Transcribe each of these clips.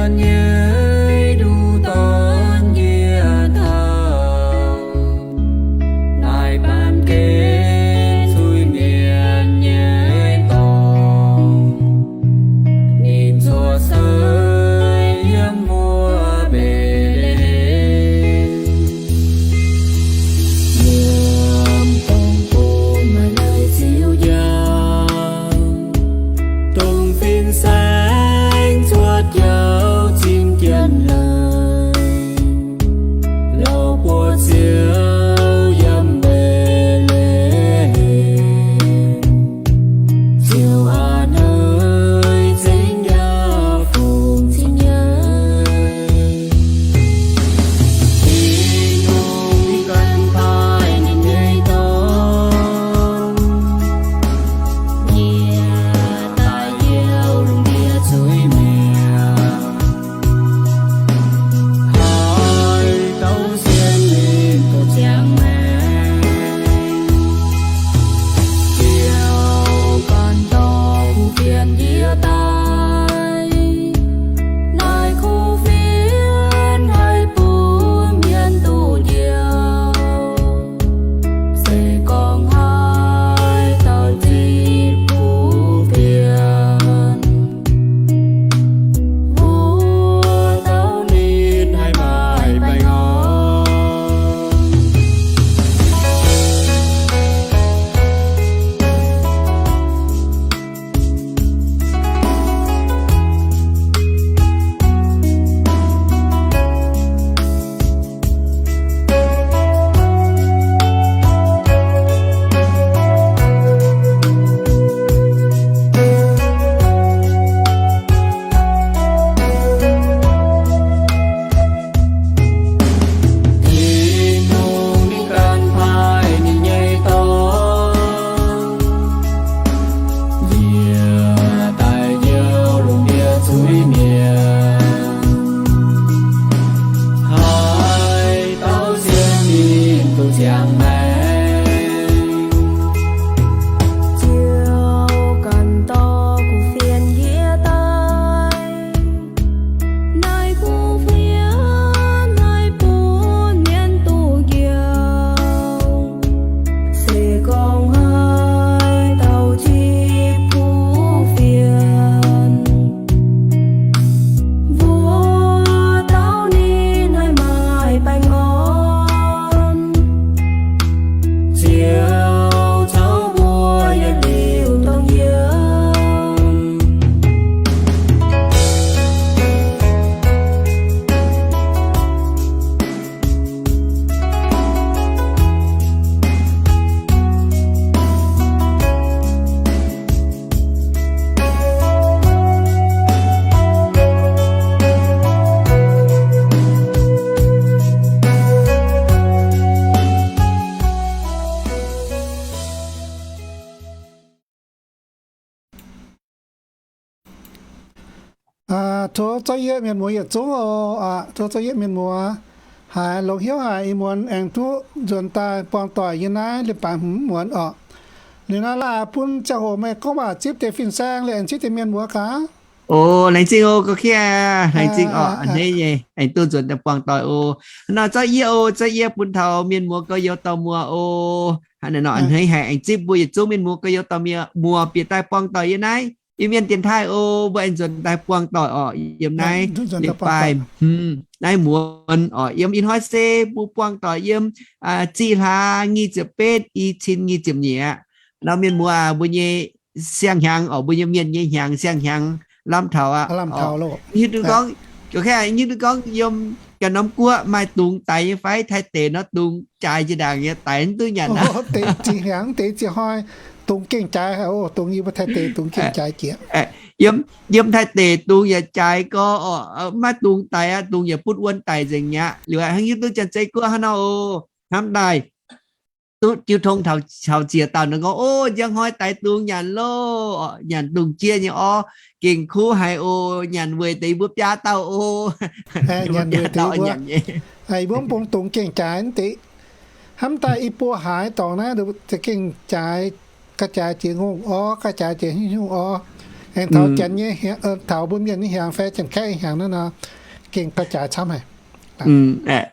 nyei nduqc dorn yie taux, naaic baamh gen zuiz-mienh nyei dorngx, ninh corc seix yiem wuov Mbetc^le^hem. Yiem dongh bung maaih leiz ziux njaaux, dongh fin-saeng cuotv jauv cim jienv leiz, lorz buoz-ziouv yiem Mbetc^le^hem. Ziouv aac, hneiv zengx yaac fungx cing nyei. Tin-Hungh ganh paaiv ninh nyei Dorn, njiec daaih Iu-Mienh zuiz-mienh, haih douv sienx ninh duqv ziangh maengc. Ziouv ganh dorh kuv fienx yie daaih, naaiv kuv fienx haih bun mienh duqv njoux. Se gorngv haaix dauh zipv kuv fienx, wuov dauh ninh haih maaih baengh orn. Tin-Hungh ninh ganh paaiv ninh nyei Dorn, njiec daaih Iu-Mienh zuiz-mienh, haih douv sienx ninh duqv ziangh maengc. Ziouv ganh dorh kuv fienx yie daaih, naaiv kuv fienx haih bun mienh duqv njoux. Se gorngv haaix dauh zipv kuv fienx, wuov dauh ninh haih maaih baengh orn. Ziouv caux mbuo yietc liuz dongh yiem. Tov zorqv yie mienh muoz yietc zungv oc. Tov zorqv yie mienh muoz haiz longx hnyouv haic, ih muonz aengx duqv nzuonx daaih buangh doic yiem naaiv leiz-baaix hmz muonz oc. Liuz naaiv laaix bun ziangh hoc meih gorngv waac zipv deix fin-saeng liuz aengx zipv deix mienh muoz gaax. O, laengz zingh oc, gorqv-kiev, laengz zingh oc, a'hneiv nyei aengx duqv nzuonx daaih buangh doic oc. Nor zorqv yie oc, zorqv yie bun taux mienh muoz gorx-youz dorh muoz oc. Hnangv naaiv nor a'hneiv haic aengx zipv mbuo yietc zungv mienh muoz gorx-youz dorh muoz bieqc daaih buangh doic yiem naaiv Iu-Mienh dienx taaih oc. Mbuo aengx nzuonx daaih buangh doic oc. Yiem naaiv leiz-baaix hmz naaiv muonz oc, yiem ih hnoi se mbuo buangh doic yiem ziqc hlaax nyic ziepc betv, i cin nyic ziepc nyeic. Nor mienh muoz, mbuo nyei siang-hnyangx oc, mbuo nyei mienh nyei hnyangx, siang-hnyangx lamh taux aqv. Hiuv duqv gorngv, hiuv duqv gorngv yiem ganh norm guoqv maaih dungz daix nyei fai? Taiv deic nor dungz jaaix jiex ndaangc nyei, daix mv duqv nyanc aqv. Deix zinh hnyangx, deix zinh hnoi dungz gengh jaaix haic oc. Dungz yie mbuo Taiv deix dungz gengh jaaix jiex. Yiem, yiem Taiv deic dungz yaac jaaix gorx oc, maiv dungz daix aqv, dungz yaac butv wuonv daic nzengc mi'aqv. Liuz hnangv hiuv duqv Janx-Zei guoqv hnangv nor oc, hnamv daaih duqv jiu tong taux ziex dauh nor gorngv, O, njang hnoi daix dungz nyanc loh, nyanc dungz jieqv nyei orv, gengh kuv haic oc, nyanc weic deix mbuo biaa dauh oc. Nyanc weic deix mbuo, mbuo mv bung dungz gengh jaaix mv deix. Hnamv daaih i buo haaix dorngx naaiv za'gengh jaaix, ga'jaaix jiex ngongh orv, ga'jaaix jiex haaix nyungc orv. Aengx taux janx nyei, taux mbuo mienh nyei hnyangx fai janx-kaeqv nyei hnyangx naaiv nor, gengh dorh jaaix camv haic.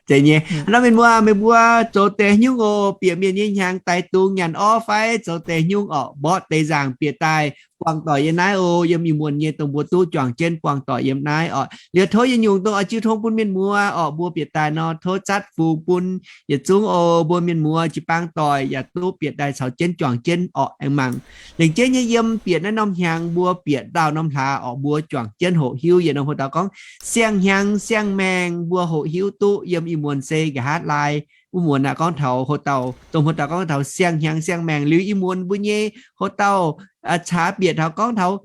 Zeiz nyei. Hnangv nor mienh muoz, meih mbuo zoux deix nyungc oc, bieqc mienh nyei hnyangx daix dungz nyanc orv fai zoux deix nyungc orqc, mborqv deix nzaangc bieqc daaih buangh doic yiem naaiv oc. Yiem ih muonz nyei dongh mbuo duqv juangc jienv buangh doic yiem naaiv orqc. Liuz tov yietc nyungc dongh oix jiu tong bun mienh muoz orqc, mbuo bieqc daaih nor tov zatv fungx bun yietc zungv oc. Mbuo mienh muoz jiu-baang doic yaac duqv bieqc daaih caux jienv juangc jienv orqc. Aengx mangc lengc jeiv nyei yiem bieqc naaiv norm hnyangx mbuo bieqc ndaauh norm hlaax orqc, mbuo juangc jienv hoqc hiuv yietc norm hoc dauh gorngv siang-hnyangx siang-maengh mbuo hoqc hiuv duqv yiem ih muonz se nqa'haav laai wuov muonz aqv. Gorngv taux hoc dauh, dongh hoc dauh gorngv taux siang-hnyangx siang-maengh liuz ih muonz mbuo nyei hoc dauh caax bieqc taux gorngv taux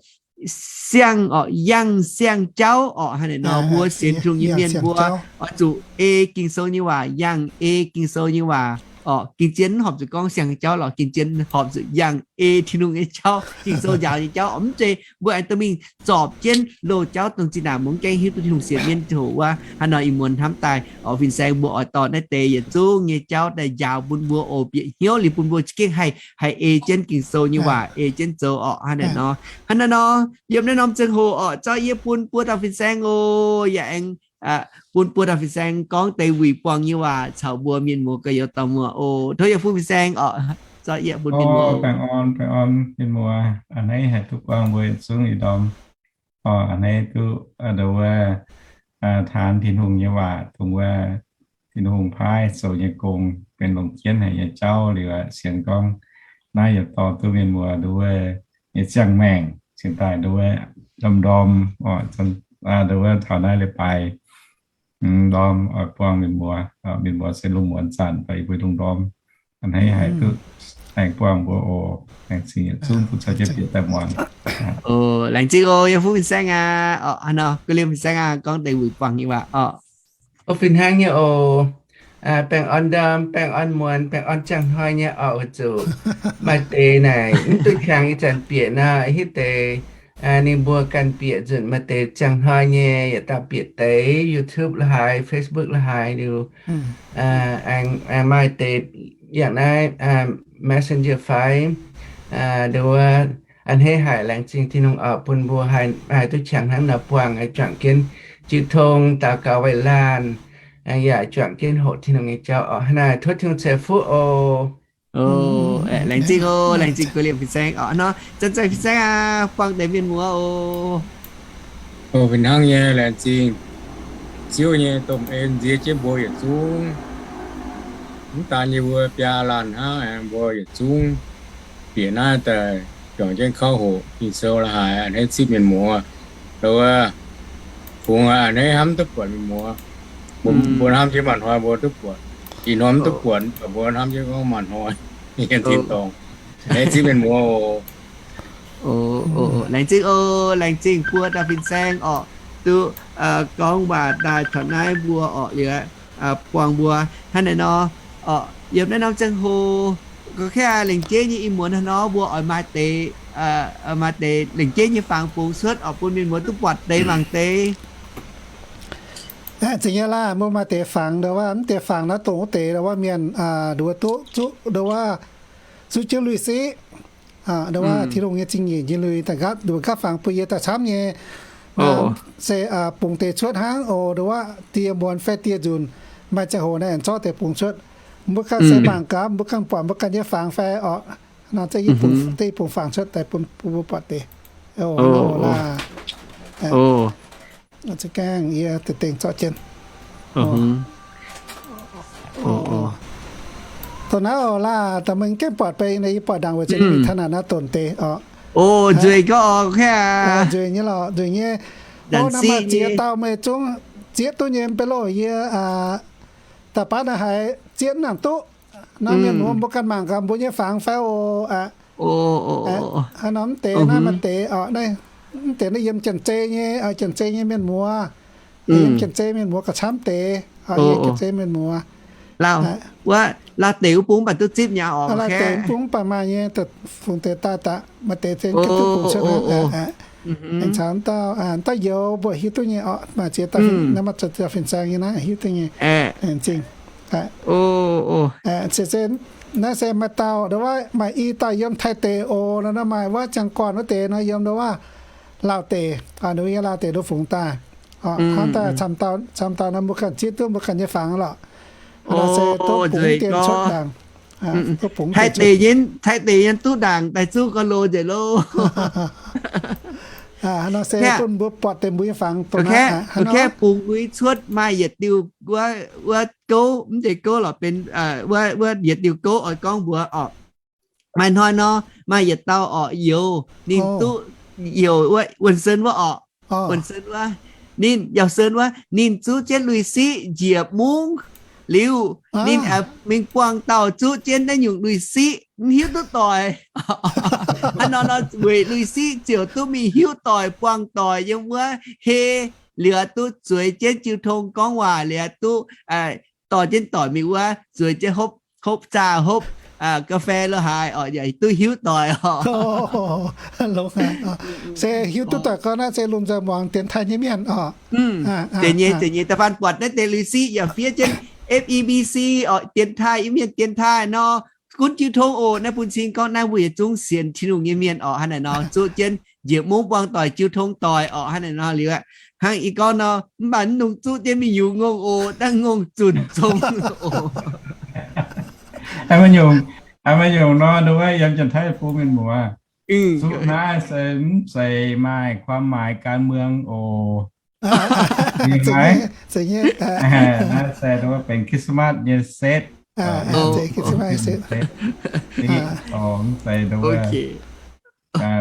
siang orqc, yangh siang-jauv orqc. Hnangv naaiv nor mbuo sienx Tin-Hungh nyei mienh mbuo oix zuqc ei Ging-Sou nyei waac, yangh ei Ging-Sou nyei waac orqc. Ging-Sou horpc zuqc gorngv siang-jauv lorqc, Ging-Sou horpc zuqc yangh ei Tin-Hungh nyei jauv, Ging-Sou njaaux nyei jauv orqc. Mv zeiz mbuo aengx dorh mingh zorpc jienv loz-jauv dongh zinh ndaangc mbuo mv gaengh hiuv duqv Tin-Hungh sienx mienv hoc wuov. Hnangv nor ih muonz hnamv daaih orqc, fin-saeng mbuo oix dorh naaiv deix yietc zungv nyei jauv daaih njaaux bun mbuo oc, bieqc hnyouv liuz bun mbuo za'gengh haih, haih ei jienv Ging-Sou nyei waac, ei jienv zoux orqc. Hnangv naaiv nor, hnangv naaiv nor yiem naaiv norm ziangh hoc orqc, zorqv yie bun buo dauh fin-saeng oc. Yaac aengx bun buo dauh fin-saeng gorngv deix wuic buangh nyei waac caux mbuo mienh muoz gorx-youz dorh muoz oc. Tov yie bun fin-saeng orqc, zorqv yie bun mienh muoz. Baengh orn, baengh orn mienh muoz, a'hneiv haih duqv buangh mbuo yietc zungv ih ndorm. Orqc, a'hneiv duqv nduov wuov taanx Tin-Hungh nyei waac, dongh wuov Tin-Hungh paaiv zoux nyei gong benx longc jienv haic nyei jauv liuz, sienx gorngv naaiv yietc dorh duqv mienh muoz nduov wuov nyei ziangh maengc cingx daaih nduov wuov ndorm-ndorm orqc, nduov wuov taux naaiv leiz-baaix ndorm oix buangh mienh muoz, mienh muoz se lungh muonz zanc fai yie mbuo lungh ndorm. A'hneiv haih duqv aengx buangh mbuo oc. Laengz zingh yietc zungv bun caux jienv bieqc daaih muangx. Laengz zingh oc, yie fuqv fin-saeng aac. Orqc, hnangv nor, guv liemh fin-saeng aac, gorngv deix wuic buangh nyei waac orqc. Oc, fih hnangv nyei oc. Baengh orn ndorm, baengh orn muonz, baengh orn ziangh hnoi nyei orqc, oix zuqc maaih deix naaic mv duqv qangx ih zanc bieqc nor, hiuv deix ninh mbuo ganh bieqc nzunc maaih deix ziangh hnoi nyei yietc dauh bieqc deix YouTube la'haaix, Facebook la'haaix liuz, aengx maaih deix yangh naaiv Messenger fai nduov wuov. A'hneiv haic, laengz zingh Tin-Hungh oc, bun mbuo haih duqv qangx hnangv nor buangh, juangc jienv jiu tong, daux gaux weic laanh, yaac juangc jienv hoqc Tin-Hungh nyei jauv orqc. Hnangv naaic tov Tin-Hungh ceix fuqv oc. Laengz zingh oc, laengz zingh guv liemh fin-saeng orqc. Hnangv nor, zanc-zanc fin-saeng aac, buangh deix mienh muoz oc. Fih hnangv nyei, laengz zingh Ziouv nyei domh en nziex jienv mbuo yietc zungv. Mv daan yie mbuo biaa laanh hnangv, aengx mbuo yietc zungv bieqc naaiv daaih juangc jienv kauv hoqc Ging-Sou la'haaix, a'hneiv zipv mienh muoz. Nduov wuov, kungx a'hneiv hnamv duqv buatc mienh muoz. Mbuo hnamv jienv maanc hnoi mbuo duqv buatc. Ih hnoi mv duqv buatc, mbuo hnamv jienv gorngv maanc hnoi yiem tin-dorngh. A'hneiv zipv mienh muoz oc. Laengz zingh oc, laengz zingh buo dauh fin-saeng orqc, duqv gorngv waac daaih taux naaiv mbuo orqc, liuz buangh mbuo hnangv naaiv nor. Orqc, yiem naaiv norm ziangh hoc, gorngv kaav lengc jeiv nyei ih muonz hnangv nor, mbuo oix maaih deix, maaih deix lengc jeiv nyei fangx bungx cuotv orqc, bun mienh muoz duqv buatc deix mangc deix. Aeqv, zingh nyei laah, mbuo maaih deix fangx nduov wuov, mv deix fangx naaiv dongh wuov deix nduov wuov mienh nduov wuov duqv zuqv nduov wuov zuqv jienv lui-siqv. Nduov wuov Tin-Hungh nyei zingh nyeic nyei lui daaih nqaapv, nduov nqaapv fangx bun yie daaih camv nyei. Se bungx deix cuotv hnangv oc. Nduov wuov dieh muonz fai dieh nzunc maaih ziangh hoc naaiv aengx zorqv deix bungx cuotv. Mbuo ganh se mangc gaax, mbuo ganh buatc mbuo ganh nyei fangx fai orqc. Nor zengv yie bungx, deix bungx fangx cuotv daaih bun mbuo buatc deix. Oc, laah. Za'gengh yie deix dengh zorqv jienv. Dongh naaiv oc laah, da'mengh gengh buatc beiv, yie buatc ndaangc weic zuqc ninh mingh taux naaic naaiv dongh deix orqc. Oc, nzueic nyei lorqc, nzueic nyei. Oc, naaiv maaih ziex dauh meih zungv zieqv duqv nyei mbe loh yie da'baav naaiv haiz zieqv mv nangc duqv. Naaiv mienh muoz mbuo ganh mangc gaax mbuo nyei fangx fai oc. Hnangv nor mv deix naaiv maaih deix orqc, mv deix naaiv yiem Janx-Zei nyei, Janx-Zei nyei mienh muoz. Yiem Janx-Zei mienh muoz gauh camv deix. Yiem Janx-Zei mienh muoz. Lauh, wuov, lauh deix wuov bung mv baac duqv zipv nyei orqc. Lauh deix wuov bung mv baac maaih nyei, fungx deix daaih daaih maaih deix zengv gengh duqv bungx cuotv hnangv. Aengx caux dauh, dauh youz mbuo hiuv duqv nyei orqc, maaih ziex dauh, naaiv maaih ziex dauh fin-saeng nyei naaiv hiuv duqv nyei. Aengx zingh. Se, se, naaiv se maaih dauh nduov wuov, maaih i dauh yiem Taiv deic oc, nor maaih wuov Ziangh Gorn wuov deix nor yiem nduov wuov. Lauh deic, ninh mbuo nyei lauh deic duqv fungx daaih. Hnangv daaih camv dauh, camv dauh nor mbuo ganh zieqv duqv mbuo ganh nyei fangx lorqc. Hnangv nor se duqv bungx dien cuotv ndaangc. Duqv bungx dien cuotv. Taiv deic nyei duqv ndaangc daaih zuqv gorx-loh nzengc loh. Hnangv nor se bun mbuo buatc deix mbuo nyei fangx dongh naaiv. Kaeqv bungx nui cuotv maaih yietc diuh wuov gouv, mv deix gouv lorqc benx wuov yietc diuh gouv oix gorngv mbuox orqc. Maaih hnoi nor, maaih yietc dauh orqc youz, ninh duqv youz wuov wuonh sen wuov orqc. Wuonh sen wuov, ninh yauh sen wuov, ninh zuqv jienv lui-siqv njiec mungv liuz, ninh mingh buangh dauh zuqv jienv naaiv nyungc lui-siqv mv hiuv duqv doic. Hnangv nor nor weic lui-siqv ziouc duqv mingh hiuv doic buangh doic yiem wuov hei liuz duqv zueiz jienv jiu tong gorngv waac liuz duqv dorh jienv doic mingh wuov zueiz jienv hopv, hopv zaah, hopv ga'fei lo haaix orqc, yaac duqv hiuv doic orqc. Se hiuv duqv doic gorngv naaiv se lomh nzoih muangx dienx taaih nyei mienh orqc. Deix nyei, deix nyei da'faanh buatc naaiv deix lui-siqv yaac fiev jienv F E B C orqc, dienx taaih, Iu-Mienh dienx taaih nor, gunv jiu tong oc. Naaiv bun cing gorngv naaiv mbuo yietc zungv sienx Tin-Hungh nyei mienh orqc, hnangv naaic nor zuqv jienv njiec mungv buangh doic jiu tong doic orqc, hnangv naaic nor liuz aqv. Hnangv ih gorngv nor, mv baac mv nungx zuqv jienv mingh yungz ngongh oc, dangh ngongh zunc zong oc. Maiv nyungc, maiv nyungc nor, nduov yiem Janx-Taiv bung mienh muoz, zuqv naaiv se mv zeiz maaih ความหมายการเมือง oc. Naaiv se nduov benx คริสต์มาส nyei setv. Mv zeiz nduov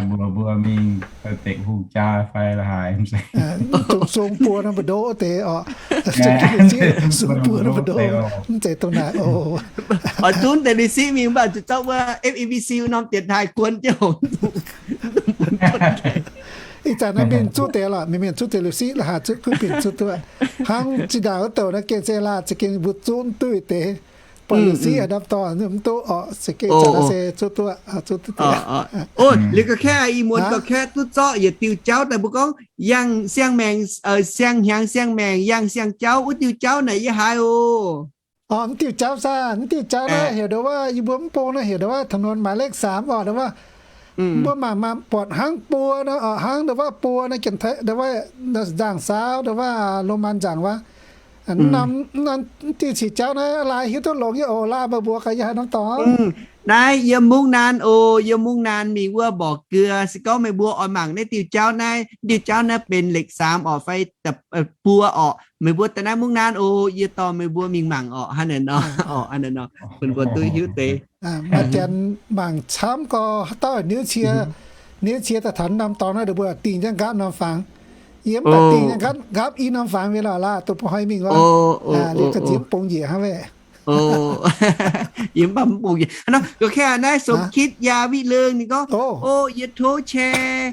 mbuo, mbuo mingh dekc hungh jaa fai la'haaix, mv zeiz. Dongh sung buo nor mbu'ndongx deix orqc. Sung buo nor mbu'ndongx, mv zeiz dongh naaic oc. Oix zunv deix lui-siqv mingh mv baac zuqc zorqv wuov F E B C wuov norm dienx taaih kuonx jienv oc. Ih zanc naaiv mienh zuqv deix lorqc, mienh, mienh zuqv deix lui-siqv la'haaix zuqv kuv binc zuqv duqv. Hnangv zinh ndaangc wuov douc naaiv gengh se laaih za'gengh mbuo zunv duqv deix buatc lui-siqv haaix norm dorngx mv duqv orqc, za'gengh zanc naaiv se zuqv duqv, zuqv duqv deix. Liuz ga'kaeqv ih muonz ga'kaeqv duqv zorqv yietc diuh jauv daaih mbuo gorngv yangh siang-maengc, siang-hnyangx siang-maengc yangh siang-jauv, wuov diuh jauv naaic yie haiz oc. Orqc, mv diuh jauv saah? Mv diuh jauv naaiv heuc nduov wuov, yie mbuo mv bung naaiv heuc nduov wuov ถนนหมายเลขสาม orqc, nduov wuov. Mbuo mangc, mangc buatc hnangv buo nor orqc, hnangv nduov wuov buo naaiv, nduov wuov nzangc saauv, nduov wuov Lomaa nzangc wuov. Mv norm, mv norm, mv diuh cingx jauv naaiv laaih hiuv duqv longx nyei oc. Laaih meih mbuox gaax yie haaix norm dorngx. Naaiv yiem mungv naan oc, yiem mungv naan mingh wuov mborqc geu. Se gorngv meih mbuo oix mangc naaiv diuh jauv naaiv, diuh jauv naaiv benx เลขสาม orqc fai buo orqc, meih mbuo daaih naaiv mungv naan oc. Yie dorh meih mbuo mingh mangc orqc, hnangv naaic nor, orqc, hnangv naaic nor, bun mbuo duqv hiuv deix. Maaih janx mangc camv gorx, haaix dauh niuv cie, niuv cie daaih taux norm dorngx naaiv, mbuo dingh jienv nqaapv norm fangx. Yie mv baac dingh jienv nqaapv, nqaapv i norm fangx mingh lorqc, laaih dongh bung hoi mingh wuov. Liuz ga'ziex bung njiec hnangv. Yie mv baac mv bung njiec. Nor, ga'kaeqv naaiv สมคิด ยาวิเริง ninh gorngv, o, yie tov แชร์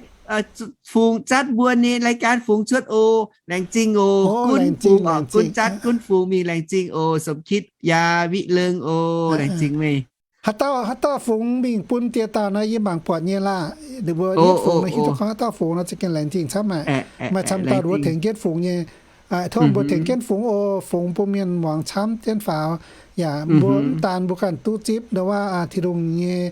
fungx zatv mbuo nyei รายการ fungx cuotv oc. Laengz zingh oc. Gunv fungx, gunv zatv gunv fungx mingh, laengz zingh oc. สมคิด ยาวิเริง oc, laengz zingh meih. Haaix dauh, haaix dauh fungx mingh bun dieh dauh nor, yie mangc buatc nyei laah. Ninh mbuo yietv fungx nor hiuv duqv gorngv haaix dauh fungx nor, za'gengh laengz zingh camv maah. Maaih camv dauh nduov tengx jienv fungx nyei. Tov mbuo tengx jienv fungx oc, fungx bun mienh muangx camv jienv faaux. Yaac mbuo mv daan mbuo ganh duqv zipv nduov wuov Tin-Hungh nyei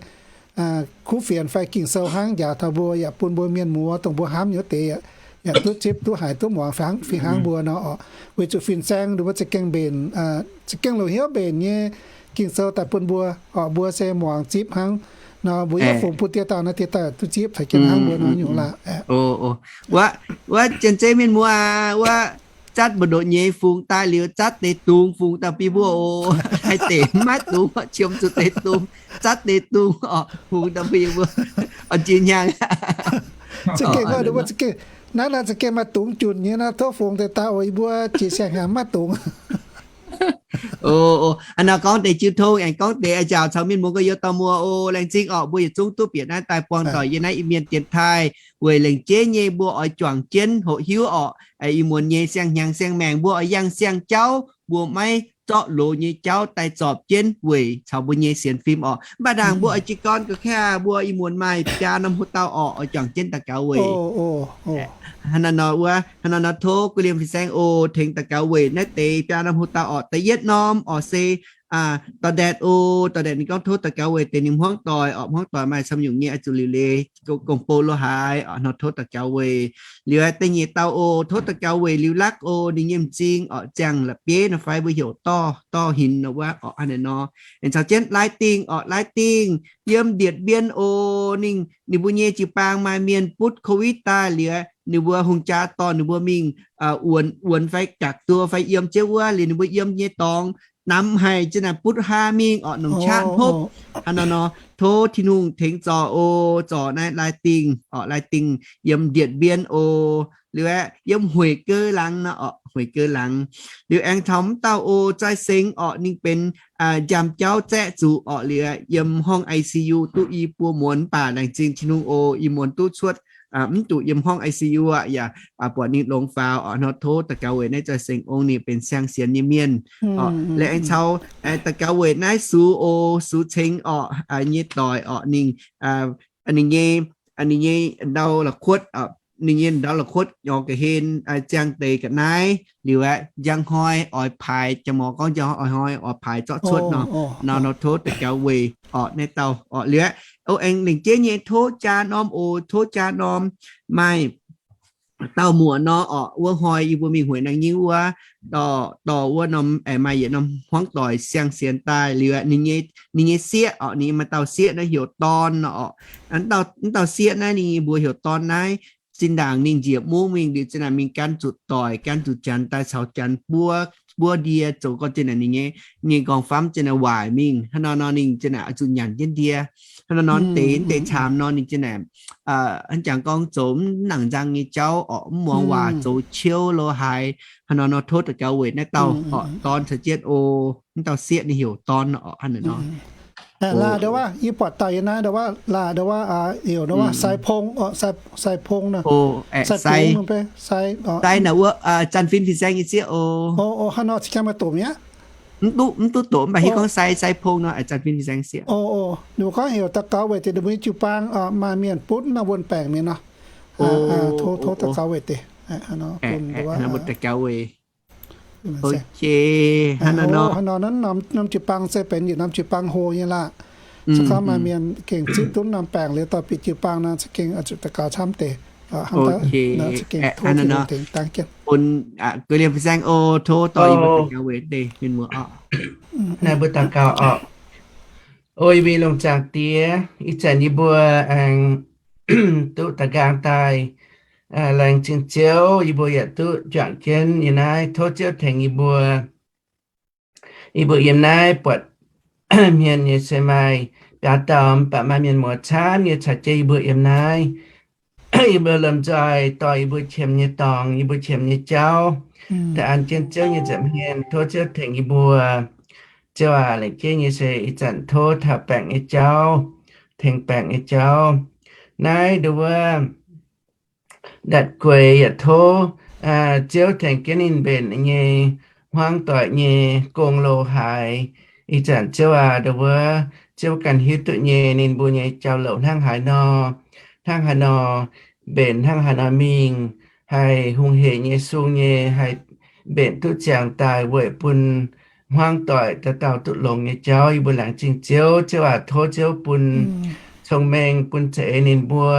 kuv fienx fai Ging-Sou hnangv njaaux taux mbuo, yaac bun mbuo mienh muoz dongh mbuo hnamv nyei wuov deix yaac duqv zipv duqv haiz duqv muangx fih hnangv mbuo nor orqc. Weic zuqc fin-saeng nduov mbuo za'gengh mbenc, za'gengh loz-hnyouv mbenc nyei Ging-Sou daaih bun mbuo orqc, mbuo se muangx zipv hnangv nor, mbuo yietv fungx bun dieh dauh nor, dieh dauh duqv zipv caux jienv hnangv mbuo nor nyungc laah. Wuov, wuov janx-zei mienh muoz aac, wuov zatv mbu'ndongx nyei fungx daaih liuz, zatv deix dungz fungx daaih bun mbuo oc. Haih deix maiv dungz, qiemx zuqc deix dungz, zatv deix dungz orqc, fungx daaih bun mbuo oix jiex hnyangx. Za'gengh, naaiv naaiv za'gengh maaih dungz junc nyei nor, tov fungx deix daaih oc, yie mbuo jiex siang-hnyangx maiv dungz. O, hnangv nor gorngv deix jiu tong aengx gorngv deix njaaux caux mienh muoz gorx-youz dauh muoz oc. Laengz zingh orqc, mbuo yietc zungv duqv bieqc naaiv daaih buangh doic yiem naaiv Iu-Mienh dienx taaih weic lengc jeiv nyei mbuo oix juangc jienv hoqc hiuv orqc. Ih muonz nyei siang-hnyangx siang-maengc mbuo oix yangh siang-jauv, mbuo maiv zorqv loz nyei jauv daaih zorpc jienv weic caux mbuo nyei sienx fim orqc. Mv baac ndaangc mbuo oix jiez gorn ga'kaeqv, mbuo ih muonz maaih biaa norm hoc dauh orqc oix juangc jienv daux gaux weic. Hnangv naaiv nor wuov, hnangv naaiv nor tov guv liemh fin-saeng oc, tengx daux gaux weic naaiv deix biaa norm hoc dauh orqc. Da'yietv norm orqc se dorh ndaetc oc, dorh ndaetc ninh gorngv tov daux gaux weic deix ninh hmuangv doic orqc, hmuangv doic maaih camv nyungc nyei oix zuqc liuc leiz gong-bou lo haaix orqc, nor tov daux gaux weic. Liuz da'nyeic dauh oc, tov daux gaux weic liuz lakv oc, ninh nyei m'zing orqc, ziangh la'bieiv nor fai mbuo heuc dorh, dorh hinc nor wuov orqc, hnangv naaiv nor. Aengx caux jienv Lai Dingh orqc, Lai Dingh yiem Điện Biên oc, ninh, ninh mbuo nyei jiu-baang maaih mienh butv COVID daaih liuz, ninh mbuo hungh jaa dorh ninh mbuo mingh wuonx, wuonx fai gakc duo fai yiem jienv wuov liuz ninh mbuo yiem nyei dorngx namx haic, zinh ndaangc butv haa mingh orqc, nongc qaqv hnopv. Hnangv naaiv nor, tov Tin-Hungh tengx zorc oc, zorc naaiv Lai Dingh orqc, Lai Dingh yiem Điện Biên oc, liuz aeqv, yiem Hueix Geu Laangz nor orqc, Hueix Geu Laangz. Liuz aengx taux m'dauh oc, Zoi Seng orqc, ninh benx njamv jauv zaeqv zuqc orqc, liuz yiem horngh I C U duqv i buo muonz, mv baac laengz zingh Tin-Hungh oc, i muonz duqv cuotv, mv zuqc yiem horngh I C U aqv, yaac buatc ninh longx faaux orqc, nor tov daux gaux weic naaiv Zoi Seng Ong, ninh benx siang-sienx nyei mienh orqc. Liuz aengx caux daux gaux weic naaiv Sux oc, Sux Ceng orqc, nyei doic orqc, ninh, ninh nyei, ninh nyei ndau la'kuotv, ninh nyei ndau la'kuotv nyorx ga'hlen ziangh deix ga'naaiv liuz aeqv, njang hnoi oix paaix, jang mor gorngv njang hnoi oix paaix zorqv cuotv nor, nor, nor tov daux gaux weic orqc naaiv dauh orqc. Liuz aeqv, o, aengx lengc jeiv nyei tov jaa norm oc, tov jaa norm. Maaih dauh muoc nor orqc, wuov hnoi yie mbuo mingh Hueix Nangh Nyingv wuov, dorh, dorh wuov norm, aengx maaih yietc norm hmuangv doic siang-sienx daaih liuz aeqv, ninh nyei, ninh nyei sieqv orqc, ninh maaih dauh sieqv naaiv heuc Dorn nor orqc. Mv dauh sieqv naaiv ninh mbuo heuc Dorn naaiv, zinh ndaangc ninh njiec mungv mingh liuz zinh ndaangc mingh gan zuqc doic, gan zuqc janx daaih caux janx buov, buov ndie zoux gorngv zinh ndaangc ninh nyei, ninh nyei nqorngv-famv zinh ndaangc waaic mingh. Hnangv nor nor ninh zinh ndaangc oix zuqc nyanc jienv ndie. Hnangv nor nor deix, deix caamx nor ninh zinh ndaangc hnangv jangx gorngv zoux mv nangc nzang nyei jauv orqc, mv muangx waac, zoux ciouv lo haaix. Hnangv nor nor tov daux gaux weic naaiv dauh orqc, Dorn caux jienv o, mv dauh sieqv ninh heuc Dorn orqc, hnangv naaiv nor. Laac ndau wuov, yie buatc daaih yie naaiv ndau wuov, laac ndau wuov, heuc ndau wuov Sai Pong, Sai Pong nor. Sai, Sai naaic wuov Zanc Fin Fin-Saeng nyei sieqv o. Hnangv nor cingx jangx maaih doqc mi'aqv. Mv duqv, mv duqv doqc, mv baac hiuv gorngv Sai, Sai Pong nor, Zanc Fin Fin-Saeng sieqv. Ninh mbuo gorngv heuc daux gaux weic deix ninh mbuo nyei jiu-baang maaih mienh butv naaiv wuonh baengc mienh nor. Tov, tov daux gaux weic deix. Daux gaux weic. Hnangv nor, hnangv nor norm jiu-baang se benx yietc norm jiu-baang hlo nyei laac. Se gorngv maaih mienh gengh zipv duqv norm baengc liuz dorh bieqc jiu-baang nor, za'gengh oix zuqc daux gaux camv deix. Bun, guei liemh fin-saeng o, tov dorh yie mbuo daux gaux weic deix mienh muoz orqc. Naaiv mbuo daux gaux orqc. O yie mbuo longc zaangc Diex, ih zanc yie mbuo aengx duqv da'nqaang daaih, laengz zingh Ziouv, yie mbuo yaac duqv juangc jienv yiem naaiv. Tov Ziouv tengx yie mbuo. Yie mbuo yiem naaiv buatc hmien nyei se maaih biaa dauh, mv baac maaih mienh muoz camv nyei caux jienv yie mbuo yiem naaiv. Yie mbuo lomh nzoih dorh yie mbuo qiemx nyei dorngx, yie mbuo qiemx nyei jauv, daaih an jienv Ziouv nyei nza'hmien. Tov Ziouv tengx yie mbuo. Ziouv aac, laengz jienv nyei se ih zanc tov taux baengc nyei jauv, tengx baengc nyei jauv. Naaiv nduov wuov Ndatc Gueix yaac tov Ziouv tengx jienv ninh mbenc nyei hmuangv doic nyei gong lo haaix. Ih zanc Ziouv aac, nduov wuov Ziouv ganh hiuv duqv nyei ninh mbuo nyei jauv-louc hnangv haaix nor, hnangv haaix nor mbenc, hnangv haaix nor mingh, haih hungh heic nyei sung nyei, haih mbenc duqv ziangx daaih weic bun hmuangv doic dauh dauh duqv longx nyei jauv. Yie mbuo laengz zingh Ziouv. Ziouv aac, tov Ziouv bun cong-mengh, bun za'eix ninh mbuo,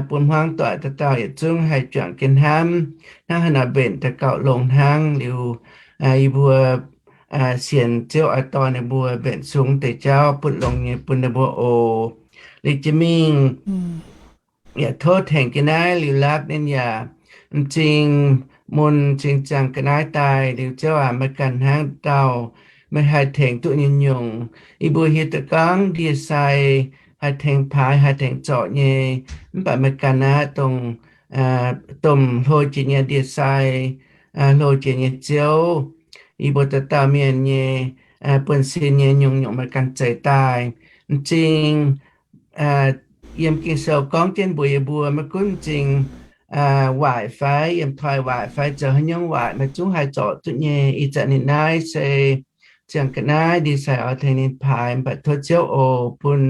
bun hmuangv doic dauh dauh yietc zungv haih juangc jienv hnamv, hnangv haaix nor mbenc daux gaux longx hnangv liuz, yie mbuo sienx Ziouv oix dorh ninh mbuo mbenc sung deix jauv bun longx nyei bun ninh mbuo oc. Liuz jiex mingh yaac tov tengx jienv naaiv Liuz Lakv ninh yaac m'zing mun m'zing ziangh ga'naaiv daaih. Liuz Ziouv aac, meih ganh hnangv dauh meih haih tengx duqv nyei nyungc. Yie mbuo hiuv duqv gorngv ndie-sai haih tengx paaix, haih tengx zorc nyei, mv baac meih ganh aqv, dongh, domh hlo jiex nyei ndie-sai, hlo jiex nyei Ziouv. Yie mbuo dauh dauh mienh nyei buonv-sin nyei nyungc-nyungc meih ganh zeix daaih. M'zing yiem Ging-Sou gorngv jienv mbuox yie mbuo, maiv gunv m'zing waaic fai yiem toi waaic fai zoux haaix nyungc waaic, meih zungv haih zorc duqv nyei. Ih zanc ninh naaiv se ziangh ga'naaiv, ndie-sai oix tengx ninh paaix, mv baac tov Ziouv oc bun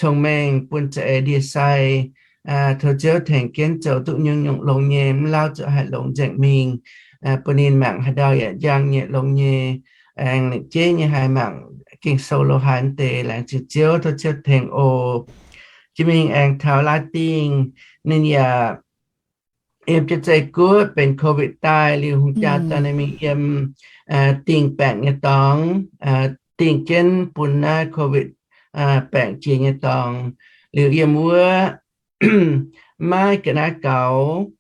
cong-mengh, bun za'eix ndie-sai, tov Ziouv tengx jienv zoux duqv nyungc-nyungc longx nyei, mv lauh zuqc haih longx nzengc mingh, bun ninh mangc haaix ndau yaac njang nyei, longx nyei, aengx lengc jeiv nyei haih mangc Ging-Sou lo haaix deix. Laengz zingh Ziouv, tov Ziouv tengx oc. Jiex mingh aengx taux Laaih Dingh, ninh yaac yiem jienv zei guoqv benx COVID daaih liuz, hungh jaa dorh ninh mingh yiem dingh baengc nyei dorngx, dingh jienv bun naaiv COVID baengc jiex nyei dorngx. Liuz yiem wuov maiv ga'naaiv gaux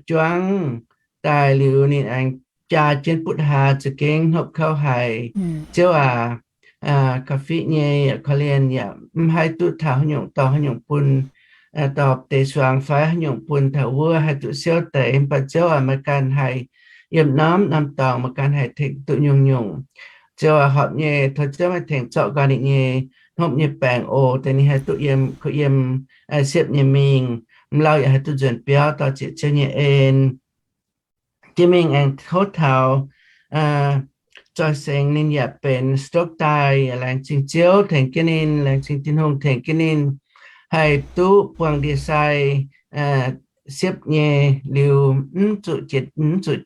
juangv daaih liuz, ninh aengx jaa jienv butv hlaax, za'gengh hnopv kouv haic. Ziouv aac, korv-fiqv nyei, korv-lienh yaac mv haih duqv taux haaix nyungc dorh haaix nyungc bun, dorh deix suangx fai haaix nyungc bun taux wuov haih duqv siouv deix. Mv baac Ziouv aac, meih ganh haih yiem norm norm dorngx, meih ganh haih tengx duqv nyungc-nyungc. Ziouv aac, horpc nyei, tov Ziouv meih tengx zorqv nqoi ninh nyei hnopv nyei baengc oc, deix ninh haih duqv yiem, kuh yiem siepv nyei mingh, mv lauh yaac haih duqv nzuonx biauv dorh zieqc Ziouv nyei en. Jiex mingh aengx tov taux Zoih Sengx, ninh yaac benx stroke daaih. Laengz zingh Ziouv tengx jienv ninh, laengz zingh Tin-Hungh tengx jienv ninh haih duqv buangh ndie-sai siepv nyei, liuz mv zuqc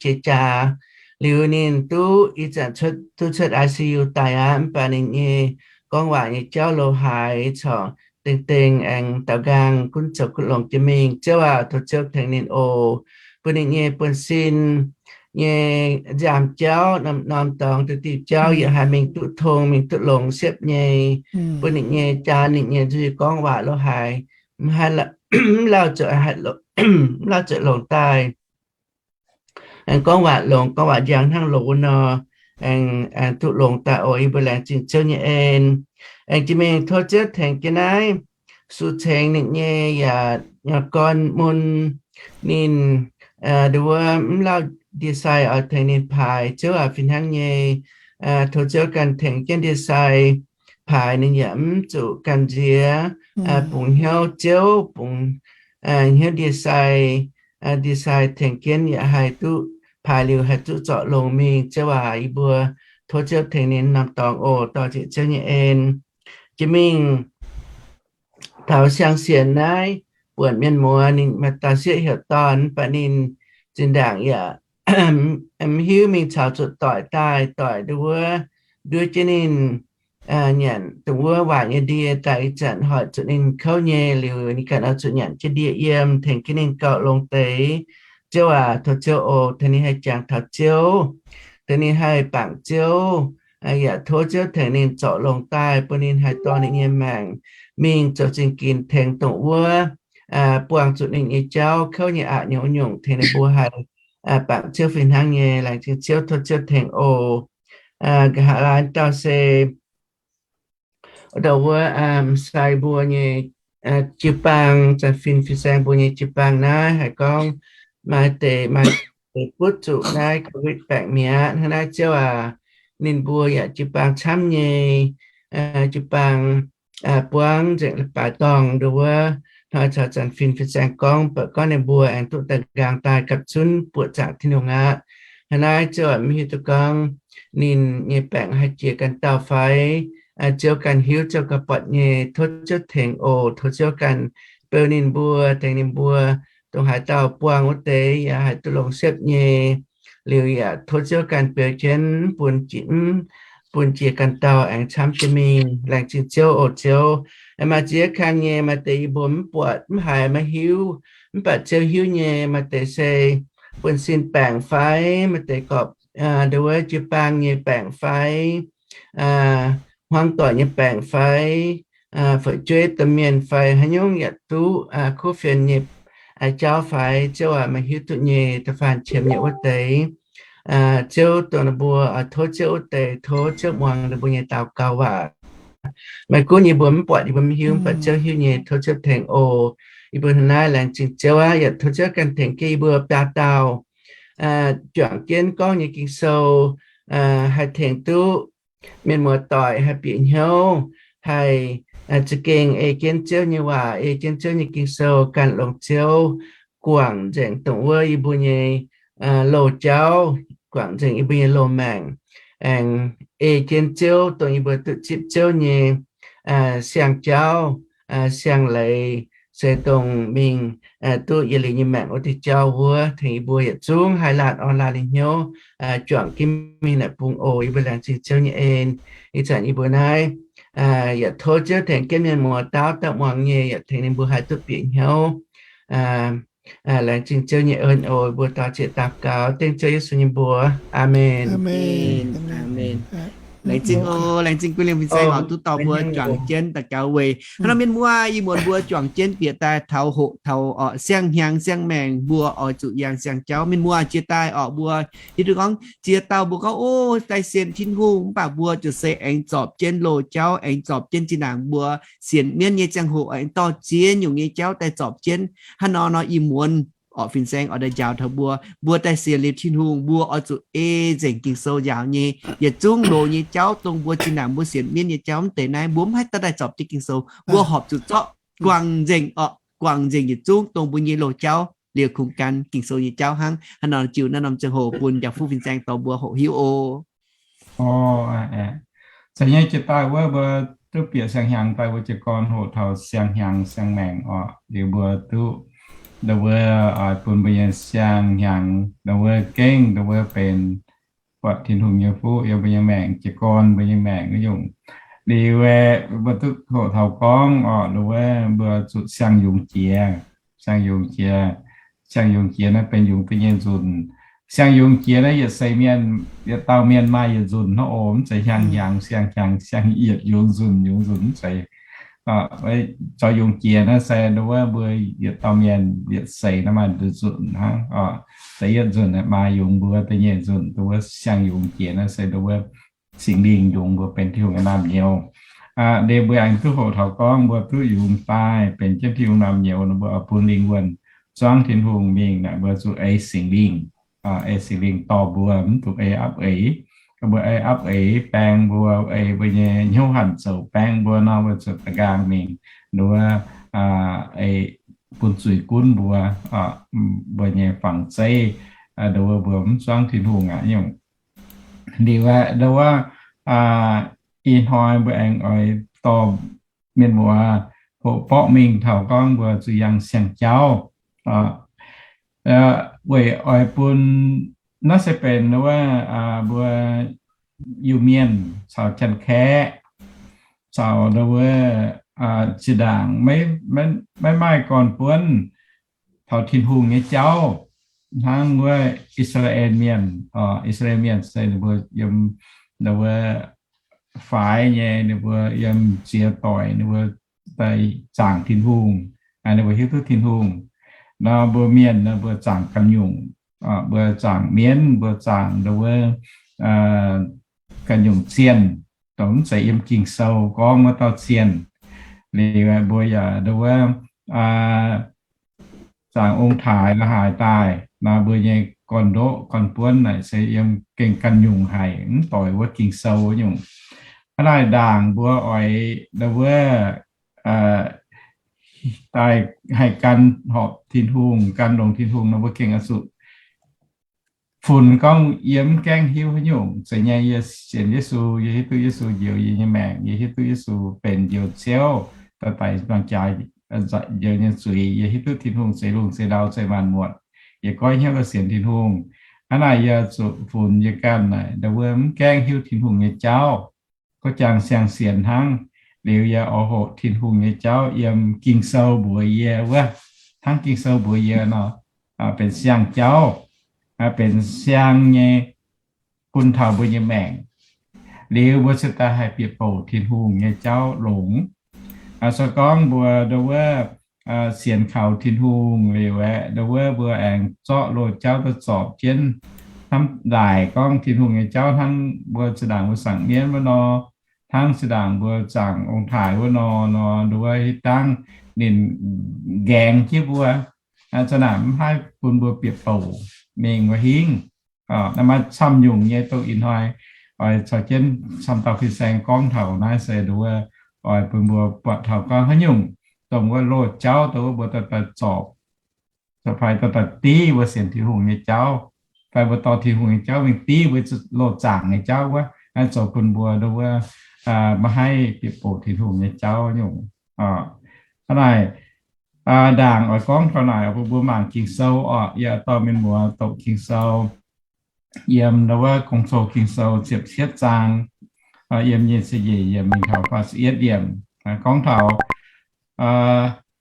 jiex jaax. Liuz ninh duqv ih zanc duqv cuotv I C U daaih aqv, mv baac ninh nyei gorngv waac nyei jauv lo haaix corc dengh dengh aengx daaux nqaang gunv zoux gunv longx jiex mingh. Ziouv aac, tov Ziouv tengx ninh oc, bun ninh nyei buonv-sin nyei nziaamv jauv, norm-norm dorngx diuh diuh jauv yaac haih mingh duqv tong, mingh duqv longx siepv nyei, bun ninh nyei jaa, ninh nyei nzuih, gorngv waac lo haaix mv lauh zuqc, mv lauh zuqc longx daaih. Aengx gorngv waac longx, gorngv waac njang hnangv loz wuov nor, aengx, aengx duqv longx daaih oc. Yie mbuo laengz zingh Ziouv nyei en. Aengx jiex mingh tov Ziouv tengx jienv naaiv Su Ceng ninh nyei yaac gorn mun, ninh nduov mv lauh ndie-sai oix tengx ninh paaix. Ziouv aac, fih hnangv nyei, tov Ziouv ganh tengx jienv ndie-sai paaix, ninh yaac mv zuqc gamh nziex, bungx hnyouv Ziouv, bungx hnyouv ndie-sai, ndie-sai tengx jienv yaac haih duqv paaix liuz haih duqv zorc longx mingh. Ziouv aac, yie mbuo tov Ziouv tengx ninh norm dorngx oc, dorh zieqc Ziouv nyei en. Jiex mingh taux siang-sienx naaiv, buonc mienh muoz ninh maaih dauh sieqv heuc Dorn, mv baac ninh zinh ndaangc yaac mv hiuv mingh caux zuqc doic daaih, doic nduov, nduov jienv ninh nyanc dongh wuov waaic nyei ndie daaih. Ih zanc hoic zuqc ninh kouv nyei, liuz ninh ganh oix zuqc nyanc jienv ndie yiem, tengx jienv ninh gauh longx deix. Ziouv aac, tov Ziouv oc, tengx ninh haih jangx taux Ziouv, tengx ninh haih bangc Ziouv, yaac tov Ziouv tengx ninh zorc longx daaih, bun ninh haih dorh ninh nyei maengc mingh zoux zingh ginx tengx dongh wuov buangh zuqc ninh nyei jauv kouv nyei aqc nyungc-nyungc, tengx ninh mbuo haih bangc Ziouv fih hnangv nyei. Laengz zingh Ziouv, tov Ziouv tengx oc. Nqa'haav laanh dauh se ndongc wuov m'sai mbuo nyei jiu-baang, zanc fin fin-saeng mbuo nyei jiu-baang naaiv haih gorngv maaih deix, maaih deix butv zuqc naaiv COVID baengc mi'aqv. Hnangv naaiv Ziouv aac, ninh mbuo yaac jiu-baang camv nyei, jiu-baang buangv nzengc baaix dorngh ndongc wuov hnoi caux zanc fin fin-saeng gorngv, baac gorngv ninh mbuo aengx duqv daaih nqaang daaih gapv zunv buoqc zaangc Tin-Hungh aqv. Hnangv naaiv Ziouv aac, mv hiuv duqv gorngv ninh nyei baengc haih jiex ganh dauh fai? Ziouv ganh hiuv, Ziouv ganh buatc nyei. Tov Ziouv tengx oc. Tov Ziouv ganh beu ninh mbuo, tengx ninh mbuo dongh haaix dauh buangh wuov deix yaac haih duqv longx siepv nyei. Liuz yaac tov Ziouv ganh beu jienv, mv bun jiex, mv bun jiex ganh dauh aengx camv jiex mingh. Laengz zingh Ziouv oc Ziouv. Maaih ziex kang nyei, maaih deix yie mbuo mv buatc mv haiz maiv hiuv, mv baac Ziouv hiuv nyei. Maaih deix se buonv-sin baengc fai, maaih deix gorpc ndongc wuov jiu-baang nyei baengc fai, hmuangv doic nyei baengc fai, fu'jueiv domh mienh fai haaix nyungc yaac duqv, kuv fienx nyei jauv fai, Ziouv aac, meih hiuv duqv nyei. Da'faanh qiemx nyei wuov deix, Ziouv dongh ninh mbuo oix tov Ziouv wuov deix, tov Ziouv muangx ninh mbuo nyei daux gaux waac. Maiv gunv yie mbuo mv buatc, yie mbuo mv hiuv, mv baac Ziouv hiuv nyei. Tov Ziouv tengx oc. Yie mbuo hnangv naaiv laengz zingh Ziouv aqv. Yaac tov Ziouv ganh tengx jienv yie mbuo biaa dauh juangc jienv gorngv nyei Ging-Sou, haih tengx duqv mienh muoz-doic haih bieqc hnyouv, haih za'gengh ei jienv Ziouv nyei waac, ei jienv Ziouv nyei Ging-Sou, gan longx Ziouv, guangc nzengc dongh wuov yie mbuo nyei loz-jauv, guangc nzengc yie mbuo nyei loz-maengc, aengx ei jienv Ziouv, dongh yie mbuo duqv zipv Ziouv nyei siang-jauv, siang-leiz, se dongh mingh duqv yietc liuz nyei maengc wuov diuh jauv wuov, tengx yie mbuo yietc zungv haih laanh orn laanh nyei hnyouv juangc jienv mingh naaic bung oc. Yie mbuo laengz zingh Ziouv nyei en. Ih zanc yie mbuo naaiv yaac tov Ziouv tengx jienv mienh muoz-doic dauh muangx nyei, yaac tengx ninh mbuo haih duqv bieqc hnyouv. Laengz zingh Ziouv nyei en oc. Mbuo daux zieqc daux gaux dengv Ziouv Yesu nyei mbuox. Aamen. Laengz zingh oc. Laengz zingh Guv Lingh Fin-Saeng oc, duqv dorh mbuo juangc jienv daux gaux weic hnangv nor mienh muoz, ih muonz mbuo juangc jienv bieqc daaih taux hoqc taux orqc, siang-hnyangx siang-maengc mbuo oix zuqc yangh siang-jauv. Mienh muoz, jiex daaih orqc, mbuo hiuv duqv gorngv ziex dauh mbuo gorngv, ov, daaih sienx Tin-Hungh, mv baac mbuo ziouc se aengx zorpc jienv loz-jauv, aengx zorpc jienv zinh ndaangc mbuo sienx mienv nyei ziangh hoc aengx dorh ziex nyungc nyei jauv daaih zorpc jienv. Hnangv nor nor ih muonz orqc, fin-saeng oix daaih njaaux taux mbuo, mbuo daaih sienx liuz Tin-Hungh, mbuo oix zuqc ei nzengc Ging-Sou njaaux nyei yietc zungv loz nyei jauv, dongh mbuo zinh ndaangc mbuo sienx mienv nyei jauv mv deix naaiv, mbuo mv haih daaih daaih zorpc jienv Ging-Sou. Mbuo horpc zuqc zorqv guangc nzengc orqc, guangc nzengc yietc zungv dongh mbuo nyei loz-jauv liuz kungx gan Ging-Sou nyei jauv hnangv. Hnangv nor jiu naaiv norm ziangh hoc bun njang fuqv fin-saeng dorh mbuo hoqc hiuv oc. Za'gengh jiex daaih wuov mbuo duqv bieqc siang-hnyangx daaih, mbuo jiez gorn hoqc taux siang-hnyangx siang-maengc orqc, liuz mbuo duqv ndau wuov oix bun mbuo nyei siang-hnyangx ndau wuov gengh ndau wuov benx buatc Tin-Hungh nyei fuqv yiem mbuo nyei maengc, jiez gorn mbuo nyei maengc wuov nyungc. Liuz aeqv, mbuo duqv hoqc taux gorngv orqc, ndau wuov mbuo zuqc siang-yungz jiex. Siang-yungz jiex, siang-yungz jiex naaiv benx yungz duqv nyei nzunc. Siang-yungz jiex naaiv yietc seix mienh, yietc dauh mienh maaih yietc nzunc hnangv oc, mv zeiz hnyangx-hnyangx siang-hnyangx siang-yietc yungz nzunc yungz nzunc mv zeiz. Zoux yungz jiex naaiv se ndau wuov mbuo yietc dauh mienh yietc seix naaiv maaih nzunc hnangv. Da'yietv nzunc maaih yungz mbuo, da'nyeic nzunc ndau wuov siang-yungz jiex naaiv se ndau wuov Singx Lingh yungz mbuo benx Tin-Hungh nyei naamh nyouz. Liuz mbuo aengx duqv hoqc taux gorngv mbuo duqv yungz daaih benx jienv Tin-Hungh naamh nyouz nor, mbuo oix bun lingh wuonh zuangv Tin-Hungh mingh naaic, mbuo zuqc ei Singx Lingh, ei Singx Lingh dorh mbuo, mv dungx ei apv eix. Mbuo ei apv eix baeng mbuo, ei mbuo nyei hnyouv hanc zoux baeng mbuo nor, mbuo zuqc da'nqaang mingh ndau wuov ei bun zuiz gunv mbuo, mbuo nyei fangx zeiv, ndau wuov mbuo mv zuangv Tin-Hungh aqv nyungc. Liuz aeqv, ndau wuov ih hnoi mbuo aengx oix dorh mienh muoz hoqc borqv mingh taux gorngv mbuo zuqc yangh siang-jauv. Weic oix bun, naaiv se benx ndau wuov mbuo Iu-Mienh caux Janx-Kaeqv caux ndau wuov zinh ndaangc maiv maaih gorn-buonv taux Tin-Hungh nyei jauv, hnangv wuov I^saa^laa^en Mienh. I^saa^laa^en Mienh se ninh mbuo yiem ndau wuov faix nyei, ninh mbuo yiem ziex doic ninh mbuo daaih zaangc Tin-Hungh, ninh mbuo hiuv duqv Tin-Hungh. Nor mbuo mienh nor mbuo zaangc ganh nyungc, mbuo zaangc mienv, mbuo zaangc ndau wuov ganh nyungc zienh, dongh mv zeiz yiem Ging-Sou gorngv wuov dauh zienh. Liuz mbuo yaac ndau wuov zaangc ong-taaix la'haaix daaih, naaiv mbuo nyei gorn-ndoqv gorn-buonv naaic se yiem gengh ganh nyungc haic, mv doix wuov Ging-Sou wuov nyungc. Hnangv naaic ndaangc mbuo oix ndau wuov daaih haih gan horpc Tin-Hungh, gan longx Tin-Hungh nor, mbuo gengh oix zuqc funx gorngv yie mv gaengh hiuv haaix nyungc. Zeiz nyei, yie sienx Yesu, yie hiuv duqv Yesu njoux yie nyei maengc, yie hiuv duqv Yesu benx njoux Ziouv, daaih daic mangc jaax njoux nyei zuiz, yie hiuv duqv Tin-Hungh zeix lungh zeix ndau zeix maanc muotc. Yie goiv hnyouv daaih sienx Tin-Hungh. Hnangv naaic yie zuqc funx yie ganh naaic ndau wuov mv gaengh hiuv Tin-Hungh nyei jauv, gorngv jangx siang-sienx hnangv. Liuz yie oix hoqc Tin-Hungh nyei jauv yiem Ging-Sou mbuox yie wuov, hnangv Ging-Sou mbuox yie nor, benx siang-jauv, benx siang nyei bun taux mbuo nyei maengc. Liuz mbuo cingx daaih haih bieqc bouc Tin-Hungh nyei jauv longx. Se gorngv mbuo ndau wuov sienx kaux Tin-Hungh liuz aeqv, ndau wuov mbuo aengx zorqv loz-jauv daaih zorpc jienv, hnamv ndaaic gorngv Tin-Hungh nyei jauv hnangv mbuo zinh ndaangc mbuo zaangc mienv wuov nor, hnangv zinh ndaangc mbuo zaangc ong-taaix wuov nor, nor ndau wuov hitv dangv ninh nqaengx jienv mbuo, za'naaic mv haih bun mbuo bieqc bouc mingh wuov hingv. Naaiv maaih camv nyungc nyei dongh ih hnoi oix caux jienv camv dauh fin-saeng gorngv taux naaiv se ndau wuov oix bun mbuo buatc taux gorngv haaix nyungc dongh wuov loz-jauv dongh wuov mbuo daaih daaih zorpc, fai daaih daaih div mbuo sienx Tin-Hungh nyei jauv, fai mbuo dorh Tin-Hungh nyei jauv mingh div mbuo loz-zaangc nyei jauv wuov, naaiv zoux bun mbuo ndau wuov maiv haih bieqc bouc Tin-Hungh nyei jauv nyungc. Hnangv naaic, ndaangc oix gorngv taux naaic, mbuo mangc Ging-Sou orqc, yie dorh mienh muoz doqc Ging-Sou, yiem wuov Gong-Zoh Ging-Sou ziepc cietv zaang, yiem nyic ziepc nyeic yiemc mingh taux faah ziepc yietv yiemc, gorngv taux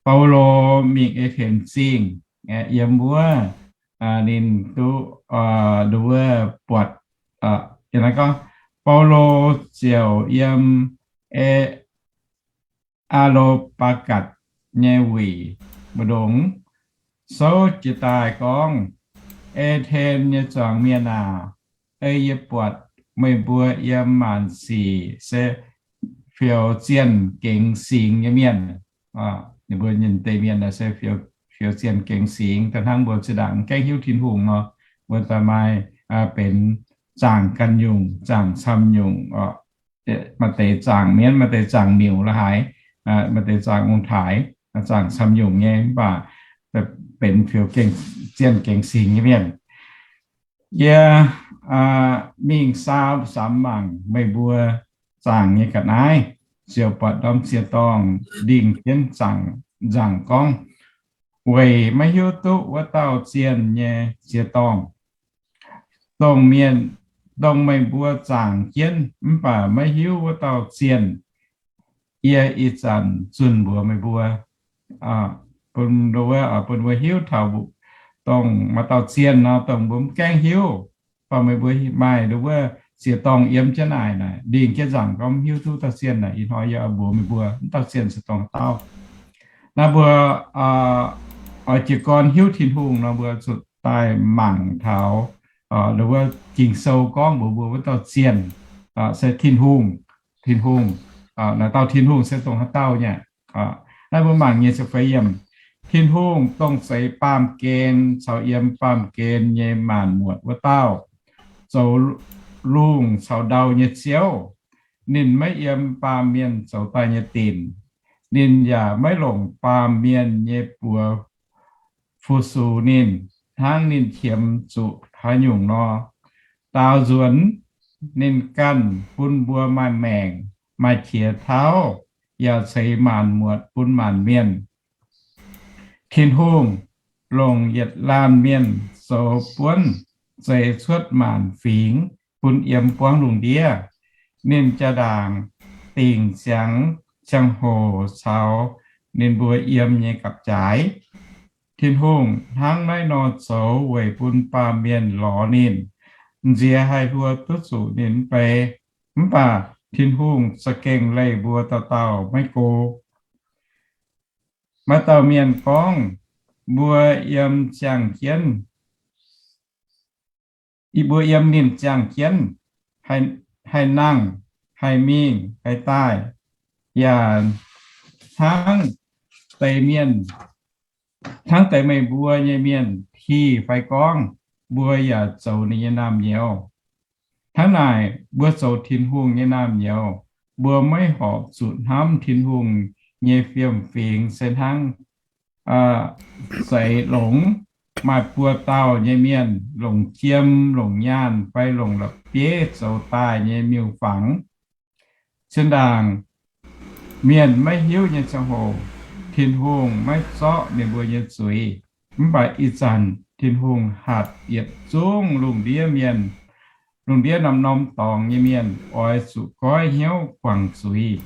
Baulo mingh Eix-Tenx Zingh, yiem wuov ninh duqv nduov buatc, gorngv Baulo ziouc yiem Aa^lo^baa^gatc nyei wuic mbu'ndongx souv jiez daaih gorngv, Eix-Tenx nyei zuangx mienh aac, ei yie buatc meih mbuo yiem maanc sic se fioux zienh gengx singx nyei mienh. Ninh mbuo nyei deix mienh se fioux zienh gengx singx, da'hnangv mbuo zinh ndaangc mv gaengh hiuv Tin-Hungh nor, mbuo daaih maaih benx zaangc ganh nyungc, zaangc camv nyungc, maaih deix zaangc mienv, maaih deix zaangc miuc la'haaix, maaih deix zaangc ong-taaix, zaangc camv nyungc nyei, mv baac benx fioux zienh gengx singx nyei mienh. Yie mingh saau samx mangc meih mbuo zaangc nyei ga'naaiv, ziouc buatc norm ziex dorngh ndingh jienv nzaangc gorngv, Weic maiv hiuv duqv wuov dauh zienh nyei ziex dorngh, dongh mienh, dongh meih mbuo zaangc jienv mv baac maiv hiuv wuov dauh zienh, yie ih zanc zunh mbuox meih mbuo, bun mbuo hiuv taux dongh maaih dauh zienh nor, dongh mbuo mv gaengh hiuv. Baac meih mbuo maaih nduov wuov ziex dorngh yiem jienv naaic, naaic ndingh jienv nzaangc gorngv mv hiuv duqv dauh zienh naaic, ih hnoi yie oix mbuox meih mbuo wuov dauh zienh se dongh haaix dauh. Naaiv mbuo oix jiez gorn hiuv Tin-Hungh nor, mbuo zuqc daaih mangc taux, nduov wuov Ging-Sou gorngv mbuox mbuo wuov dauh zienh se Tin-Hungh. Tin-Hungh, naaic dauh Tin-Hungh se dongh haaix dauh nyei? Naaiv mbuo mangc nyic ziepc feix yiemc. Tin-Hungh dongh zeix baamh gen caux yiem baamh gen nyei maanc muotc wuov dauh, zoux lungh caux ndau nyei Ziouv. Ninh maiv yiem baamh mienh zoux daaih nyei dinc. Ninh yaac maiv longc baamh mienh nyei buoz fu-sux ninh, hnangv ninh qiemx zuqc haaix nyungc nor. Daaux nzuonx ninh ganh bun mbuo maaih maengc, maaih qiex tauv, yaac ceix maanc muotc bun maanc mienh. Tin-Hungh longc yietc laanh mienh zoux buonv zeix cuotv maanc fingx bun yiem buangv lungh ndiev. Ninh jaa ndaangc dingc ziangx ziangh hoc caux ninh mbuo yiem nyei gapv-jaaix. Tin-Hungh hnangv naaiv nor zoux weic bun baamh mienh lorz ninh, nziex haih hluo duqv zuqc ninh mv bei. Mv baac Tin-Hungh za'gengh leih mbuo dauh dauh maiv go. Maaih dauh mienh gorngv, mbuo yiem ziangh jienv, mbuo yiem ninh ziangh jienv, haih nangh, haih mingh, haih daaih, yaac hnangv deix mienh, hnangv deix meih mbuo nyei mienh tih fai gorngv, mbuo yaac zoux ninh nyei naamh nyouz. Hnangv naaic, mbuo zoux Tin-Hungh nyei naamh nyouz, mbuo maiv horpc zuqc hnamv Tin-Hungh nyei fiem-fingx se hnangv zeix longx, maaih buo dauh nyei mienh longc jiem, longc nyaanh fai longc la'bieiv zoux daaih nyei miuc-fangx. Zinh ndaangc mienh maiv hiuv nyei ziangh hoc, Tin-Hungh maiv zorqv ninh mbuo nyei zuiz. Mv baac ih zanc Tin-Hungh hatc yietc zungv lungh ndiev mienh, lungh ndiev norm-norm dorngx nyei mienh oix zuqc goiv hnyouv guangc zuiz,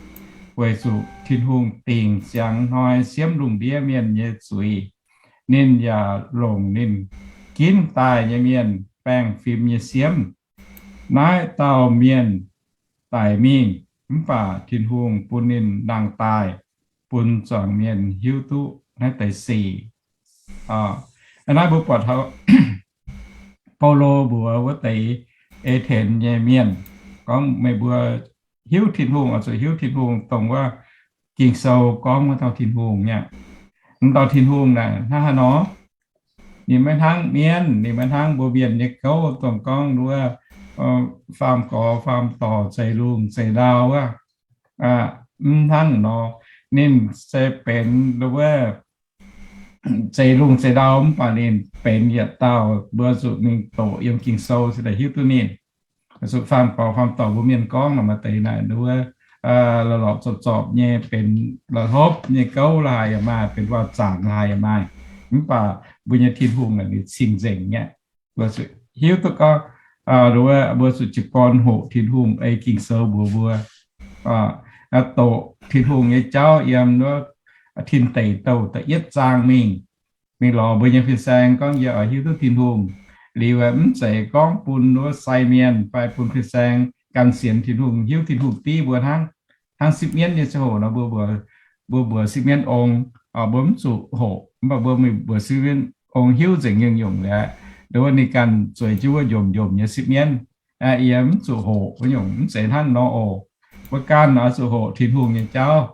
weic zuqc Tin-Hungh dingc ziangx hnoi siemv lungh ndiev mienh nyei zuiz. Ninh yaac longc ninh ginv daaih nyei mienh baengh fim nyei siemv. Naaiv dauh mienh daic mingh, mv baac Tin-Hungh bun ninh nangh daaih, bun zuangx mienh hiuv duqv naaiv deix sic. Naaiv mbuo buatc taux Baulo mbuox wuov deix Eix-Tenx nyei mienh gorngv, meih mbuo hiuv Tin-Hungh oix zuqc hiuv Tin-Hungh dongh wuov Ging-Sou gorngv wuov dauh Tin-Hungh nyei. Wuov dauh Tin-Hungh naaic hnangv haaix nor? Ninh maiv hnangv mienv, ninh maiv hnangv mbuo mienh nyei gouv dongh gorngv wuov faam-gorx faam-dorc, zeix lungh zeix ndau wuov. Mv hnangv nor, ninh se benx wuov zeix lungh zeix ndau, mv baac ninh benx yietc dauh mbuo zuqc mingh doqc yiem Ging-Sou se daaih hiuv duqv ninh. Zuqc faam-gorx faam-dorc mbuo mienh gorngv nor, maaih deix naaic wuov lorqc lorqc zorpc zorpc nyei, benx la'hlopv nyei gouv la'haaix yaac maaih, benx waac-zaangc la'haaix yaac maaih. Mv baac mbuo nyei Tin-Hungh naaic ninh cing-nzengc nyei. Mbuo zuqc hiuv duqv gorngv, mbuo zuqc jiez gorn hoqc Tin-Hungh ei Ging-Sou mbuox mbuo, doqc Tin-Hungh nyei jauv yiem wuov Tin Deic Douh da'yietv zaang mingh, mingh lorz mbuo nyei fin-saeng gorngv yie oix hiuv duqv Tin-Hungh. Liuz mv zeiz gorngv bun wuov sai mienh fai bun fin-saeng gan sienx Tin-Hungh, hiuv Tin-Hungh div mbuo hnangv. Hnangv sipv mienv nyei ziangh hoc nor, mbuo mbuox, mbuo mbuox sipv mienv ong, mbuo mv zuqc hoqc, mv baac mbuo mbuox sipv mienv ong hiuv nzengc nyungc-nyungc liuz, ndo wuov ninh ganh zueiz jienv wuov njomc-njomc nyei sipv mienv. Yie mv zuqc hoqc wuov nyungc, mv zeiz hnangv nor oc. Mbuo ganh oix zuqc hoqc Tin-Hungh nyei jauv.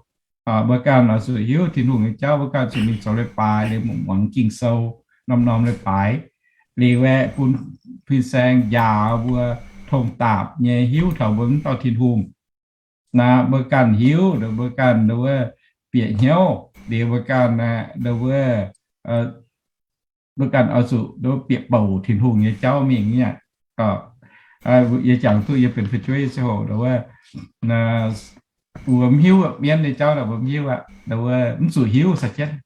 Mbuo ganh oix zuqc hiuv Tin-Hungh nyei jauv. Mbuo ganh zuqc mingh zoux leiz-baaix, liuz muangx Ging-Sou, norm-norm leiz-baaix, liuz aeqv, bun fin-saeng njaaux mbuo tong-daapc nyei hiuv taux mbuo mv dauh Tin-Hungh. Naaiv mbuo ganh hiuv, mbuo ganh ndo wuov bieqc hnyouv, liuz mbuo ganh ndo wuov, mbuo ganh oix zuqc ndo wuov bieqc bouc Tin-Hungh nyei jauv mingh nyei aqv. Yie jangx duqv yie benx fu'jueiv ziangh hoc ndo wuov, mbuo mv hiuv mienv nyei jauv, mbuo mv hiuv aqv, ndo wuov mv zuqc hiuv sai jienv.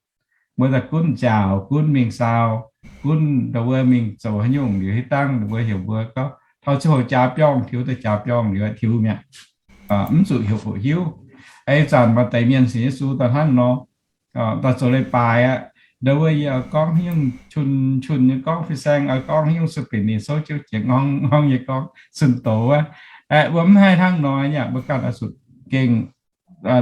Mbuo daaih gunv nziaauc, gunv mingh saau, gunv ndo wuov mingh zoux haaix nyungc liuz, hitv dangh ndo wuov heuc mbuo gorngv taux ziangh hoc jaax biorngh, tiux daaih jaax biorngh liuz tiux mi'aqv. Mv zuqc heuc hoqc hiuv. Ih zanc maaih deix mienh sienx Yesu daaih hnangv nor, daaih zoux leiz-baaix aqv. Ndo wuov yie oix gorngv haaix nyungc, qun, qun nyei gorngv, fin-saeng oix gorngv haaix nyungc, sueih binc ninh souv jienv jiex ngorngv nyei gorngv zunh doz aqv. Mbuo mv haih hnangv nor nyei aqv. Mbuo ganh oix zuqc gengh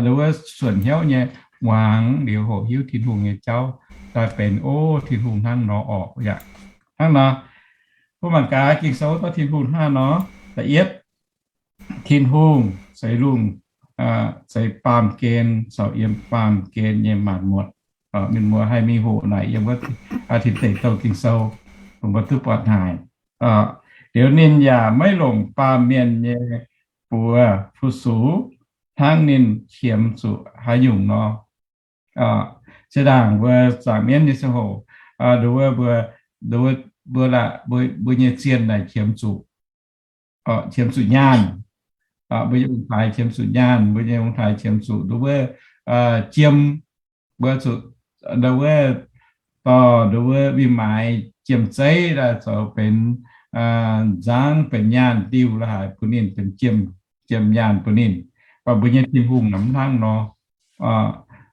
ndo wuov suonc hnyouv nyei muangx liuz hoqc hiuv Tin-Hungh nyei jauv daaih benx, o, Tin-Hungh hnangv nor orqc yaac hnangv nor. Mbuo mangc gaax Ging-Sou dorh Tin-Hungh hnangv nor. Da'yietv, Tin-Hungh ceix lungh, ceix baamh gen caux yiem baamh gen nyei maanc muotc. Mienh muoz haih mingh hoqc naaic yiem wuov Tin Deic Douh Ging-Sou, bun mbuo duqv buatc haic. Liuz ninh yaac maiv longc baamh mienh nyei buoz fu-sux hnangv ninh qiemx zuqc haaix nyungc nor. Zinh ndaangc mbuo zaangc mienv nyei ziangh hoc, ndo wuov mbuo, ndo wuov mbuo laaix mbuo nyei zienh naaic qiemx zuqc, qiemx zuqc nyaanh. Mbuo nyei ong-taaix qiemx zuqc nyaanh, mbuo nyei ong-taaix qiemx zuqc ndo wuov jiem, mbuo zuqc ndo wuov dorh ndo wuov win-maaiz jiem zeiv daaih zoux benx nzangv, benx nyaanh diuh la'haaix bun ninh, benx jiem, jiem nyaanh bun ninh. Mv baac mbuo nyei Tin-Hungh naaic mv hnangv nor.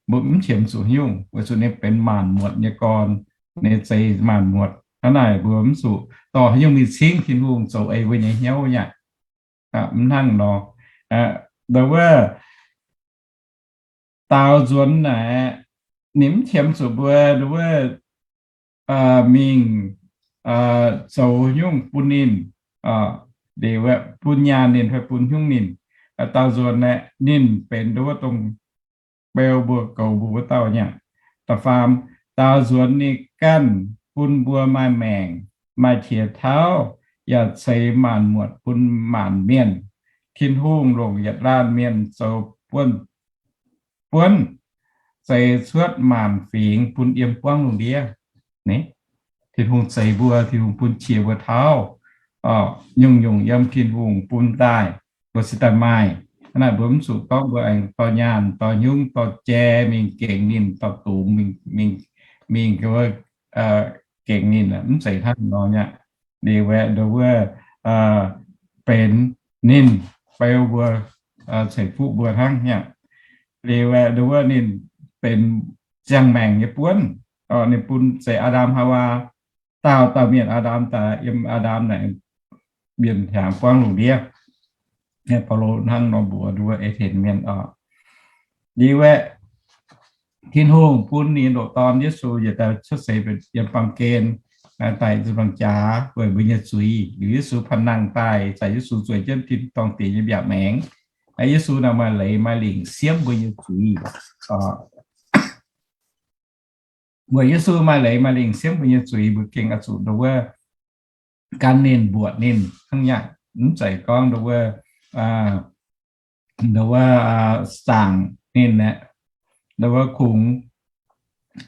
Mbuo mv qiemx zuqc haaix nyungc, weic zuqc ninh benx maanc muotc nyei gorn, ninh zeix maanc muotc. Hnangv naaic mbuo mv zuqc dorh haaix nyungc mingh cingv Tin-Hungh zoux ei mbuo nyei hnyouv nyei aqv. Mv hnangv nor. Ndo wuov daaux nzuonx naaic, ninh mv qiemx zuqc mbuo ndo wuov mingh zoux nyungc bun ninh, liuz bun nyaanh ninh fai bun hnyungv ninh. Daaux nzuonx naaic ninh benx ndo wuov dongh beu mbuo goux mbuo wuov dauh nyei aqv. Da'faam, daaux nzuonx ninh ganh bun mbuo maaih maengc, maaih qiex tauv, yaac ceix maanc muotc bun maanc mienh. Tin-Hungh longc yietc laanh mienh zoux buonv, buonv zeix cuotv maanc fingx bun yiem buangv lungh ndiev. Tin-Hungh zeix mbuo, Tin-Hungh bun qiex mbuo tauv, nyungc-nyungc yiem Tin-Hungh bun daaih, mbuo cingx daaih maaih. Hnangv naaic mbuo mv zuqc gorngv mbuo aengx dorh nyaanh, dorh hnyungv, dorh jai mingh gengx ninh, dorh dungz mingh, mingh, mingh gengx ninh, mv zeiz hnangv nor nyei aqv. Liuz aeqv, ndo wuov benx ninh beu mbuo, ceix fuqv mbuo hnangv nyei aqv. Liuz aeqv, ndo wuov ninh benx ziangh maengc nyei buonv. Ninh bun zeix Aa^ndam Haawaa, daauh dauh mienh Aa^ndam daaih, yiem Aa^ndam naaic mienh hiaangx buangv lungh ndiev. Baulo hnangv nor mbuox ndo wuov E^ten Mienh oc. Liuz aeqv, Tin-Hungh bun ninh ndoqc Dorn Yesu yietc dauh cuotv seix yiem baamh gen daaih nzuonx bangc jaax weic mbuo nyei zuiz. Liuz Yesu panh nangh daaih, zanc Yesu zueiz jienv tin-dorngh diex nyei mbiaauc maengx. Yesu naaic maaih leiz maaih lingc siemv mbuo nyei zuiz. Weic Yesu maaih leiz maaih lingc siemv mbuo nyei zuiz, mbuo gengh oix zuqc ndo wuov gan ninh, mbuoqc ninh hnangv nyei aqv. Mv zeiz gorngv ndo wuov, ndo wuov zaangc ninh aeqv, ndo wuov kungx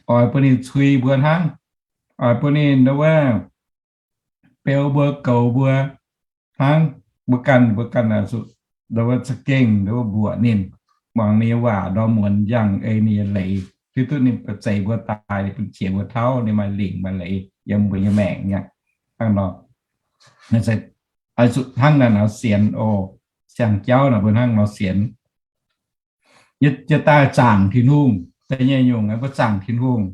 oix bun ninh cui mbuo hnangv, oix bun ninh ndo wuov beu mbuo goux mbuo hnangv. Mbuo ganh, mbuo ganh oix zuqc za'gengh mbuoqc ninh, muangx ninh nyei waac, ndorm muonz yangh ei ninh nyei leiz, hiuv duqv ninh ba'zeix mbuo daaih, ninh bun qiex mbuo tauv, ninh maaih lingc maaih leiz yiem mbuo nyei maengc aqv. Hnangv nor, hnangv naaic nor sienx oc. Siang-jauv naaic mbuo hnangv nor sienx. Yietc daaih zaangc Tin-Hungh, da'nyeic nyungc mbuo zaangc Tin-Hungh,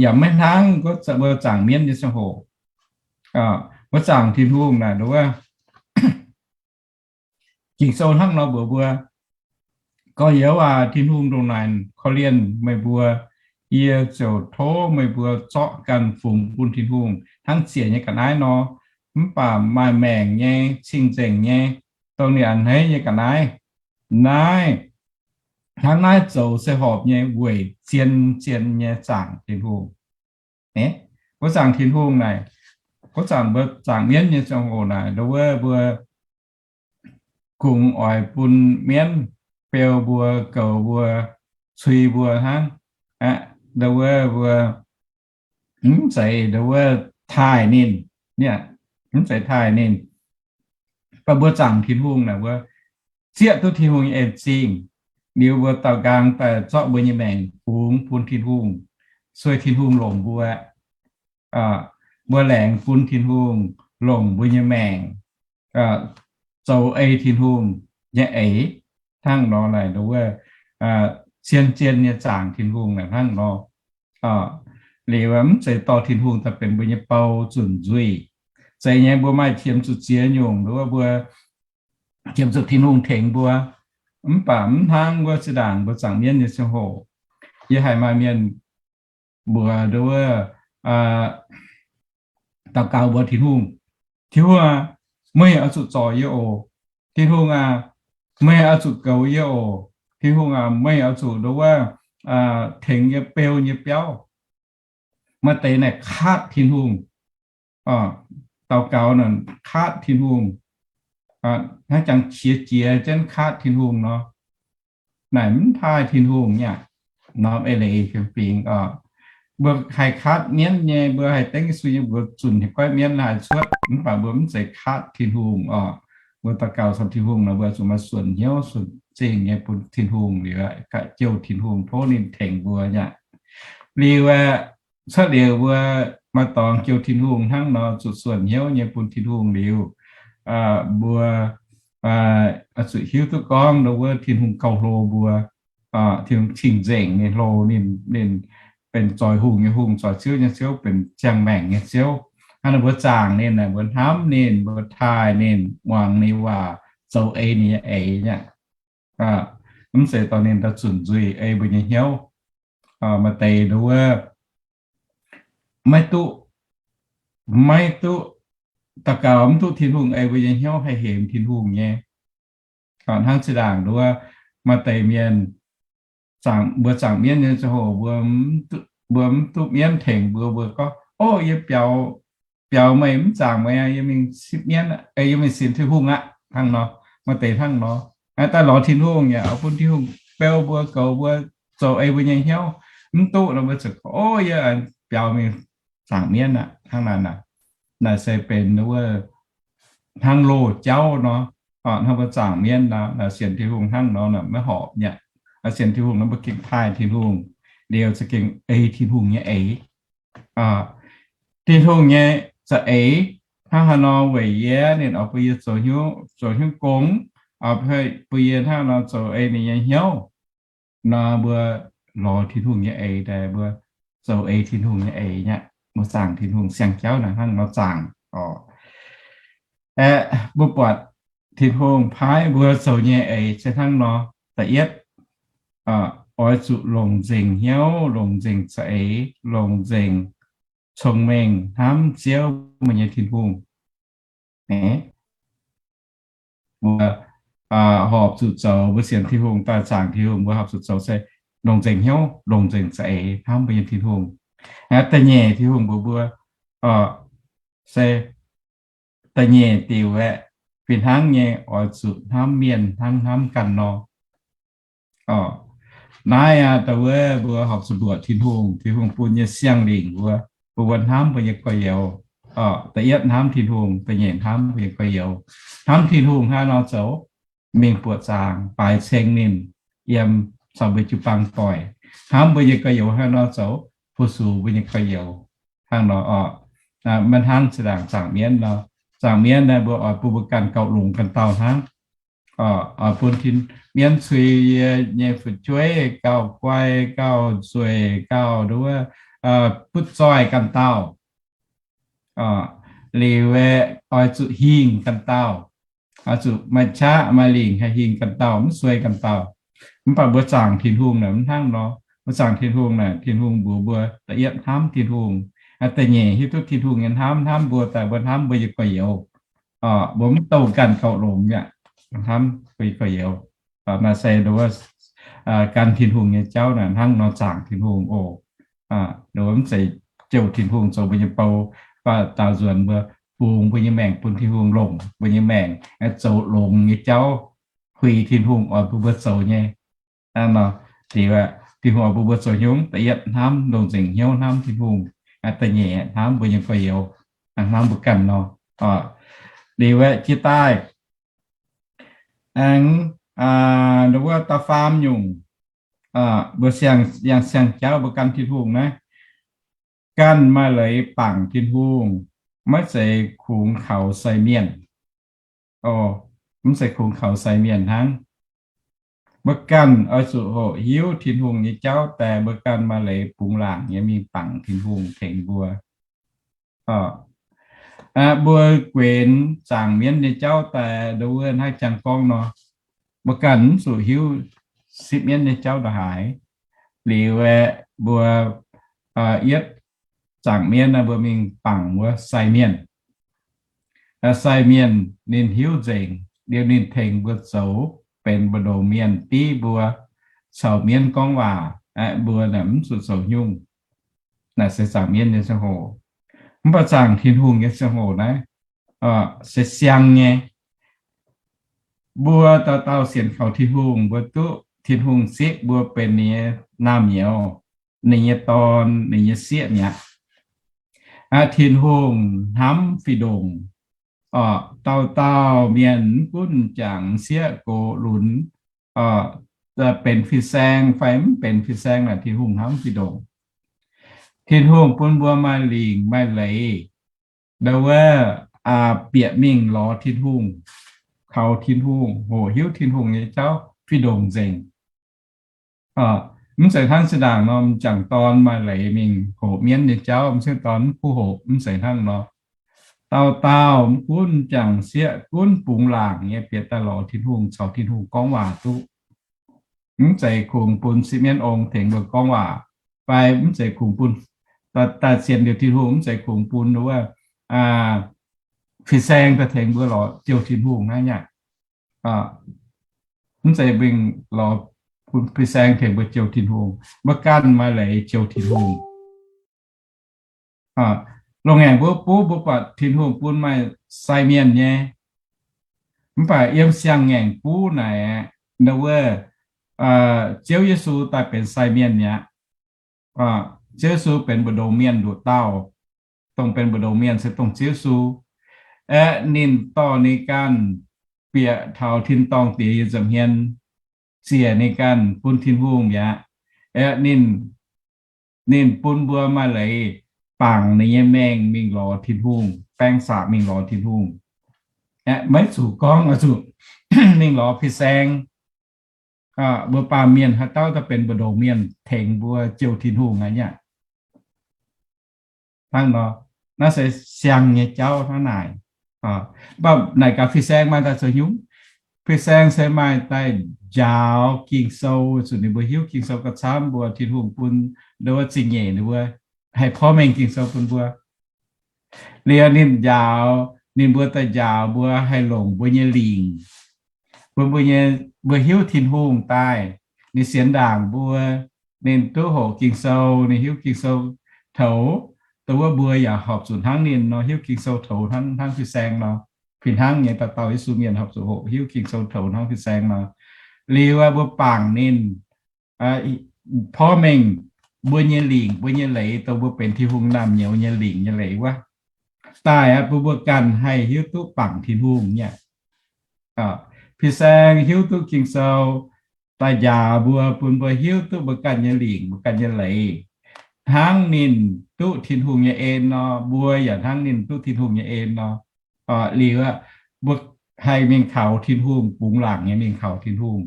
yaac maiv hnangv mbuo zaangc mienv nyei ziangh hoc. Mbuo zaangc Tin-Hungh naaic, nduov, Ging-Sou hnangv nor mbuox mbuo, Gorx-youz aac, Tin-Hungh ndongc naaic korv-lienh meih mbuo. Yie ziouc tov meih mbuo zorqv ganh fungx bun Tin-Hungh hnangv ziec nyei ga'naaiv nor, mv baac maaih maengc nyei, cing-nzengc nyei, dongh ninh a'hneiv nyei ga'naaiv. Naaiv, hnangv naaiv zoux se horpc nyei weic zien-zien nyei zaangc Tin-Hungh. Mbuo zaangc Tin-Hungh naaic, mbuo zaangc, mbuo zaangc mienv nyei ziangh hoc naaic, nduov, mbuo kungx oix bun mienv beu mbuo, goux mbuo, cui mbuo hnangv. Nduov, mbuo mv zeiz, nduov, taaih ninh, mv zeiz taaih ninh. Mv baac mbuo zaangc Tin-Hungh naaic, mbuo zieqv duqv Tin-Hungh nyei en zingh liuz, mbuo daaux nqaang daaih zorqv mbuo nyei maengc fungx bun Tin-Hungh, sueih Tin-Hungh longc mbuo. Mbuo laengz bun Tin-Hungh longc mbuo nyei maengc zoux ei Tin-Hungh nyei eix. Hnangv nor naaic, nduov, zien-zien nyei zaangc Tin-Hungh naaic hnangv nor. Liuz mv zeiz dorh Tin-Hungh daaih benx mbuo nyei bou zunc nzuih. Zeiz nyei, mbuo maaih qiemx zuqc ziex nyungc, nduov, mbuo qiemx zuqc Tin-Hungh tengx mbuo. Mv baac mv hnangv wuov zinh ndaangc mbuo zaangc mienv nyei ziangh hoc. Yie haiz maaih mienh mbuox, nduov, daux gaux mbuox Tin-Hungh, Tin-Hungh aac, meih oix zuqc zorc yie oc. Tin-Hungh aac, meih oix zuqc goux yie oc. Tin-Hungh aac, meih oix zuqc, nduov, tengx yie beu nyei biauv. Maaih deix naaic kaatv Tin-Hungh. Daux gaux naaic kaatv Tin-Hungh, hnangv jangx qiex jiez jienv kaatv Tin-Hungh nor. Naaic mv taaih Tin-Hungh nyei aqv. Norm eix leiz fingx fingx oc, mbuo haih kaatv mienv nyei, mbuo haih dengv Yesu nyei mbuox zunc haiz goiv mienv haaix cuotv, mv baac mbuo mv zeiz kaatv Tin-Hungh oc. Mbuo daux gaux caux Tin-Hungh nor, mbuo zuqc maaih suonc hnyouv suonc zingh nyei bun Tin-Hungh liuz, ga'jouh Tin-Hungh tov ninh tengx mbuo nyei aqv. Liuz aeqv, cuotv liuz mbuo maaih dorngx jouh Tin-Hungh hnangv nor, zuqc suonc hnyouv nyei bun Tin-Hungh liuz, mbuo zuqc hiuv duqv gorngv nduov, Tin-Hungh gauh hlo mbuo. Tin-Hungh cing-nzengc, ninh hlo, ninh, ninh benx zoix hungh nyei Hungh, zoix ziouv nyei Ziouv, benx ziangh maengc nyei Ziouv. Hnangv naaic mbuo zaangc ninh, mbuo hnamv ninh, mbuo taaih ninh, muangx ninh waac, zoux ei ninh nyei eix nyei aqv. Mv zeiz dorh ninh daaih zunc nzuih ei mbuo nyei hnyouv. Maaih deix nduov, maiv duqv, maiv duqv daux gaux, mv duqv Tin-Hungh ei mbuo nyei hnyouv haih hemx Tin-Hungh nyei. Hnangv zinh ndaangc nduov, maaih deix mienh, mbuo zaangc mienv nyei ziangh hoc, mbuo mv duqv mienv tengx mbuo, mbuo gorngv, O, yie biaux, biaux meih mv zaangc meih, yie mingh sipv mienv, yie mingh sienx Tin-Hungh aqv. Hnangv nor, maaih deix hnangv nor. Daaih lorz Tin-Hungh yaac oix bun Tin-Hungh beu mbuo, goux mbuo, zoux ei mbuo nyei hnyouv. Mv duqv nor, mbuo ziouc gorngv, O, yie biaux mingh zaangc mienv aqv. Hnangv naaic naaic, naaic se benx wuov hnangv loz jauv nor. Hnangv mbuo zaangc mienv nor, sienx Tin-Hungh hnangv nor, maiv horpc nyei aqv. Sienx Tin-Hungh nor, mbuo gengh taaih Tin-Hungh liuz za'gengh ei Tin-Hungh nyei eix. Tin-Hungh nyei za'eix hnangv haaix nor weic yie, ninh oix bun yie zoux hnyouv gong, bun yie hnangv nor zoux ei ninh nyei hnyouv. Nor mbuo lorz Tin-Hungh nyei eix daaih, mbuo zoux ei Tin-Hungh nyei eix nyei aqv. Mbuo zaangc Tin-Hungh siang-jauv naaic hnangv nor zaangc oc. Aeqv, mbuo buatc Tin-Hungh paaiv mbuo zoux nyei eix se hnangv nor. Da'yietv, oix zuqc longc nzengc hnyouv, longc nzengc za'eix, longc nzengc cong-mengh hnamv Ziouv, meih nyei Tin-Hungh. Mbuo horpc zuqc zoux, mbuo sienx Tin-Hungh daaih zaangc Tin-Hungh, mbuo horpc zuqc zoux se longc nzengc hnyouv, longc nzengc za'eix hnamv mbuo nyei Tin-Hungh. Da'nyeic Tin-Hungh mbuox mbuo se da'nyeic diuc aeqv, fih hnangv nyei oix zuqc hnamv mienh hnangv hnamv ganh nor. Naaiv aac, da'wuov mbuo horpc zuqc mbuoqc Tin-Hungh, Tin-Hungh bun nyei siang-lingc mbuo, bun mbuo hnamv mbuo nyei gorx-youz. Da'yietv hnamv Tin-Hungh, da'nyeic hnamv mbuo nyei gorx-youz. Hnamv Tin-Hungh hnangv nor zoux, mingh buoqc zaangc, baaix ceng ninh, yiem caux mbuo jiu-baang doic, hnamv mbuo nyei gorx-youz hnangv nor zoux, fu-sux mbuo nyei gorx-youz hnangv nor oc. Maiv hnangv zinh ndaangc zaangc mienv nor. Zaangc mienv naaiv mbuo oix bun mbuo ganh gauh longx ganh dauh hnangv. Oix bun tin mienv cui yie nyei fu'jueiv gauh guai, gauh nzueic, gauh nduov, butv zoih ganh dauh. Liuz aeqv, oix zuqc hingh ganh dauh, oix zuqc maaih qaqv maaih lingc haih hingh ganh dauh, mv suei ganh dauh. Mv baac mbuo zaangc Tin-Hungh naaic mv hnangv nor. Mbuo zaangc Tin-Hungh naaic, Tin-Hungh mbuox mbuo da'yietv hnamv Tin-Hungh, da'nyeic hiuv duqv Tin-Hungh nyei hnamv, hnamv mbuo daaih mbuo hnamv mbuo nyei gorx-youz. Mbuo mv douh ganh gauh longx mi'aqv, hnamv mbuo nyei gorx-youz. Naaiv se nduov, gan Tin-Hungh nyei jauv naaic hnangv nor zaangc Tin-Hungh oc. Nduov mv zeiz jouh Tin-Hungh zoux mbuo nyei bou, mv baac daaux nzuonx mbuo bungx mbuo nyei maengc bun Tin-Hungh, longc mbuo nyei maengc zoux longx nyei jauv, huix Tin-Hungh oix bun mbuo zoux nyei. Liuz, Tin-Hungh oix bun mbuo zoux nyungc, da'yietv hnamv, longc nzengc hnyouv hnamv Tin-Hungh. Da'nyeic hnamv mbuo nyei gorx-youz, hnamv mbuo ganh nor. Liuz aeqv, jiex daaih aengx nduov da'faam nyungc, mbuo siang, yangh siang-jauv mbuo gan Tin-Hungh naaiv, ganh maaih leiz bangc Tin-Hungh, maiv zeiz kungx kaux sai mienh. Mv zeiz kungx kaux sai mienh hnangv. Mbuo ganh oix zuqc hoqc hiuv Tin-Hungh nyei jauv daaih, mbuo ganh maaih leiz bungx laangc nyei mingh bangc Tin-Hungh tengx mbuo. Mbuo guenx zaangc mienv nyei jauv daaih, nduov wuov hnangv jangx gorngv nor, mbuo ganh mv zuqc hiuv sipv mienv nyei jauv ndongc haaix. Liuz aeqv, mbuo yietv zaangc mienv naaiv, mbuo mingh bangc wuov sai mienh. Sai mienh ninh hiuv nzengc, liuz ninh tengx mbuo zoux benx mbu'ndongx mienh div mbuo caux mienv gorngv waac, mbuo naaic mv zuqc zoux nyungc. Naaic se zaangc mienv nyei ziangh hoc. Mv baac zaangc Tin-Hungh nyei ziangh hoc naaiv se siang nyei. Mbuo dauh dauh sienx kaux Tin-Hungh, mbuo duqv Tin-Hungh zipv mbuo benx ninh nyei naamh nyouz, ninh nyei dorn, ninh nyei sieqv mi'aqv. Tin-Hungh hnamv fih ndongc. Dauh dauh mienh mv gunv m'jangc m'sieqv gox lunx, benx fin-saeng fai mv benx fin-saeng naaic, Tin-Hungh hnamv fih ndongc. Tin-Hungh bun mbuo maaih lingc maaih leiz, nduov wuov, bieqc mingh lorz Tin-Hungh, kaux Tin-Hungh, hoqc hiuv Tin-Hungh nyei jauv fih ndongc nzengc. Mv zeiz hnangv zinh ndaangc nor, m'jangc dorn maaih leiz mingh hoqc mienv nyei jauv, m'sieqv dorn mv kuv hoqc, mv zeiz hnangv nor. Dauh dauh mv gunv m'jangc m'sieqv gunv bungx laangc nyei bieqc daaih lorz Tin-Hungh, caux Tin-Hungh gorngv waac duqv. Mv zeiz kungx bun sipv mienv ong tengx mbuo gorngv waac, fai mv zeiz kungx bun, daaih sienx liuz Tin-Hungh mv zeiz kungx bun wuov fin-saeng daaih tengx mbuo lorz jouh Tin-Hungh hnangv aqv. Mv zeiz mingh lorz bun fin-saeng tengx mbuo jouh Tin-Hungh. Mbuo ganh maaih leiz jouh Tin-Hungh. Loz-ngaengc mbuo buv mbuo buatc Tin-Hungh bun maaih sai mienh nyei. Mv baac yiem siang-ngaengc buv naaic, nduov wuov, Ziouv Yesu daaih benx sai mienh mi'aqv. Ziouv Yesu benx mbu'ndongx mienh nduqc dauh. Dongh benx mbu'ndongx mienh se dongh Ziouv Yesu. Aeqv, ninh dorh ninh ganh bieqc taux tin-dorngh Diex nyei nza'hmien, ziec ninh ganh bun Tin-Hungh mi'aqv. Aeqv, ninh, ninh bun mbuo maaih leiz bangc ninh nyei mengh mingh lorz Tin-Hungh, baeng saqc mingh lorz Tin-Hungh. Aeqv, maiv zuqc gorngv oix zuqc mingh lorz fin-saeng. Mbuo baamh mienh haaix dauh daaih benx mbu'ndongx mienh tengx mbuo jouh Tin-Hungh aqv nyei. Hnangv nor, naaiv se siang nyei jauv hnangv naaic. Mv baac naaic gaax fin-saeng maaih daaih zoux nyungc? Fin-saeng se maaih daaih njaaux Ging-Sou, zuqc ninh mbuo hiuv Ging-Sou gauh camv mbuo Tin-Hungh bun nduov zingh nyeic ninh mbuo haih porv mengh Ging-Sou bun mbuo. Liuz ninh njaaux, ninh mbuo daaih njaaux mbuo haih longc mbuo nyei lingc, bun mbuo nyei, mbuo hiuv Tin-Hungh daaih. Ninh sienx ndaangc mbuo, ninh duqv hoqc Ging-Sou, ninh hiuv Ging-Sou toux, dongh wuov mbuo yaac horpc zuqc hnangv ninh nor hiuv Ging-Sou toux hnangv, hnangv fin-saeng nor. Fih hnangv nyei, dauh dauh Yesu mienh horpc zuqc hoqc hiuv Ging-Sou toux hnangv fin-saeng nor. Liuz mbuo bangc ninh porv mengh mbuo nyei lingc, mbuo nyei leiz, dongh mbuo benx Tin-Hungh naamh nyouz nyei lingc nyei leiz wuov, daaih aqv bun mbuo ganh haih hiuv duqv bangc Tin-Hungh nyei aqv. Fin-saeng hiuv duqv Ging-Sou daaih njaaux mbuo, bun mbuo hiuv duqv mbuo ganh nyei lingc, mbuo ganh nyei leiz, hnangv ninh duqv Tin-Hungh nyei en nor, mbuo yaac hnangv ninh duqv Tin-Hungh nyei en nor. Liuz aqv, mbuo haih mingh kaux Tin-Hungh, bungx laangc nyei mingh kaux Tin-Hungh.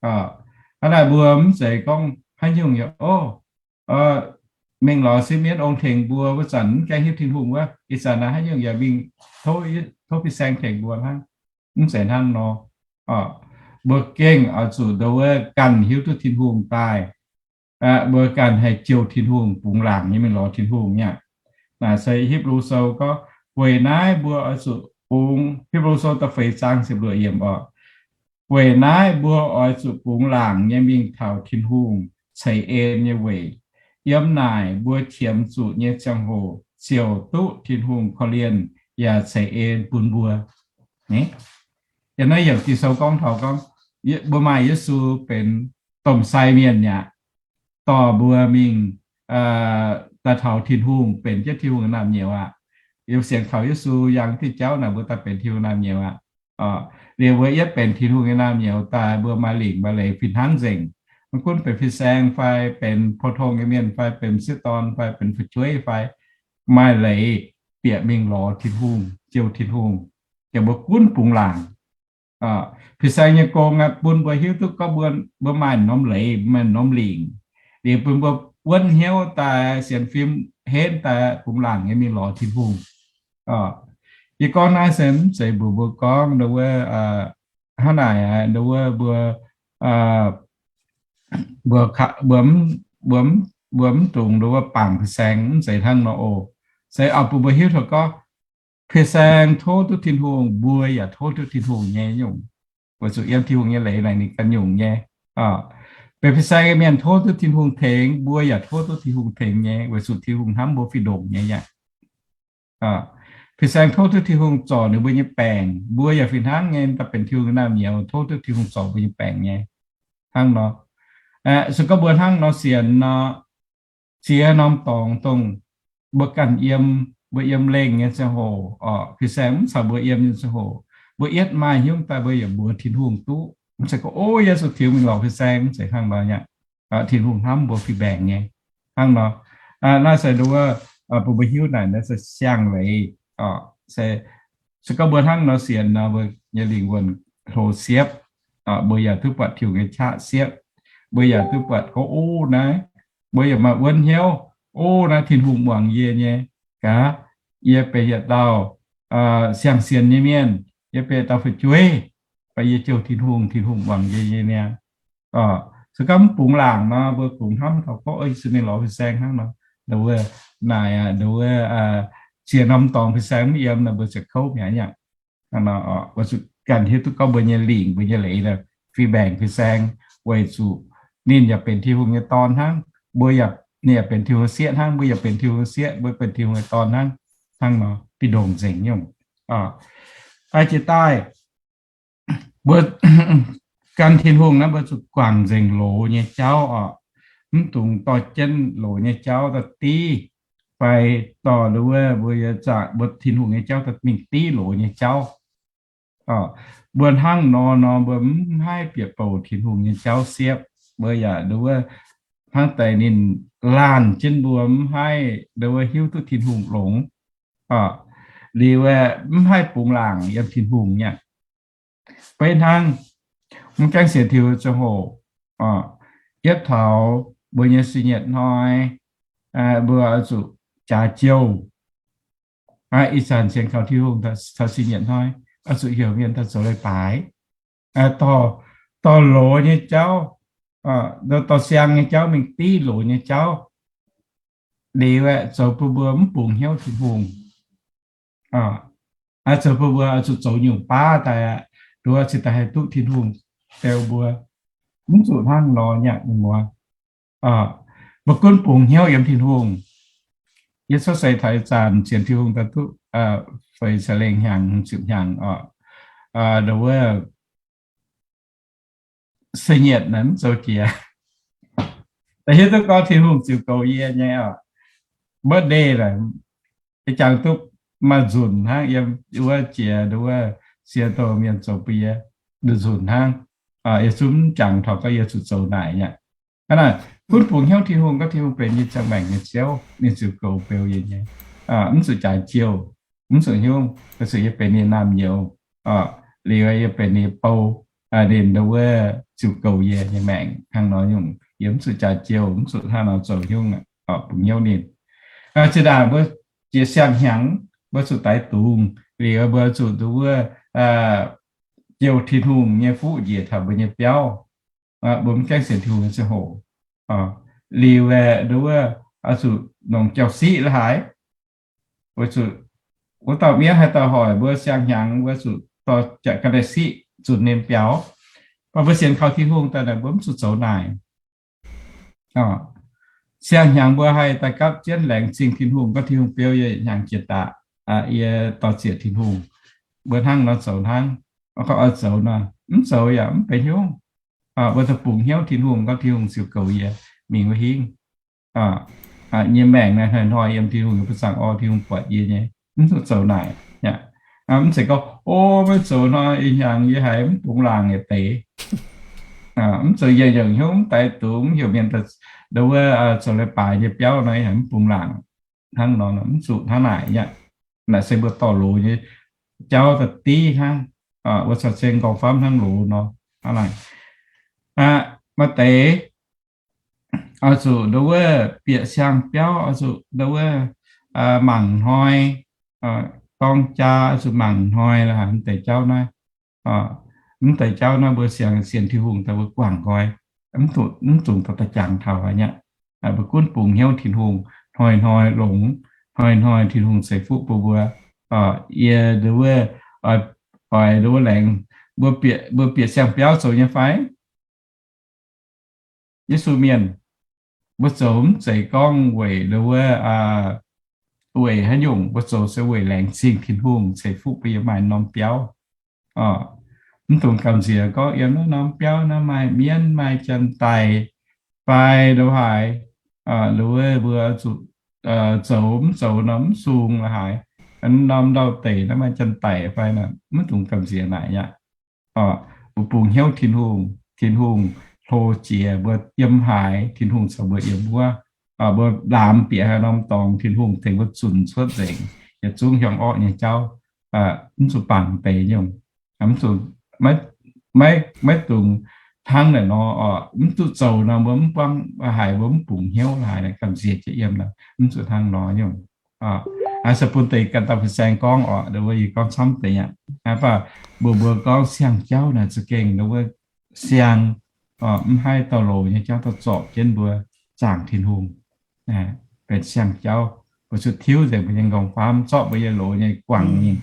Hnangv naaic mbuo mv zeiz gorngv haaix nyungc yaac, o, mingh lorz sieqv mienv ong tengx mbuo, wuov zanc mv gaengh hiuv Tin-Hungh wuov, ih zanc naaiv haaix nyungc yaac mingh tov, tov fin-saeng tengx mbuo hnangv. Mv zeiz hnangv nor. Mbuo gengh oix zuqc nduov wuov ganh hiuv duqv Tin-Hungh daaih, mbuo ganh haih jouh Tin-Hungh, bungx laangc nyei mingh lorz Tin-Hungh nyei aqv. Naaic se Hipv^lu Sou gorngv, weic naaiv mbuo oix zuqc bungx, Hipv^lu Sou da'feix zaang ziepc luoqc yiemc oc. Weic naaiv mbuo oix zuqc bungx laangc nyei mingh taux Tin-Hungh ceix en nyei weic. Yiem naaic mbuo qiemx zuqc nyei ziangh hoc ziouc duqv Tin-Hungh korv-lienh yaac ceix en bun mbuo. Yiem naaiv yiemc Ging-Sou gorngv taux gorngv, mbuo maaih Yesu benx domh sai mienh aqv, dorh mbuo mingh daaih taux Tin-Hungh, benx jienv Tin-Hungh nyei naamh nyouz aqv. Yiem sienx kaux Yesu yangh diuh jauv naaic mbuo daaih benx Tin-Hungh naamh nyouz aqv. Liuz mbuo yietv benx Tin-Hungh nyei naamh nyouz daaih mbuo maaih lingc maaih leiz fih hnangv nzengc. Mv gunv benx fin-saeng fai benx pou-tong nyei mienh fai benx m'sieqv dorn fai benx fu'jueiv fai, maaih leiz bieqc mingh lorz Tin-Hungh, jouh Tin-Hungh, yaac mbuo gunv bungx laangc. Fin-saeng nyei gong aqv, bun mbuo hiuv duqv gorngv mbuo, mbuo maaih norm leiz, maaih norm lingc, liuz bun mbuo wuonv hnyouv daaih, sienx fim henv daaih, bungx laangc nyei mingh lorz Tin-Hungh. Yie gorngv naaiv se mv zeiz mbuox mbuo gorngv nduov wuov, hnangv naaic, nduov wuov mbuo, mbuo, mbuo, mbuo mv dungx nduov wuov bangc fin-saeng, mv zeiz hnangv nor oc. Se oix bun mbuo hiuv taux gorngv, fin-saeng tov duqv Tin-Hungh, mbuo yaac tov duqv Tin-Hungh nyei nyungc. Weic zuqc yiem Tin-Hungh nyei leiz naaic ninh ganh nyungc nyei. Benx fin-saeng nyei mienh tov duqv Tin-Hungh tengx, mbuo yaac tov duqv Tin-Hungh tengx nyei, weic zuqc Tin-Hungh hnamv mbuo fih ndongc nyei aqv. Fin-saeng tov duqv Tin-Hungh zorc ninh mbuo nyei baengc, mbuo yaac fih hnangv nyei, daaih benx Tin-Hungh nyei naamh nyouz, tov duqv Tin-Hungh zorc mbuo nyei baengc nyei. Hnangv nor, se gorngv mbuo hnangv nor sienx nor, ziex norm dorngx dongh mbuo ganh yiem, mbuo yiem lengh nyei ziangh hoc oc, fin-saeng mv caux mbuo yiem nyei ziangh hoc, mbuo yietv maaih hnyouv daaih mbuo yaac mbuox Tin-Hungh duqv. Mv zeiz gorngv, o, Yesu tiux mingh lorz fin-saeng, mv zeiz hnangv nor aqv. Tin-Hungh hnamv mbuo fih mbaengc nyei. Hnangv nor, naaiv se nduov wuov, bun mbuo hiuv naaic naaiv se siang-leiz oc. Se, se gorngv mbuo hnangv nor sienx nor, mbuo nyei lingh wuonh hlo siepv, mbuo yaac duqv buatc Tin-Hungh nyei qaqv siepv, mbuo yaac duqv buatc gorngv, o, naaiv, mbuo yaac maaih wuonv hnyouv, o, naaiv Tin-Hungh muangx yie nyei gaax, yie benx yietc dauh siang-sienx nyei mienh, yie benx yietc dauh fu'jueiv, fai yie jouh Tin-Hungh, Tin-Hungh muangx yie nyei niaa. Se gorngv mv bungx laangc nor, mbuo kungx hnamv taux gorngv, o, se ninh lorz fin-saeng hnangv nor, nduov wuov naaic, nduov wuov, ziex norm dorngx fin-saeng mv yiem nor, mbuo ziouc kouv mi'aqv. Weic zuqc ganh hiuv duqv gorngv mbuo nyei lingc, mbuo nyei leiz fih mbaengc fin-saeng, weic zuqc ninh yaac benx Tin-Hungh nyei dorn hnangv, mbuo yaac, ninh yaac benx Tin-Hungh sieqv hnangv, mbuo yaac benx Tin-Hungh sieqv, mbuo benx Tin-Hungh nyei dorn hnangv, hnangv nor fih ndongc nzengc nyungc. Daaih jiex daaih, mbuo gan Tin-Hungh naaiv mbuo zuqc guangc nzengc loz nyei jauv oc. Mv dungx dorh jienv loz nyei jauv daaih div, fai dorh nduov wuov mbuo yaac zaqc mbuo Tin-Hungh nyei jauv daaih mingh div loz nyei jauv. Mbuo hnangv nor nor mbuo mv haih bieqc bouc Tin-Hungh nyei jauv siepv. Mbuo yaac nduov wuov hnangv deix ninh laanh jienv mbuo mv haih nduov wuov hiuv duqv Tin-Hungh longx. Liuz mv haih bungx laangc yiem Tin-Hungh nyei. Beiv hnangv, mv gaengh sienx Tin-Hungh ziangh hoc, yietv taux mbuo nyei sin nyietc hnoi, mbuo oix zuqc jaax jouh. Ih zanc sienx kaux Tin-Hungh taux sin nyietc hnoi, oix zuqc heuc mienh daaih zoux leiz-baaix, dorh loz nyei jauv, dorh siang nyei jauv mingh div loz nyei jauv. Liuz aeqv, zoux bun mbuo mv bungx hnyouv Tin-Hungh. Zoux bun mbuo zuqc zoux nyungc baav daaih, nduov cingx daaih haih duqv Tin-Hungh beu mbuo. Mv zuqc hnangv nor nyei, mienh muoz. Mbuo gunv bungx hnyouv yiem Tin-Hungh. Yie cuotv seix taux ih zanc sienx Tin-Hungh daaih duqv feix caa lengh hnyangx, ziepc hnyangx oc. Nduov wuov, se nyietc naaic mv zoux jiex. Da'hiuv duqv gorngv Tin-Hungh ziux goux yie nyei oc. Birthday naaic, ih jangx duqv maaih nzunc hnangv yiem wuov jiex nduov wuov Seattle mienh zoux bun yie. nzunc hnangv. Yie zungv mv jangx taux gorngv yie zuqc zoux naaic nyei. Hnangv naaic, gunv bungx hnyouv Tin-Hungh, gorngv Tin-Hungh benx yie ziangh maengc nyei Ziouv, ninh ziouc goux beu yie nyei. Mv zuqc jaaix jouh, mv zuqc hnyouv, weic zuqc yie benx ninh naamh nyouz, liuz yie benx ninh bou, ninh ndau wuov ziouc goux yie nyei maengc hnangv nor nyungc. Yie mv zuqc jaaix jouh, mv zuqc hnangv nor zoux hnyouv, bungx hnyouv ninh. Zinh ndaangc mbuo jiex siang-hnyangx, mbuo zuqc daix dungz, liuz mbuo zuqc ndau wuov jouh Tin-Hungh nyei fuqv njiec taux mbuo nyei biauv. Mbuo mv gaengh sienx Tin-Hungh nyei ziangh hoc, liuz ndau wuov zuqc longc jauv-siqv la'haaix, weic zuqc wuov dauh mienv haih daaih hoic mbuo siang-hnyangx, mbuo zuqc dorh jaax ga'naaiv siqv zunc ninh biaux. Mv baac mbuo sienx kaux Tin-Hungh daaih naaic, mbuo mv zuqc zoux naaic. Siang-hnyangx mbuo haih daaih gapv jienv laengz zingh Tin-Hungh, gorngv Tin-Hungh beu yie hnyangx jiex daaih, yie dorh ziec Tin-Hungh. Mbuo hnangv nor zoux hnangv. Mv gorngv oix zoux nor, mv zoux yaac mv benx hnyouv. Mbuo daaih bungx hnyouv Tin-Hungh, gorngv Tin-Hungh ziouc goux yie mingh wuov hingv. Nyei maengc naaiv hnoi-hnoi yiem Tin-Hungh nyei buoz-zaangv orv, Tin-Hungh buatc yie nyei, mv zuqc zoux naaic. Mv zeiz gorngv, o, maiv zoux nor, ih hnyangx yie haiz mv bungx laangc yietc deix. Mv zoux yietc nyungc hnyouv, mv daix dungz, mv heuc mienh ndau wuov zoux leiz-baaix nyei biauv nor, yie haiz mv bungx laangc. Hnangv nor, mv zuqc hnangv naaic nyei. Naaic se mbuo dorh loz nyei jauv da'div hnangv. Mbuo caux zeng nqorngv famv hnangv loz nor, hnangv naaic. Maaih deix oix zuqc ndau wuov bieqc siang-biauv, oix zuqc ndau wuov mangc hnoi, dorng jaa oix zuqc mangc hnoi la'haaix, mv deix jauv naaiv. Mv deix jauv naaiv mbuo sienx, sienx Tin-Hungh daaih mbuo guangc nqoi, mv dungx dorh daaih jangx taux haaix nyungc. Mbuo gunv bungx hnyouv Tin-Hungh, hnoi-hnoi longx, hnoi-hnoi Tin-Hungh ceix fuqv bun mbuo. Yie ndau wuov, oix ndau wuov laengz, mbuo bieqc siang-biauv zoux nyei fai? Yesu mienh, mbuo zoux mv zeiz gorngv weic ndau wuov, weic haaix nyungc, mbuo zoux se weic laengz zingh Tin-Hungh ceix fuqv bun yie maaih norm biauv. Mv dungx gamh nziex gorngv yiem naaiv norm biauv naaiv maaih mienv maaih janx-daic fai ndau haaix, ndau wuov mbuo zuqc zoux mv zoux norm mv sung la'haaix, norm ndau-deic naaiv maaih janx-daic fai, mv dungx gamh nziex naaic aqv. Mbuo bungx hnyouv Tin-Hungh, Tin-Hungh hlo jiex mbuo yiem haaix, Tin-Hungh caux mbuo yiem wuov. Mbuo laamx bieqc haaix norm dorngx, Tin-Hungh tengx mbuo zunc cuotv nzengc, yietc zungv hiuang orqv nyei jauv, mv zuqc bangc deix nyungc. Mv zuqc, maiv, maiv dungx hnangv naaic nor, mv duqv zoux nor, mbuo mv buangv haic, mbuo mv bungx hnyouv haic, gamh nziex jiex yiem nor, mv zuqc hnangv nor nyungc. Se bun deix ganh dauh fin-saeng gorngv orqc, mbuo yie gorngv camv deix aqv. Mv baac mbuo, mbuo gorngv siang-jauv naaic za'gengh wuov siang, mv haih dorh loz nyei jauv dorh zorpc jienv mbuo zaangc Tin-Hungh. Benx siang-jauv, mbuo zuqc tiuv nzengc mbuo nyei nqorngv-famv, zorqv mbuo nyei loz nyei guangc mingh,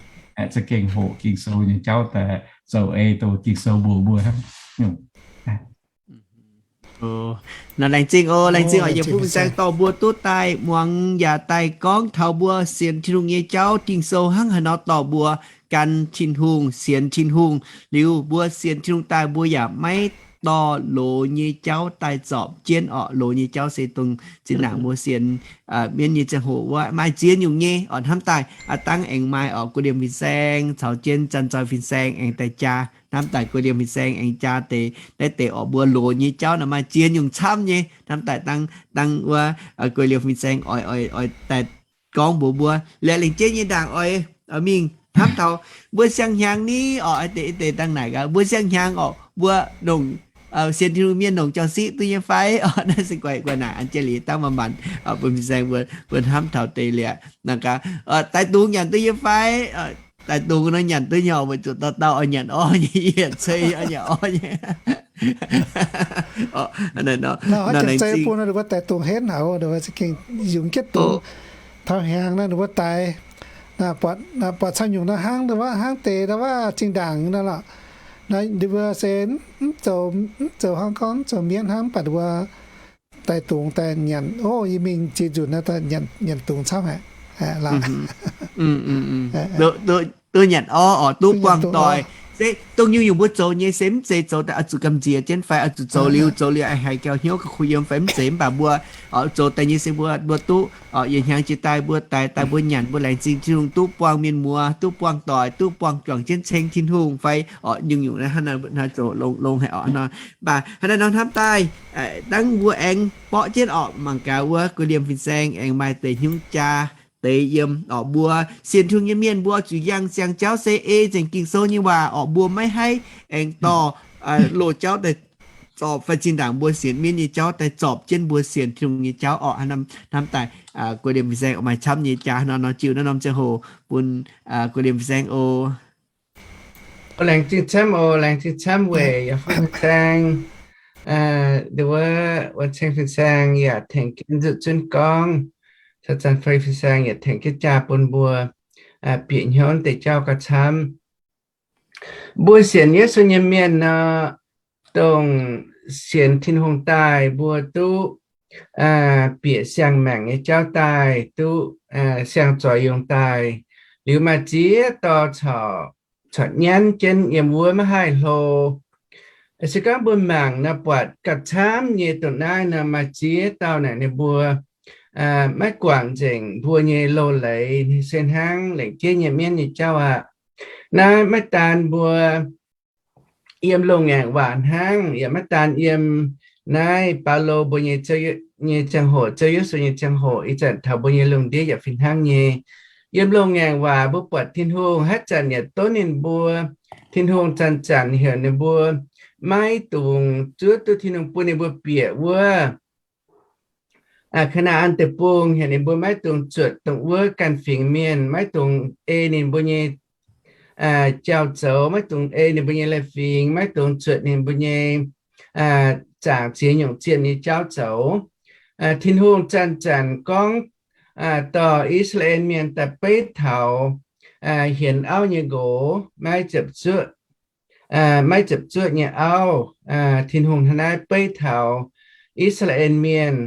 za'gengh hoqc Ging-Sou nyei jauv daaih zoux ei douh Ging-Sou mbuox mbuo hnangv. Nor laengz zingh oc, laengz zingh oc, yietc zungv fin-saeng dorh mbuo duqv daaih muangx yaac daaih gorngv taux mbuo sienx Tin-Hungh nyei jauv Ging-Sou hnangv haaix nor dorh mbuo gan Tin-Hungh, sienx Tin-Hungh. Liuz mbuo sienx Tin-Hungh daaih mbuo yaac maiv dorh loz nyei jauv daaih zorpc jienv orqc. Loz nyei jauv se dongh zinh ndaangc mbuo sienx mienv nyei ziangh hoc wuov maaih ziex nyungc nyei orqc. Hnamv daaih aav dangv aengx maaih orqc guei liemh fin-saeng caux jienv zanc zoih fin-saeng aengx daaih jaa. Hnamv daaih guei liemh fin-saeng aengx jaa deix, naaiv deix orqc mbuo loz nyei jauv naaic maaih ziex nyungc camv nyei. Hnamv daaih dangh, dangh wuov guei liemh fin-saeng oix, oix, oix daaih gorngv mbuox mbuo. Liuz lengc jeiv nyei ndaangc oix, oix mingh hnamv taux mbuo siang-hnyangx ni orqc, deix, deix dangh naaic gaax, mbuo siang-hnyangx orqc mbuo longc, sienx Tin-Hungh mienh longc jauv-siqv duqv nyei fai orqc. Naaiv se guai, guai naaic an jienv liuz dangv manc-manc bun fin-saeng mbuo, mbuo hnamv taux deix liuz naaic gaax, daaih dungz nyanc duqv nyei fai? Daaih dungz nor nyanc duqv nyei, weic zuqc dauh dauh oix nyanc orv nyei, yietc ceix oix nyanc orv nyei. Nor, janx-zeiv bun nor ninh mbuo daaih dungz henv haic, ninh mbuo za'gengh yungz jienv dungz. Taux hnyangx nor ninh mbuo daaih buatc camv nyungc nor hnangv, hnangv deix nor wuov zinh ndaangc nor lorqc. Ninh mbuo se mv zoux, mv zoux hnangv gorngv mv zoux mienv hnangv, mv baac ninh mbuo daaih dungz daaih nyanc. O, yie mingh ziex nzunc nor nyanc dungz camv haic. Duqv nyanc orv orqc, duqv buangh doic. Dongh nyungc-nyungc mbuo zoux nyei se mv zeiz zoux daaih oix zuqc gamh nziex jienv fai oix zuqc zoux liuz, zoux liuz haiz gauh hnyouv gauh kuh yiem fai mv zeiz, mv baac mbuo zoux daaih nyei se mbuo, mbuo duqv yietc hnyangx jiex daaih mbuo daix daaih mbuo nyanc mbuo laengz zingh Tin-Hungh duqv buangh mienh muoz, duqv buangh doic, duqv buangh juangc jienv ceng Tin-Hungh fai orqc, nyungc-nyungc naaiv hnangv naaiv zoux longx-longx haic orqc nor. Mv baac hnangv naaiv nor hnamv daaih dangv mbuo aengx borqv jienv orqc, mangc gaax wuov guei liemh fin-saeng aengx maaih deix hnyouv jaa deix yiem orqc. Mbuo sienx Tin-Hungh nyei mienh mbuo zuqc yangh ziangh jauv se ei nzengc Ging-Sou nyei waac orqc. Mbuo maiv haih aengx dorh loz-jauv daaih zorpc fai zinh ndaangc mbuo sienx mienv nyei jauv daaih zorpc jienv mbuo sienx Tin-Hungh nyei jauv orqc. Hnamv daaih guei liemh fin-saeng maaih camv nyei jaa nor, nor jiu naaiv norm ziangh hoc bun guei liemh fin-saeng oc. Laengz zingh camv oc, laengz zingh camv weic yaac fin-saeng. Nduov wuov ceng fin-saeng yaac tengx jienv nzuqc zunv gorngv, caux zanc fei fin-saeng yaac tengx jienv jaa bun mbuo bieqc hnyouv deix jauv gauh camv. Mbuo sienx Yesu nyei mienh nor, dongh sienx Tin-Hungh daaih mbuo duqv bieqc siang-maengc nyei jauv daaih, duqv siang-zoix yungz daaih, liuz maaih ziex dauh corc nyanv jienv yiem wuov maiv haih hlo. Se gorngv mbuo mangc nor buatc gauh camv nyei dongh naaiv nor maaih ziex dauh naaic ninh mbuo maiv guangc nzengc mbuo nyei loz-leiz se hnangv lengc jeiv nyei mienv nyei jauv aqv. Naaiv maiv daan mbuo yiem loz-ngaengc waac hnangv, yaac maiv daan yiem naaiv Baulo mbuo nyei, nyei ziangh hoc, Ziouv Yesu nyei ziangh hoc, ih zanc taux mbuo nyei lungh ndiev yaac fih hnangv nyei. Yiem loz-ngaengc waac mbuo buatc Tin-Hungh haaix zanc yaac donv ninh mbuo. Tin-Hungh zanc-zanc heuc ninh mbuo maiv dungx zuov duqv Tin-Hungh bun ninh mbuo bieqc wuov Kaa^naa^an Deic-Bung, heuc ninh mbuo maiv dungx zuotc dongh wuov ganh fingx mienh, maiv dungx ei ninh mbuo nyei jauv-zoux, maiv dungx ei ninh mbuo nyei leiz-fingx, maiv dungx zuotc ninh mbuo nyei zaangc ziex nyungc zienh nyei jauv zoux. Tin-Hungh zanc-zanc gorngv dorh I^saa^laa^en Mienh daaih beiv taux hienx auv nyei nqox, maiv ziepc zuoqv, maiv ziepc zuoqv nyei auv. Tin-Hungh hnangv naaiv beiv taux I^saa^laa^en Mienh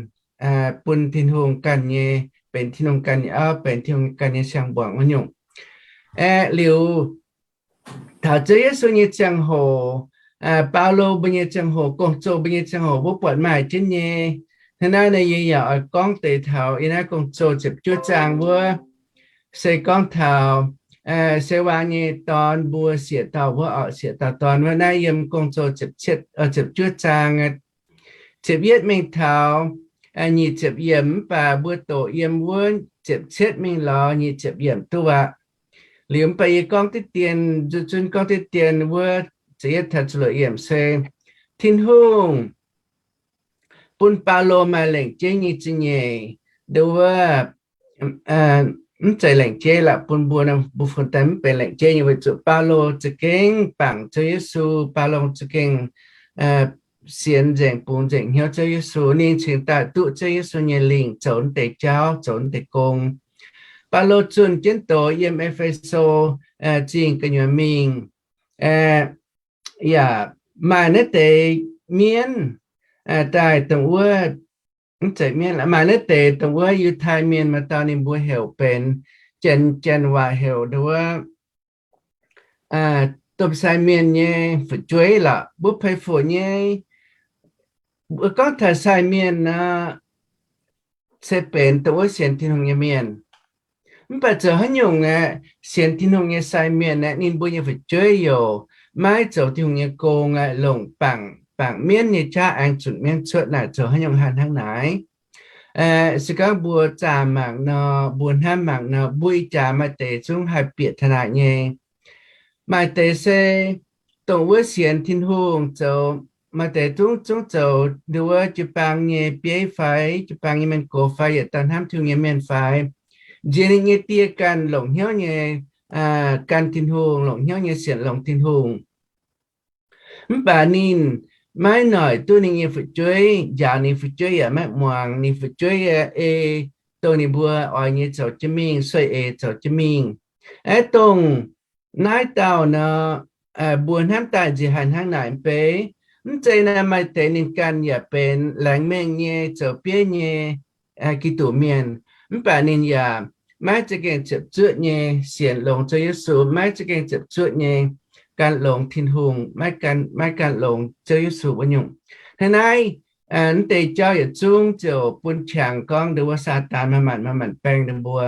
bun Tin-Hungh ganh nyei, benx Tin-Hungh ganh nyei auv, benx Tin-Hungh ganh nyei siang-mbuangz wuov nyungc. Aeqv, liuz taux Ziouv Yesu nyei ziangh hoc, Baulo mbuo nyei ziangh hoc, Gong-Zoh mbuo nyei ziangh hoc, mbuo buatc maaih jienv nyei. Hnangv naaiv nor yie yaac oix gorngv deix taux yiem naaiv Gong-Zoh ziepc juov zaang wuov, se gorngv taux seix waang nyei dorn mbuo siec dauh wuov orqc, siec dauh dorn wuov. Naaiv yiem Gong-Zoh ziepc juov zaang ziepc yietv mingh taux nyic ziepc yiemc, mv baac mbuo doqc yiem wuov ziepc cietv mingh lorz nyic ziepc yiemc duqv aqv. Liuz mv baac yie gorngv diqv dien, nzunc zunv gorngv diqv dien wuov ziepc yietv taux ziepc luoqc yiemc se Tin-Hungh bun Baulo maaih lengc jeiv nyei zingh nyeic. Nduov wuov, mv zeiz lengc jeiv lorqc, bun mbuo, mbuo fun daaih mv benx lengc jeiv nyei weic zuqc Baulo za'gengh bangc Ziouv Yesu. Baulo za'gengh sienx nzengc, bungx nzengc hnyouv Ziouv Yesu. Ninh cingx daaih duqv Ziouv Yesu nyei lingc zoux naaiv deix jauv, zoux naaiv deix gong. Baulo zunh jienv doz yiem E^fe^so Zingh gu'nyuoz mingh, yaac maaih naaiv deix mienv daaih dongh wuov, mv zeiz mienv, maaih naaiv deix dongh wuov Yiutai Mienh maaih dauh ninh mbuo heuc benx, janx, janx waac heuc nduov wuov domh sai mienh nyei fu'jueiv lorqc, mbuo peix fuc nyei. Mbuo gorngv taux sai mienh nor, se benx dongh wuov sienx Tin-Hungh nyei mienh. Mv baac zoux haaix nyungc aeqv, sienx Tin-Hungh nyei sai mienh aeqv, ninh mbuo nyei fu'jueiv youc maiv zoux Tin-Hungh nyei gong aeqv, longc bangc, bangc mienv nyei qaqv aengx zunc mienv cuotv naaic, zoux haaix nyungc haih hnangv naaic? Se gorngv mbuo zaah mangc nor, mbuo hnamv mangc nor, mbuo ih jaax maaih deix zungv haih bieqc taux naaic nyei. Maaih deix se dongh wuov sienx Tin-Hungh zoux, maaih deix zungv, zungv zoux nduov wuov jiu-baang nyei bieiv fai, jiu-baang nyei mienh gox fai, yietc dauh hnamv Tin-Hungh nyei mienh fai, nziex ninh nyei die ganh longc hnyouv nyei gan Tin-Hungh, longc hnyouv nyei sienx longx Tin-Hungh. Mv baac ninh maiv noic duqv ninh nyei fu'jueiv, njaaux ninh fu'jueiv yaac maiv muangx. Ninh fu'jueiv ei dongh ninh mbuo oix nyei zoux jienv mingh, sueih eix zoux jienv mingh. Aeqv, dongh naaiv dauh nor, mbuo hnamv daaih nziex haih hnangv naaic mv bei? Mv zeiz naaic, maaih deix ninh ganh yaac benx laengz mengh nyei zoux bieiv nyei Giduc mienh, mv baac ninh yaac maiv za'gengh ziepc zuoqv nyei sienx longx Ziouv Yesu, maiv za'gengh ziepc zuoqv nyei gan longx Tin-Hungh, maiv gan, maiv gan longx Ziouv Yesu wuov nyungc. Hnangv naaiv, mv deix jauv yietc zungv ziouc bun qangx gorngv ndongc wuov Saadaan maaih maanc, maaih maanc baeng ninh mbuo.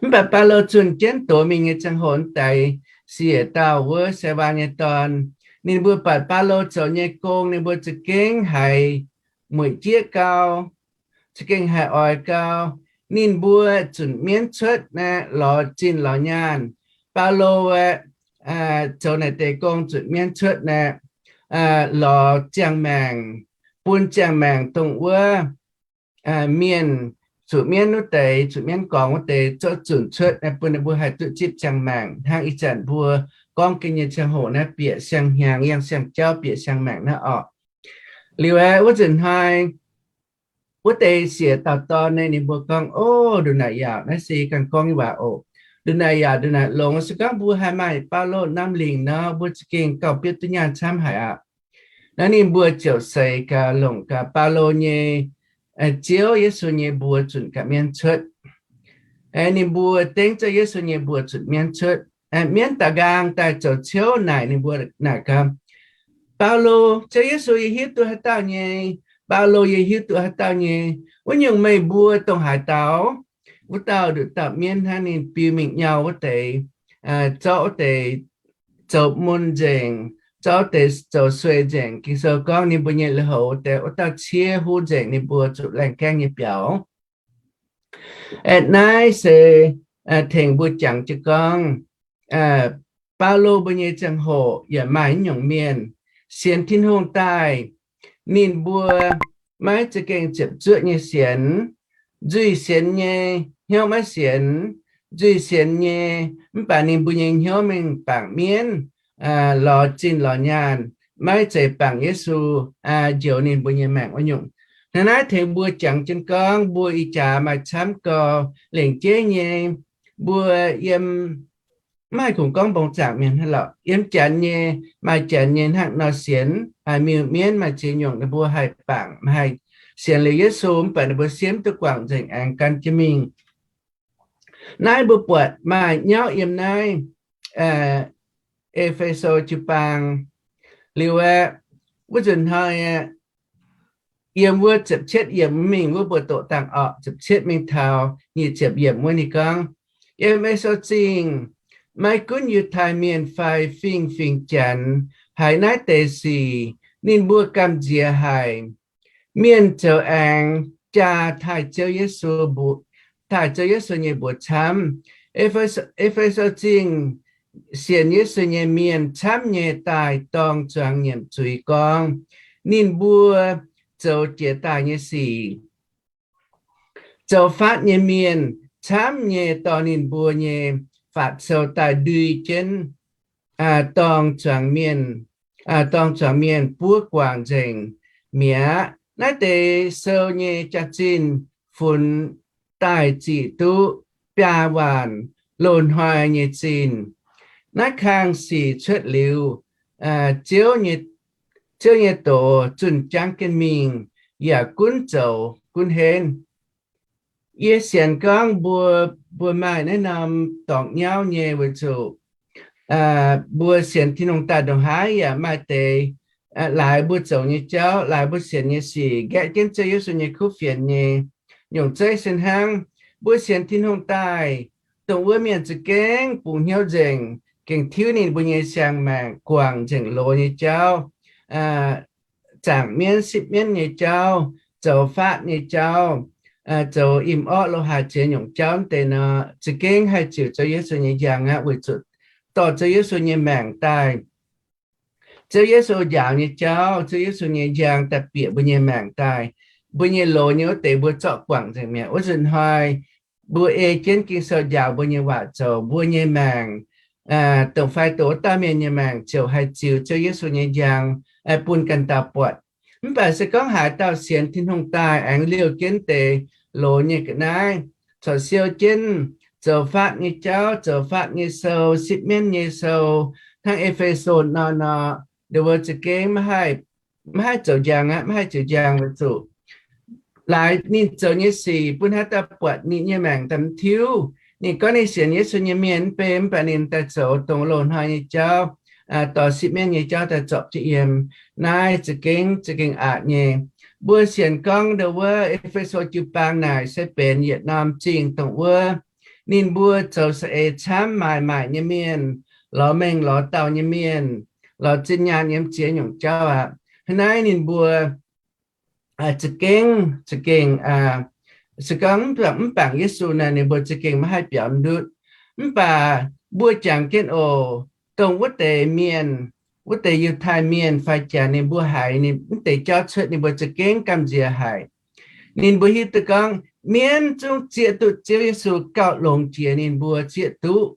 Mv baac Baulo zunh jienv doz mingh nyei ziangh hoc, mv deix siec dauh wuov Seawaa nyei dorn, ninh mbuo buatc Baulo zoux nyei gong, ninh mbuo za'gengh haiz mueic jieqv gau, za'gengh haiz oix gau. Ninh mbuo zunc mienv cuotv naaic, lorz zinh lorz nyaanh. Baulo aeqv, zoux naaic deix gong zunc mienv cuotv naaic, lorz ziangh maengc, bun ziangh maengc dongh wuov mienh, zuqc mienv wuov deix, zuqc mienv gorngx wuov deix, zorqv zunc cuotv naaic, bun ninh mbuo haih duqv zipv ziangh maengc, hnangv ih zanc mbuo gorngv gengh nyei ziangh hoc naaiv, bieqc siang-hnyangx, yangh siang-jauv bieqc siang-maengc naaiv orqc. Liuz aeqv, wuov nzunc hnoi wuov deix siec dauh dorn naaic, ninh mbuo gorngv, O, ndongc naaic yaac, naaiv se ganh gorngv nyei waac oc. Ndongc naaic yaac ndongc naaic longx. Se gorngv mbuo haih maaih Baulo norm lingc nor, mbuo za'gengh gauh biopv duqv nyaanh camv haic aqv. Naaiv ninh mbuo ziouc seix gaax, longc gaax Baulo nyei, Ziouv Yesu nyei mbuox zunc gaax mienv cuotv. Ninh mbuo dengv Ziouv Yesu nyei mbuox zunc mienv cuotv. Mienv daaux nqaang daaih zoux ciouv naaic ninh mbuo naaic gaax, Baulo, Ziouv Yesu yie hiuv duqv haaix dauh nyei. Baulo, yie hiuv duqv haaix dauh nyei. Wuov nyungc meih mbuo dongh haaix dauh? Wuov dauh nduqc dauh mienv hnangv, ninh biu mingh nyau wuov deix, zorqv wuov deix zoux mun nzengc, zorqv wuov deix zoux sueih nzengc. Ging-Sou gorngv ninh mbuo nyei lui-houx deix wuov dauh ciev huv nzengc ninh mbuo zuqc laengh gaengv nyei biaux. Aeqv, naaiv se tengx mbuo jangx jienv gorngv, Baulo mbuo nyei ziangh hoc yaac maaih nyungc mienh sienx Tin-Hungh daaih, ninh mbuo maiv za'gengh ziepc zuoqv nyei sienx, nzuih sienx nyei, hnyouv maiv sienx, nzuih sienx nyei, mv baac ninh mbuo nyei hnyouv mingh bangc mienv, lorz zinh lorz nyaanh, maiv zeiz bangc Yesu njoux ninh mbuo nyei maengc wuov nyungc. Hnangv naaiv tengx mbuo jangx jienv gorngv mbuo ih jaax maaih camv gau lengc jeiv nyei, mbuo yiem, maiv haih kungx gorngv mbong zaangc mienh hnangv lorqc, yiem janx nyei, maaih janx nyei hnangv nor sienx, haiz miuc-mienv maaih ziex nyungc ninh mbuo haih bangc, haih sienx liuz Yesu, mv baac ninh mbuo siemv duqv guangc nzengc aengx gan jienv mingh. Naaiv mbuo buatc maaih nyauv yiem naaiv E^fe^so jiu-baang. Liuz aeqv, wuov nzunc hnoi aeqv, yiem wuov ziepc cietv yiemc mingh wuov mbuo doqc dangh orqc, ziepc cietv mingh taux nyic ziepc yiemc wuov ninh gorngv, E^fe^so Zingh, maiv gunv Yiutai Mienh fai fingx-fingx Janx haiz naaiv deix sic, ninh mbuo gamh nziex haic. Mienh zoux aengx jaa taaih Ziouv Yesu mbuox, taaih Ziouv Yesu nyei mbuox camv. E^fe^so Zingh sienx Yesu nyei mienh camv nyei daaih dorng zuangx nyiemc zuiz gorngv ninh mbuo zoux jiex daaih nyei sic. Zoux fatv nyei mienh camv nyei dorh ninh mbuo nyei faatv sou daaih ndui jienv dorng zuangx mienh, dorng zuangx mienh buov guangc nzengc mi'aqv. Naaiv deix sou nyei jaax-zinh funx daaih ziqc duqv biaa waanc loz-hnoi nyei zinh. Naaiv kang sic cuotv liuz, Ziouv nyei doz zunh jangv jienv mingh, yaac gunv zoux gunv henv. Yie sienx gorngv mbuo, mbuo maaih naaiv norm dorngc nyauv nyei weic zuqc mbuo sienx Tin-Hungh daaih ndongc haaix yaac maaih deix laaix mbuo zoux nyei jauv, laaix mbuo sienx nyei sic nqaeqv jienv Ziouv Yesu nyei kuv fienx nyei. Nyungc zeiv se hnangv, mbuo sienx Tin-Hungh daaih, dongh wuov mienh za'gengh bungx hnyouv nzengc, gengh tiuv ninh mbuo nyei siang-maengc guangc nzengc loz nyei jauv, zaangc mienv sipv mienv nyei jauv, zoux faatv nyei jauv, zoux im orqv lo haaix ziex nyungc jauv deix nor, za'gengh haih ziux Ziouv Yesu nyei njang aqv, weic zuqc dorh Ziouv Yesu nyei maengc daaih. Ziouv Yesu njaaux nyei jauv, Ziouv Yesu nyei njang daaih bieqc mbuo nyei maengc daaih, mbuo nyei loz nyei wuov deix mbuo zorqv guangc nzengc mi'aqv. Wuov nzunc hnoi mbuo ei jienv Ging-Sou njaaux mbuo nyei waac zoux, mbuo nyei maengc, dongh fai dongh wuov dauh mienh nyei maengc ziouc haih ziux Ziouv Yesu nyei njang bun ganh dauh buatc. Mv baac se gorngv haaix dauh sienx Tin-Hungh daaih aengx liouh jienv deix loz nyei ga'naaiv, corc siou jienv zoux faatv nyei jauv, zoux faatv nyei sou, sipv mienv nyei sou, hnangv E^fe^so nor nor, ndongc wuov za'gengh maiv haih zoux njang aqv, maiv haih ziux njang weic zuqc laaix ninh zoux nyei sic bun haaix dauh buatc ninh nyei maengc daaih mv tiuv. Ninh gorngv ninh sienx Yesu nyei mienh mv bei, mv baac ninh daaih zoux dongh loz-hnoi nyei jauv, dorh sipv mienv nyei jauv daaih zorpc jienv yiem. Naaiv za'gengh, za'gengh aqc nyei. Mbuo sienx gorngv ndo wuov E^fe^so jiu-baang naaic se benx yietc norm zingh dongh wuov ninh mbuo zoux saeng-eix camv, maaic maaic nyei mienh, lorz mengh lorz dauh nyei mienh, lorz zinh nyaanh yiem ziex nyungc jauv aqv. Hnangv naaiv ninh mbuo za'gengh, za'gengh, se gorngv mv bangc Yesu naaic ninh mbuo za'gengh maiv haih biaux ndutv. Mv baac mbuo jangx jienv oc, dongh wuov deix mienh, wuov deix Yiutai Mienh fai janx ninh mbuo haiz ninh mv deix jauv cuotv, ninh mbuo za'gengh gamh nziex haic. Ninh mbuo hiuv duqv gorngv mienv zungv zieqv duqv Ziouv Yesu gauh longx jiex ninh mbuo zieqv duqv.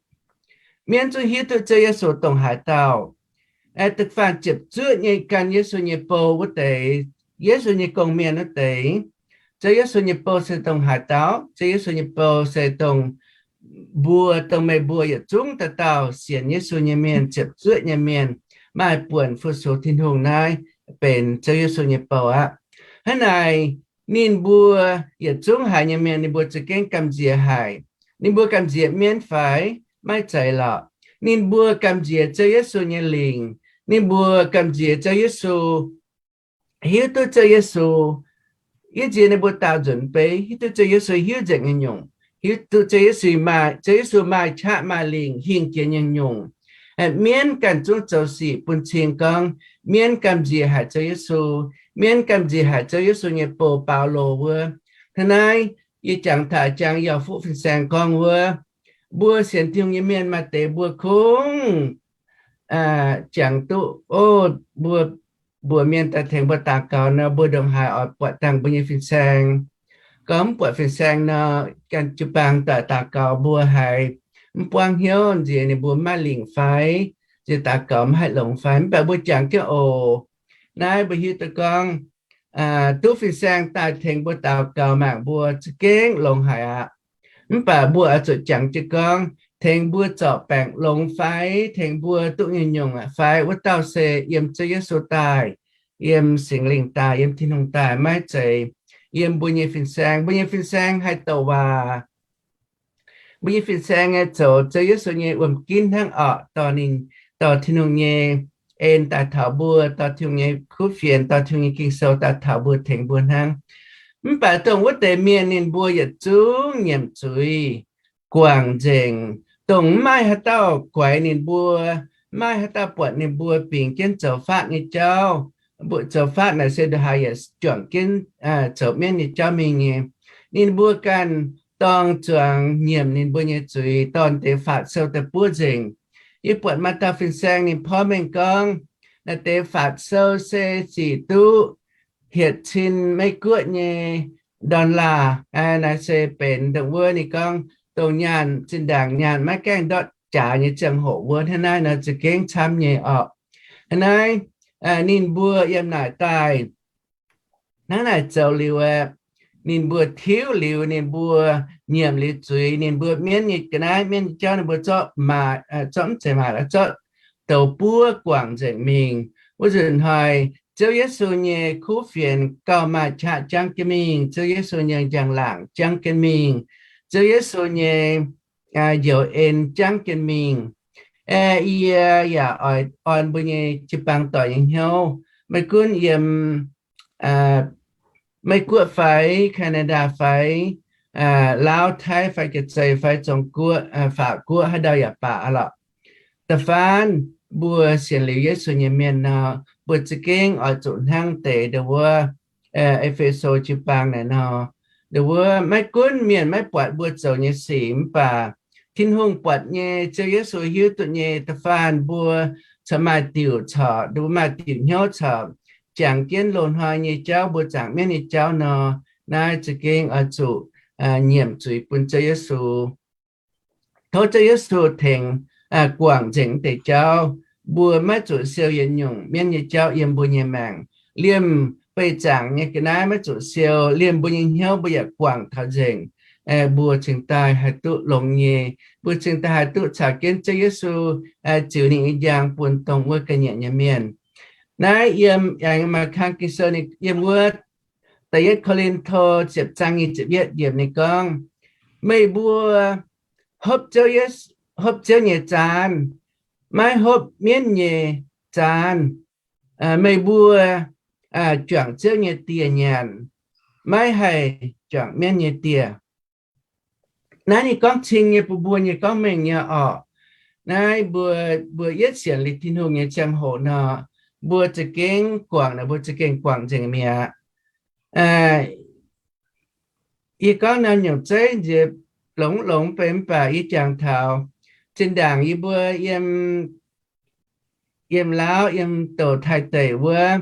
Mienv zungv hiuv duqv Ziouv Yesu dongh haaix dauh. Da'faanh ziepc zuoqv nyei gan Yesu nyei bou wuov deix, Yesu nyei gong-mienh wuov deix, Ziouv Yesu nyei bou se dongh haaix dauh? Ziouv Yesu nyei bou se dongh mbuo, dongh meih mbuo yietc zungv dauh dauh sienx Yesu nyei mienh, ziepc zuoqv nyei mienh, maaih buonc fu-sux Tin-Hungh naaiv benx Ziouv Yesu nyei bou aqv. Hnangv naaic, ninh mbuo yietc zungv haiz nyei mienh ninh mbuo za'gengh gamh nziex haic. Ninh mbuo gamh nziex mienv fai? Maiv zeiz lorqc. Ninh mbuo gamh nziex Ziouv Yesu nyei lingc. Ninh mbuo gamh nziex Ziouv Yesu, hiuv duqv Ziouv Yesu, yie nziex ninh mbuo daauh nzunc beiv, hiuv duqv Ziouv Yesu hiuv nzengc nyei nyungc, hiuv duqv Ziouv Yesu maaih, Ziouv Yesu maaih qaqv maaih lingc hingh jiex nyei nyungc. Mienv ganh zungv zoux sic bun cing gorngv mienv gamh nziex haic Ziouv Yesu, mienv gamh nziex haic Ziouv Yesu nyei bou, Baulo wuov. Hnangv naaiv, yie jangx taux jangx yaac fuqv fin-saeng gorngv wuov, mbuo sienx Tin-Hungh nyei mienh maaih deix mbuo kungx jangx duqv, o, mbuo, mbuox mienh daaih tengx mbuo daux gaux nor, mbuo ndongc haaix oix buatc dangh mbuo nyei fin-saeng. Gorngv mv buatc fin-saeng nor, ganh jiu-baang doic daux gaux mbuo haiz mv buangv hnyouv, nziex ninh mbuo maiv lingc fai, nziex daux gaux maiv haih longx fai. Mv baac mbuo jangx jienv oc, naaiv mbuo hiuv duqv gorngv duqv fin-saeng daaih tengx mbuo daux gaux mangc mbuo za'gengh longx haic aqv. Mv baac mbuo oix zuqc jangx jienv gorngv tengx mbuo zorc baengc longx fai, tengx mbuo duqv nyei nyungc fai, wuov dauh se yiem Ziouv Yesu daaih, yiem Singx Lingh daaih, yiem Tin-Hungh daaih, maiv zeiz yiem mbuo nyei fin-saeng. Mbuo nyei fin-saeng haih douc waac. Mbuo nyei fin-saeng nyei zoux Ziouv Yesu nyei wuom-ginv hnangv orqc, dorh ninh, dorh Tin-Hungh nyei en daaih taux mbuo, dorh Tin-Hungh nyei kuv fienx, dorh Tin-Hungh nyei Ging-Sou daaih taux mbuo, tengx mbuo hnangv. Mv baac dongh wuov deix mienh ninh mbuo yietc zungv nyiemc zuiz, guangc nzengc, dongh maiv maaih haaix dauh guaix ninh mbuo, maiv maaih haaix dauh buatc ninh mbuo bingx jienv zoux faatv nyei jauv. Mbuo zoux faatv naaic se ndongc haaix yaac juangc jienv zoux mienv nyei jauv mingh nyei. Ninh mbuo ganh dorng zuangx nyiemc ninh mbuo nyei zuiz, dorh deix Faatv Sou daaih buov nzengc. Yie buatc maaih dauh fin-saeng ninh porv mengh gorngv, naaiv deix Faatv Sou se sic duqv hietc cin Meiv-Guoqv nyei dollar. Naaiv se benx dongh wuov ninh gorngv dongh nyaanh, zinh ndaangc nyaanh maiv gaengh ndortv jaax nyei ziangh hoc wuov. Hnangv naaiv nor za'gengh camv nyei orqc. Hnangv naaiv, ninh mbuo yiem naaic daaih hnangv naaic zoux liuz aeqv, ninh mbuo tiuv liuz, ninh mbuo nyiemc liuz zuiz, ninh mbuo mienv nyei ga'naaiv, mienv nyei jauv ninh mbuo zorqv, zorqv mv zeiz maaih, zorqv douz buov guangc nzengc mingh. Wuov nzunc hnoi, Ziouv Yesu nyei kuv fienx gauh maaih qaqv jangv jienv mingh, Ziouv Yesu nyei njang-laangc jangv jienv mingh, Ziouv Yesu nyei njoux en jangv jienv mingh. Aeqv, yie yaac oix orn mbuo nyei jiu-baang doic nyei hnyouv, maiv gunv yiem Meiv-Guoqv fai, Canada fai, Laauv, Taiv fai, Jaa-Zei fai, Zong-Guoqv, Faatv-Guoqv, haaix ndau yaac baac aqv lorqc. Da'faanh mbuo sienx liuz Yesu nyei mienh nor, mbuo za'gengh oix zuqc hnangv deix ndo wuov E^fe^so jiu-baang naaic nor, ndo wuov maiv gunv mienh maiv buatc mbuo zoux nyei sic mv baac Tin-Hungh buatc nyei, Ziouv Yesu hiuv duqv nyei. Da'faanh mbuo corc maaih diuc corc, ndo wuov maaih diuc hnyouv corc, jangx jienv loz-hnoi nyei jauv, mbuo zaangc mienv nyei jauv nor, naaiv za'gengh oix zuqc nyiemc zuiz bun Ziouv Yesu. Tov Ziouv Yesu tengx guangc nzengc deix jauv. Mbuo maiv zuqc siou yietc nyungc mienv nyei jauv yiem mbuo nyei maengc. Liemh beih zaangc nyei ga'naaiv maiv zuqc siou. Liemh mbuo nyei hnyouv mbuo yaac guangc taux nzengc. Mbuo cingx daaih haih duqv longx nyei. Mbuo cingx daaih haih duqv caux jienv Ziouv Yesu ziux ninh nyei njang bun dongh wuov ga'nyiec nyei mienh. Naaiv yiem, aengx maaih kang Ging-Sou ninh yiem wuov Da'yietv Ko^lin^to ziepc zaang nyic ziepc yietv yiemc ninh gorngv, meih mbuo hopv Ziouv, hopv Ziouv nyei zaanv, maiv hopv mienv nyei zaanv. Meih mbuo juangc Ziouv nyei dieh nyanc, maiv haih juangc mienv nyei dieh. Naaiv ninh gorngv cing nyei bun mbuo nyei gorngv mengh nyei orqc. Naaiv mbuo, mbuo yietv sienx liuz Tin-Hungh nyei ziangh hoc nor, mbuo za'gengh guangc, mbuo za'gengh guangc nzengc mi'aqv. Yie gorngv naaiv nyungc zeiv nziex longx longx benx, mv baac yie jangx taux zinh ndaangc yie mbuo yiem, yiem Laauv, yiem douc Taiv deic wuov,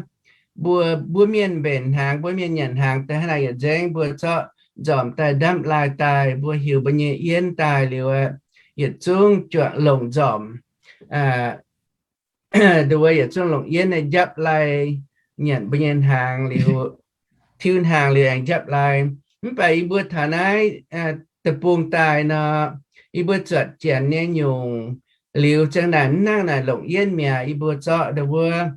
mbuo, mbuo mienh mbenc hnaangx, mbuo mienh nyanc hnaangx daaih hnangv naaic yietc nzengc, mbuo zorqv nzormc daaih, ndamv lai daaih, mbuo hiuc mbuo nyei yienv daaih liuz, yietc zungv juangc longc nzormc. Nduov yietc zungv longc yienv naaiv njapv lai nyanc mbuo nyei hnaangx liuz, tiuv hnaangx liuz aengx njapv lai. Mv baac yie mbuo taux naaiv deic-bung daaih nor, yie mbuo zuotc janx nyei nyungc liuz, ziang naaic mv hnangv naaic longc yienv mi'aqv. Yie mbuo zorqv nduov wuov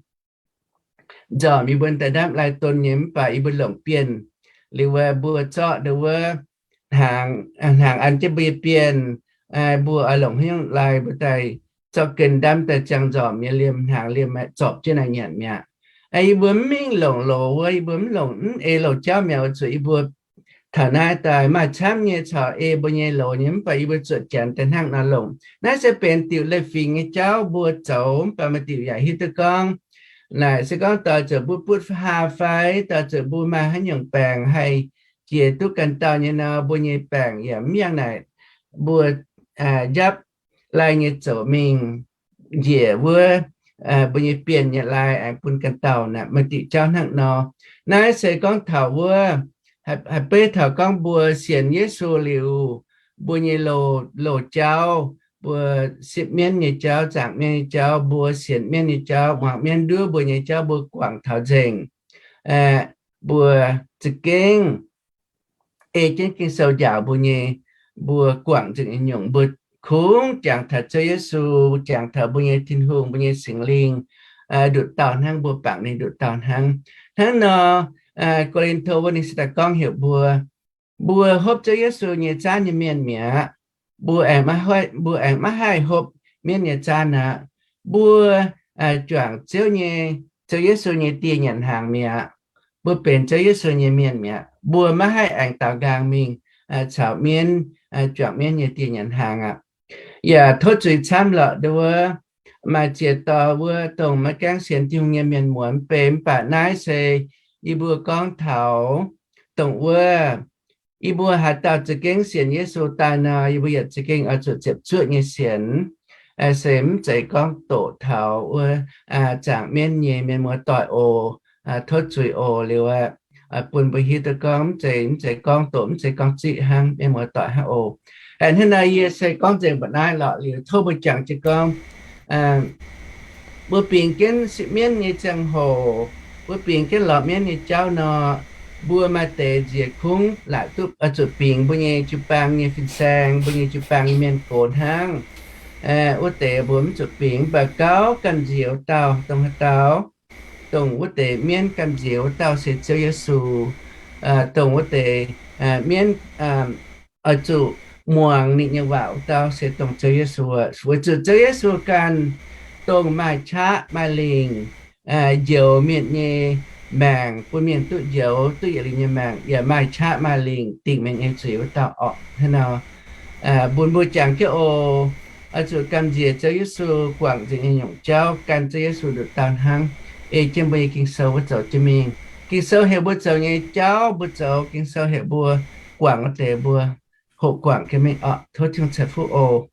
nzormc yie mbuo daaih ndamv lai don nyei, mv baac yie mbuo longc bienh liuz, mbuo zorqv nduov wuov hnaangx an jienv mbuo nyei bienh, mbuo oix longc haaix nyungc lai mbuo daaih zorqv gen ndamv daaih ziangh nzormc nyei liemh hnaangx liemh zorpc jienv naaic nyanc mi'aqv. Yie mbuo mv mingh longc loz wuov, yie mbuo mv longc, mv ei loz-jauv mi'aqv, weic zuqc yie mbuo taux naaiv daaih maaih camv nyei caux ei mbuo nyei loz nyei, mv baac yie mbuo zuotc janx daaih hnangv nor longc. Naaiv se benx diuc leiz-fingx nyei jauv mbuo zoux, mv baac maaih diuc yaac hiuv duqv gorngv naaic se gorngv doix zuqc mbuo butv haa fai doix zuqc mbuo maaih haaix nyungc baengc haih jiex duqv ganh dauh nyei nor, mbuo nyei baengc yaac mv yangh naaic mbuo njapv lai nyei zoux mingh njiec wuov mbuo nyei bienh nyei lai aengx bun ganh dauh naaic, maaih diuc jauv hnangv nor. Naaiv se gorngv taux wuov, haih beiv taux gorngv mbuo sienx Yesu liuz, mbuo nyei loz, loz-jauv, mbuo sipv mienv nyei jauv, zaangc mienv nyei jauv, mbuo sienx mienv nyei jauv, muangx mienv nduov mbuo nyei jauv, mbuo guangc taux nzengc, mbuo za'gengh ei jienv Ging-Sou njaaux mbuo nyei, mbuo guangc nzengc nyei nyungc, mbuo kungx jangx taux Ziouv Yesu, jangx taux mbuo nyei Tin-Hungh, mbuo nyei Singx Lingh nduqc dauh hnangv, mbuo bangc ninh nduqc dauh hnangv. Hnangv nor, Ko^lin^to wuov ninh se daaih gorngv heuc mbuo, mbuo hopv Ziouv Yesu nyei zaanv nyei mienh mi'aqv, mbuo aengx maiv haih hopv mienv nyei zaanv aqv. Mbuo juangc Ziouv nyei, Ziouv Yesu nyei dieh nyanc hnaangx mi'aqv. Mbuo benx Ziouv Yesu nyei mienh mi'aqv. Mbuo maiv haih aengx daaux nqaang mingh caux mienv, juangc mienv nyei dieh nyanc hnaangx aqv. Yaac tov zuiz camv lorqc nduov wuov, maaih ziex dauh wuov dongh maiv gaengh sienx Tin-Hungh nyei mienh muonz mv bei, mv baac naaiv se yie mbuo gorngv taux dongh wuov yie mbuo haaix dauh za'gengh sienx Yesu daaih nor, yie mbuo yietc za'gengh oix zuqc ziepc zuoqv nyei sienx. Se mv zeiz gorngv doqc taux wuov zaangc mienv nyei mienh muoz-doic oc. Tov zuiz oc. Liuz bun mbuo hiuv duqv gorngv mv zeiz, mv zeiz gorngv doqc, mv zeiz gorngv ziqv hnangv, mienh muoz-doic hnangv oc. Hnangv naaiv yie se gorngv nzengc mbuoqc naaiv lorqc liuz, tov mbuo jangx jienv gorngv mbuo bingx jienv sipv mienv nyei ziangh hoc, mbuo bingx jienv lorz mienv nyei jauv nor, mbuo maaih deix nziex kungx laaic duqv oix zuqc bingx mbuo nyei jiu-baang nyei fin-saeng, mbuo nyei jiu-baang nyei mienh gox hnangv. Wuov deix mbuo mv zuqc bingx, mv baac gauh gamh nziex wuov dauh, dongh haaix dauh, dongh wuov deix mienv gamh nziex wuov dauh se Ziouv Yesu. Dongh wuov deix mienv oix zuqc muangx ninh nyei waac wuov dauh se dongh Ziouv Yesu. Weic zuqc Ziouv Yesu ganh dongh maaih qaqv maaih lingc, njoux mienh nyei maengc, bun mienh duqv njoux duqv yietc liuz nyei maengc, yaac maaih qaqv maaih lingc dingc mienh nyei zuiz wuov dauh orqc. Hnangv nor, bun mbuo jangx jienv oc. Oix zuqc gamh nziex Ziouv Yesu guangc nzengc nyei nyungc jauv, gan Ziouv Yesu nduqc dauh hnangv, ei jienv mbuo nyei Ging-Sou wuov zoux jienv mingh. Ging-Sou heuc mbuo zoux nyei jauv mbuo zoux, Ging-Sou heuc mbuo guangc wuov deix mbuo hoqc guangc jienv mingh orqc. Tov Tin-Hungh ceix fuqv oc.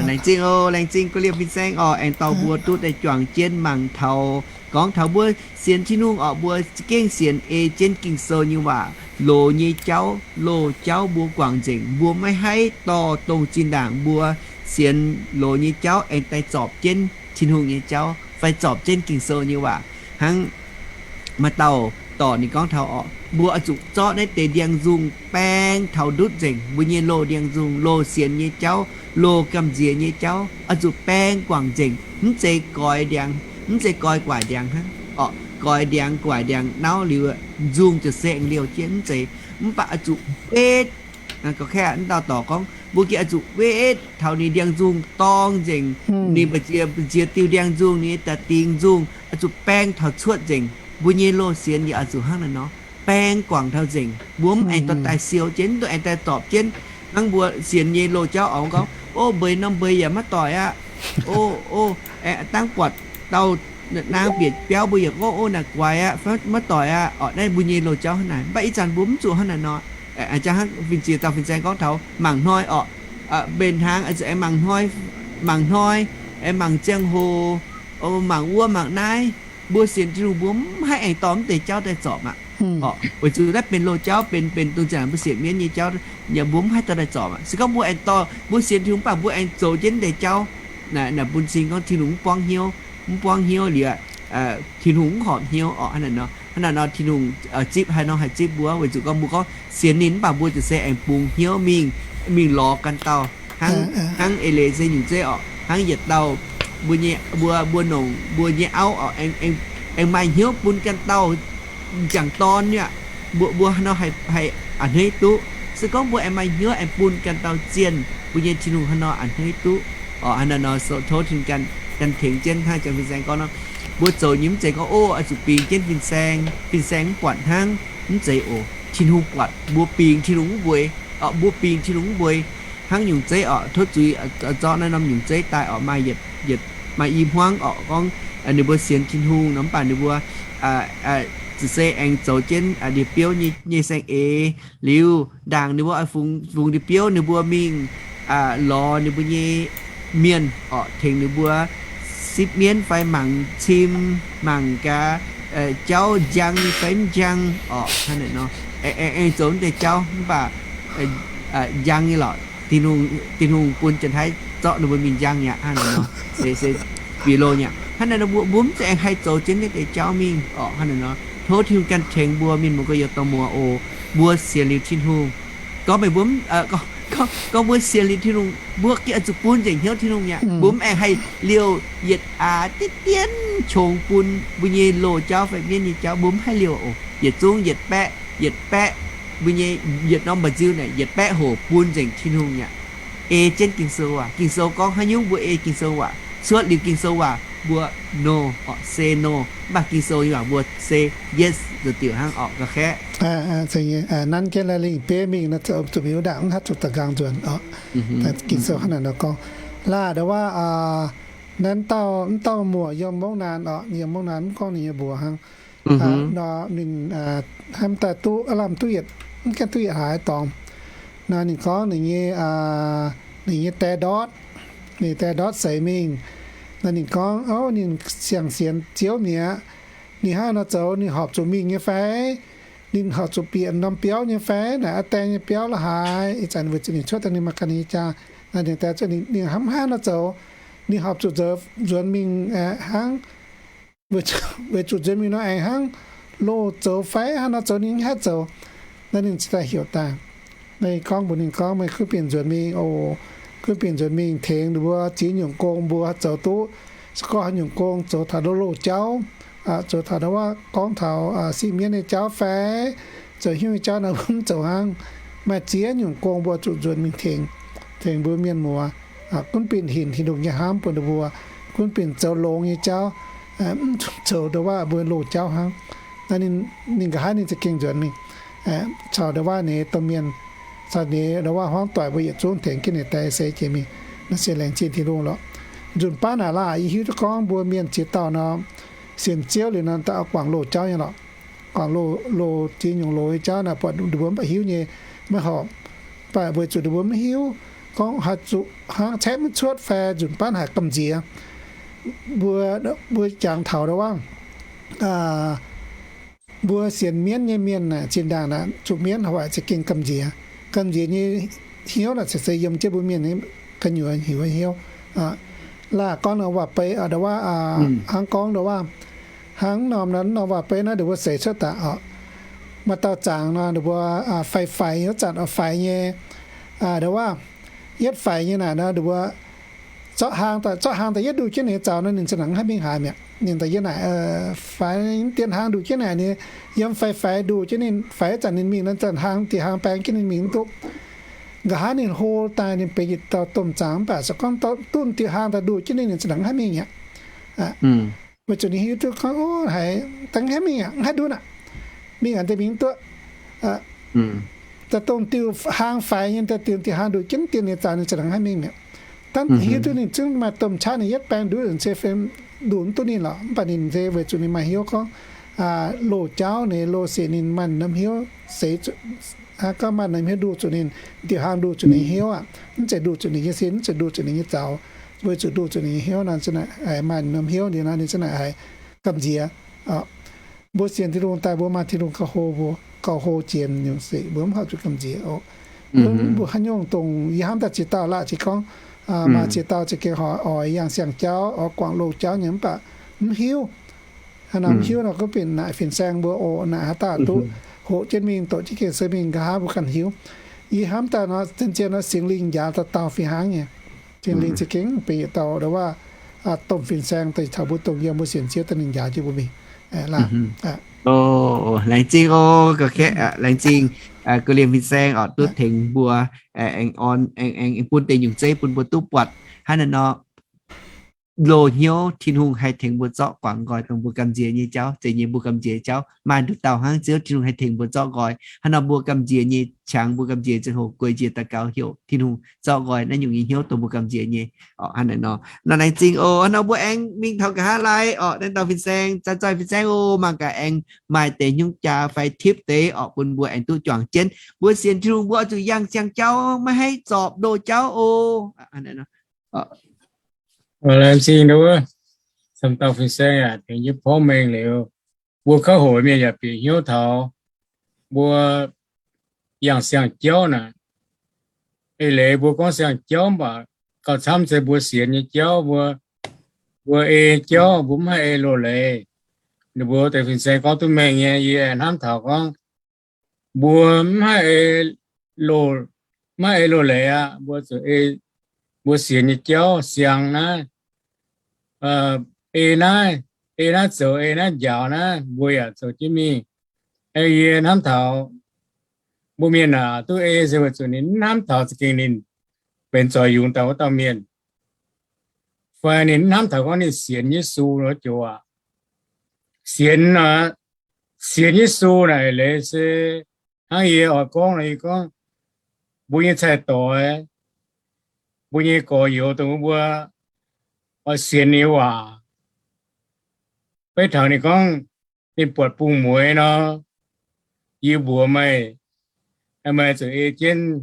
Laengz zingh oc, laengz zingh ga'liemh fin-saeng oc, aengx dorh mbuo duqv daaih juangc jienv mangc taux, gorngv taux mbuo sienx Tin-Hungh orqc, mbuo za'gengh sienx ei jienv Ging-Sou nyei waac, loz nyei jauv, loz jauv mbuo guangc nzengc, mbuo maiv haih dorh dongh zinh ndaangc mbuo sienx loz nyei jauv aengx daaih zorpc jienv Tin-Hungh nyei jauv fai zorpc jienv Ging-Sou nyei waac. Hnangv maaih dauh dorc ninh gorngv taux orqc, mbuo oix zuqc zorqv naaiv deix ndiangx-nzungh baeng taux ndutv nzengc. Mbuo nyei loz ndiangx-nzungh, loz sienx nyei jauv, loz gamh nziex nyei jauv, oix zuqc baeng guangc nzengc, mv zeiz goix ndiangx, mv zeiz goix guaic ndiangx hnangv orqc. Goix ndiangx guaic ndiangx nauv liuz, nzungh ziouc se aengx liouh jienv, mv zeiz. Mv baac oix zuqc betv Ga'kaeqv wuov dauh dorc gorngv, mbuo gengh oix zuqc wetv taux ninh ndiangx-nzungh dorng nzengc, ninh mbu'ziex, mbu'ziex diuh ndiangx-nzungh, ninh nyei da'dingx nzungh, oix zuqc baeng taux cuotv nzengc mbuo nyei loz-sienx. Yie oix zuqc hnangv naaiv nor, baeng guangc taux nzengc. Mbuo mv aengx dorh daaih siou jienv, mv dungx aengx daaih zorpc jienv. Hnangv mbuo sienx nyei loz-jauv oix gorngv, o, mbeix norm mbeix yaac maiv doic aqv. O, o, dangv buatc dauh naang bieqc biauv mbuo yaac gorngv, o, naaic guaix aqv, maiv doic aqv. Orqc, naaiv mbuo nyei loz-jauv hnangv naaic. Mv baac ih zanc mbuo mv zuqc hnangv naaic nor. Hnangv fin-, ziex dauh fin-saeng gorngv taux mangc hnoi orqc, mbenc hnaangx aengx mangc hnoi, mangc hnoi, aengx mangc ziangh hoc, mangc wuov mangc naaiv. Mbuo sienx Tin-Hungh mbuo mv haih aengx dorh mv deix jauv daaih zorpc aqv. Orqc, weic zuqc naaiv benx loz-jauv, benx, benx dongh ziangh mbuo sienx mienv nyei jauv, yaac mbuo mv haih dorh daaih zorpc aqv. Se gorngv mbuo aengx dorh, mbuo sienx Tin-Hungh mv baac mbuo aengx zoux jienv mv deix jauv, naaic, naaic bun cing gorngv Tin-Hungh mv buangv hnyouv, mv buangv hnyouv liuz, Tin-Hungh mv horpc hnyouv orqc. Hnangv naaic nor, hnangv naaic nor Tin-Hungh zipv haaix nor haih zipv mbuo, weic zuqc gorngv mbuo gorngv sienx ninh mv baac mbuo ziouc se aengx bungx hnyouv mingh, mingh lorz ganh dauh. Hnangv, hnangv eix leiz se nyungc zeiv orqc, hnangv yietc dauh mbuo nyei, mbuo, mbuo nongc mbuo nyei auv orqc, aengx, aengx maaih hnyouv bun ganh dauh m'jangc dorn aqv. Mbuo, mbuo haaix nor haih, haih a'hneiv duqv? Se gorngv mbuo aengx maaih hnyouv aengx bun ganh dauh zienh, mbuo nyei Tin-Hungh haaix nor a'hneiv duqv? Orqc, hnangv naaic nor tov Tin-Hungh ganh, ganh tengx jienv hnangv jangx fin-saeng gorngv nor, mbuo zoux nyei mv zeiz gorngv, o, oix zuqc bingx jienv fin-saeng, fin-saeng mv buatc hnangv. Mv zeiz oc. Tin-Hungh buatc mbuo bingx Tin-Hungh mv mueiz, orqc, mbuo bingx Tin-Hungh mv mueiz. Hnangv nyungc zeiv orqc, tov zuiz, zorqv naaiv norm nyungc zeiv daaih orqc, maaih yietc, yietc, maaih i hmuangv orqc, gorngv ninh mbuo sienx Tin-Hungh nor mv baac ninh mbuo zuqc se aengx zoux jienv ndie-biouv nyei, nyei saeng-eix. Liuz ndaangc ninh mbuo oix fungx, fungx ndie-biouv, ninh mbuo mingh lorz ninh mbuo nyei mienh orqc, tengx ninh mbuo sipv mienv fai mangc cim, mangc gaax jauv njang fai mv njang orqc. Hnangv naaic nor, aengx, aengx zoux naaiv deix jauv mv baac njang nyei lorqc. Tin-Hungh, Tin-Hungh bun janx-taiv zorqv ninh mbuo mingh njang aqv. Hnangv naaic nor, se, se bieqc loh aqv. Hnangv naaic nor mbuo, mbuo mv zeiz aengx haih zoux jienv naaiv deix jauv mingh orqc. Hnangv naaic nor tov Tin-Hungh ganh tengx mbuo mienh muoz gorx-youz dorh muoz oc. Mbuo sienx liuz Tin-Hungh, gorngv meih mbuo, gorngv mbuo sienx liuz Tin-Hungh, mbuo gengh oix zuqc bun nzengc hnyouv Tin-Hungh aqv. Mbuo mv aengx haih liouh yietc aax diqv dienv qongx bun mbuo nyei loz-jauv fai mienv nyei jauv, mbuo mv haih liouh oc. Yietc zungv yietc baeqv, yietc baeqv, mbuo nyei yietc norm mba'nziu naaic yietc baeqv hoc bun nzengc Tin-Hungh aqv. Ei jienv Ging-Sou waac. Ging-Sou gorngv haaix nyungc mbuo ei Ging-Sou waac. Cuotv liuz Ging-Sou waac mbuo no, orqc, say no. Mv baac Ging-Sou nyei waac mbuo say yes zoux diuc hnangv orqc, ga'kaeqv. Nanv jienv lai lingh bieiv mingh nor, zuqc miuc ndaangc mv hatc zuqc da'nqaang nzuonx orqc. Ging-Sou hnangv naaic nor gorngv. Laaih ndau waac, nanv dauh, mv dauh muoc yiem mungv naanc orqc, yiem mungv naanc mv gorngv ninh nyei mbuox hnangv. Nor ninh hnamv daaih duqv, aav lamh duqv yietc, mv gaengh duqv yietc hlaax dorngx. Nor ninh gorngv ninh nyei, ninh nyei die ndortv, ninh die ndortv seix mingh. Nor ninh gorngv, ov, ninh siang-sienx Ziouv mi'aqv. Ninh hnangv nor zoux ninh horpc zuqc mingh nyei fai? Ninh horpc zuqc bieqc norm biauv nyei fai? Naaic a'dengh nyei biauv la'haaix? Ih zanc weic zuqc ninh cuotv daaih ninh maaih ganh nyei jaa. Naaiv ninh die zuqc ninh hnamv hnangv nor zoux, ninh horpc zuqc zoux nzuonx mingh hnangv. Weic zuqc nzuonx mingh nor aengx hnangv loz zoux fai hnangv nor zoux ninh mv haih zoux. Naaiv ninh cingx daaih heuc daaih. Naaiv yie gorngv mbuox ninh gorngv, meih gunv bienh nzuonx mingh oc. Gunv bienh nzuonx mingh tengx ninh mbuo ziex nyungc gong mbuo zoux duqv. Se gorngv haaix nyungc gong zoux taux loz-loz jauv, zoux taux ndau wuov gorngv taux sipv mienv nyei jauv fai zoux hnyouv nyei jauv nor, mv zoux hnangv. Maaih ziex nyungc gong mbuo zuqc nzuonx mingh tengx, tengx mbuo mienh muoz. Gunv bienh hinc Tin-Hungh nyei hnamv bun ninh mbuo. Gunv bienh zoux longx nyei jauv, mv zuqc zoux ndau wuov mbuo loz jauv hnangv. Naaiv ninh, ninh nqa'haav ninh za'gengh nzuonx mingh caux ndau wuov ninh domh mienh, caux ninh ndau wuov hmuangv doic mbuo yietc zungv tengx jienv ninh die seix jiex mingh. Naaiv se laengz zingh Tin-Hungh lorqc. Nzunc baav naaic laah, yie hiuv duqv gorngv mbuo mienh ziex dauh nor, sienx Ziouv liuz nor, daaih oix guangc loz jauv nyei lorqc. Guangc loz, loz ziex nyungc loz nyei jauv naaic, buatc ninh mbuo mv baac hiuv nyei, maiv horpc. Mv baac weic zuqc ninh mbuo mv hiuv gorngv haih zuqc hnangv caeqv maiv cuotv fai nzunc baav haic gamh nziex. Mbuo, mbuo jangx taux ndau wuov mbuo sienx mienv nyei mienh naaic, zinh ndaangc naaic zuqc mienv hoic za'gengh gamh nziex. Gamh nziex nyei hnyouv naaic se yiem jienv mbuo mienh nyei gu'nyuoz hnyouv, hnyouv. Laah gorngv norm waac-beiv ndau wuov, hnangv gorngv ndau wuov, hnangv norm, norm waac-beiv naaiv ninh mbuo seix cuotv daaih orqc. Maaih dauh zaangc nor ninh mbuo faix-faix nyei, wuov zanc oix faix nyei, ndau wuov, yietv faix nyei naaic nor ninh mbuo zorqv hlaang daaih, zorqv hlaang daaih yietv nduqc jienv ninh nyei zaux nor, ninh za'nanc mv haih mingh haaix mi'aqv. Ninh daaih yiem naaic faix dien hlaang nduqc jienv naaic, ninh yiem faix-faix nduqc jienv ninh faix wuov zanc ninh mingh nor, zanc hlaang dien hlaang baeng jienv ninh mingh mv duqv. Nqa'haav ninh hlo daaih ninh benx yietc dauh domh zaangc mv baac se gorngv duqv diuh hlaang daaih nduqc jienv ninh, ninh za'nanc mv haih mingh aqv. Weic zuqc ninh hiuv duqv gorngv, o, haiz daaih mv haih mingh aqv, mv haih nduqc aqv. Mingh aqv, daaih mingh mv duqv. Daaih dongh diuh hlaang faix nyei, daaih dongh diuh hlaang nduqc jienv dien ninh zaangc, ninh za'nanc mv haih mingh mi'aqv. Dangv hiuv duqv ninh zungv maaih domh qaqv ninh yietv baeng nduqc, se fai nduqc mv duqv ninh lorqc. Mv baac ninh se weic zuqc ninh maaih hnyouv gorngv loz-jauv, ninh loz-siec ninh maaih norm hnyouv seix, gorngv maaih norm hnyouv nduqc zuqc ninh, diuh hlaang nduqc zuqc ninh hnyouv aqv. Mv zeiz nduqc zuqc ninh nyei sin, mv zeiz nduqc zuqc ninh nyei zaux. Weic zuqc nduqc zuqc ninh nyei hnyouv nor, ninh maaih norm hnyouv liuz nor, ninh za'nanc haiz gamh nziex. Mbuo sienx Tin-Hungh daaih mbuo maaih Tin-Hungh gauh hlo, gauh hlo jiex nyungc sic, mbuo mv horpc zuqc gamh nziex oc. Mbuo haaix nyungc dongh yie hnamv daaih ziex dauh laah, se gorngv maaih ziex dauh za'gengh oix yangh siang-jauv, oix guangc loz-jauv nyei mv baac mv hiuv. Haaix norm mv hiuv nor, gorngv bieqc naaic fin-saeng mbuo oc, naaic haaix dauh duqv hoqc jienv mingh, doqc jienv gengh se mingh, nqa'haav mbuo ganh hiuv. Yie hnamv daaih nor, zien-zien nor Singx Lingh njaaux dauh dauh fih hnangv nyei. Singx Lingh za'gengh benx yietc dauh ndongc waac domh fin-saeng daaih taux mbuo dongh yiem mbuo sienx Ziouv daaih ninh njaaux jienv mbuo mingh. Laengz zingh oc, laengz zingh, guv liemh fin-saeng oc, duqv tengx mbuo, aengx bun deix nyungc zeiv bun mbuo duqv buatc hnangv naaiv nor. Loz-hnyouv Tin-Hungh haih tengx mbuo zorqv guangc nqoi dongh mbuo gamh nziex nyei jauv, zeiz nyei mbuo gamh nziex jauv. Maaih nduqc dauh hnangv Ziouv Tin-Hungh haih tengx mbuo zorqv nqoi. Hnangv nor mbuo gamh nziex nyei qangx, mbuo gamh nziex ziangh hoc guei njiec daux gaux heuc Tin-Hungh zorqv nqoi naaiv nyungc nyei hnyouv dongh mbuo gamh nziex nyei. Oc, hnangv naaiv nor. Nor laengz zingh oc. Hnangv nor mbuo aengx mingh taux nqa'haav laai oc, naaiv dauh fin-saeng, zaanc zoih fin-saeng oc, mangc gaax aengx maaih deix hnyouv jaax fai tip deix oc, bun mbuo aengx duqv juangc jienv. Mbuo sienx Tin-Hungh mbuo oix zuqc yangh siang-jauv, maiv haih zorpc loz-jauv oc. Laengz zingh wuov, camv dauh fin-saeng yaac tengx jienv porv mengh liuz, mbuo kouv hoc mienh yaac bieqc hnyouv taux mbuo yangh siang-jauv naaic. Eix leiz mbuo gorngv siang-jauv mv baac gauh camv se mbuo sienx nyei jauv, mbuo, mbuo ei jauv, mbuo mv haih ei loz-leiz. Ninh mbuo deix fin-saeng gorngv duqv mengh nyei. Yie hnamv taux gorngv mbuo mv haih ei loz, mv haih ei loz-leiz aqv. Mbuo zuqc ei mbuo sienx nyei jauv, siang naaiv, ei naaiv, ei naaiv zoux, ei naaiv njaaux naaiv, mbuo yaac zoux jienv mingh. Yie hnamv taux mbuo mienh naaic duqv ei se weic zuqc ninh mv hnamv taux za'gengh ninh benx zoux yungz daaih wuov dauh mienh, fai ninh mv hnamv taux gorngv ninh sienx Yesu nor joux aqv. Sienx, sienx Yesu naaic leiz se hnangv yie oix gorngv nor, yie gorngv mbuo nyei cai-doix, mbuo nyei gorx-youz dongh mbuo oix sienx ninh nyei waac. Beiv taux ninh gorngv ninh buatc bungx mueiz nor, yie mbuox meih, meih zuqc ei jienv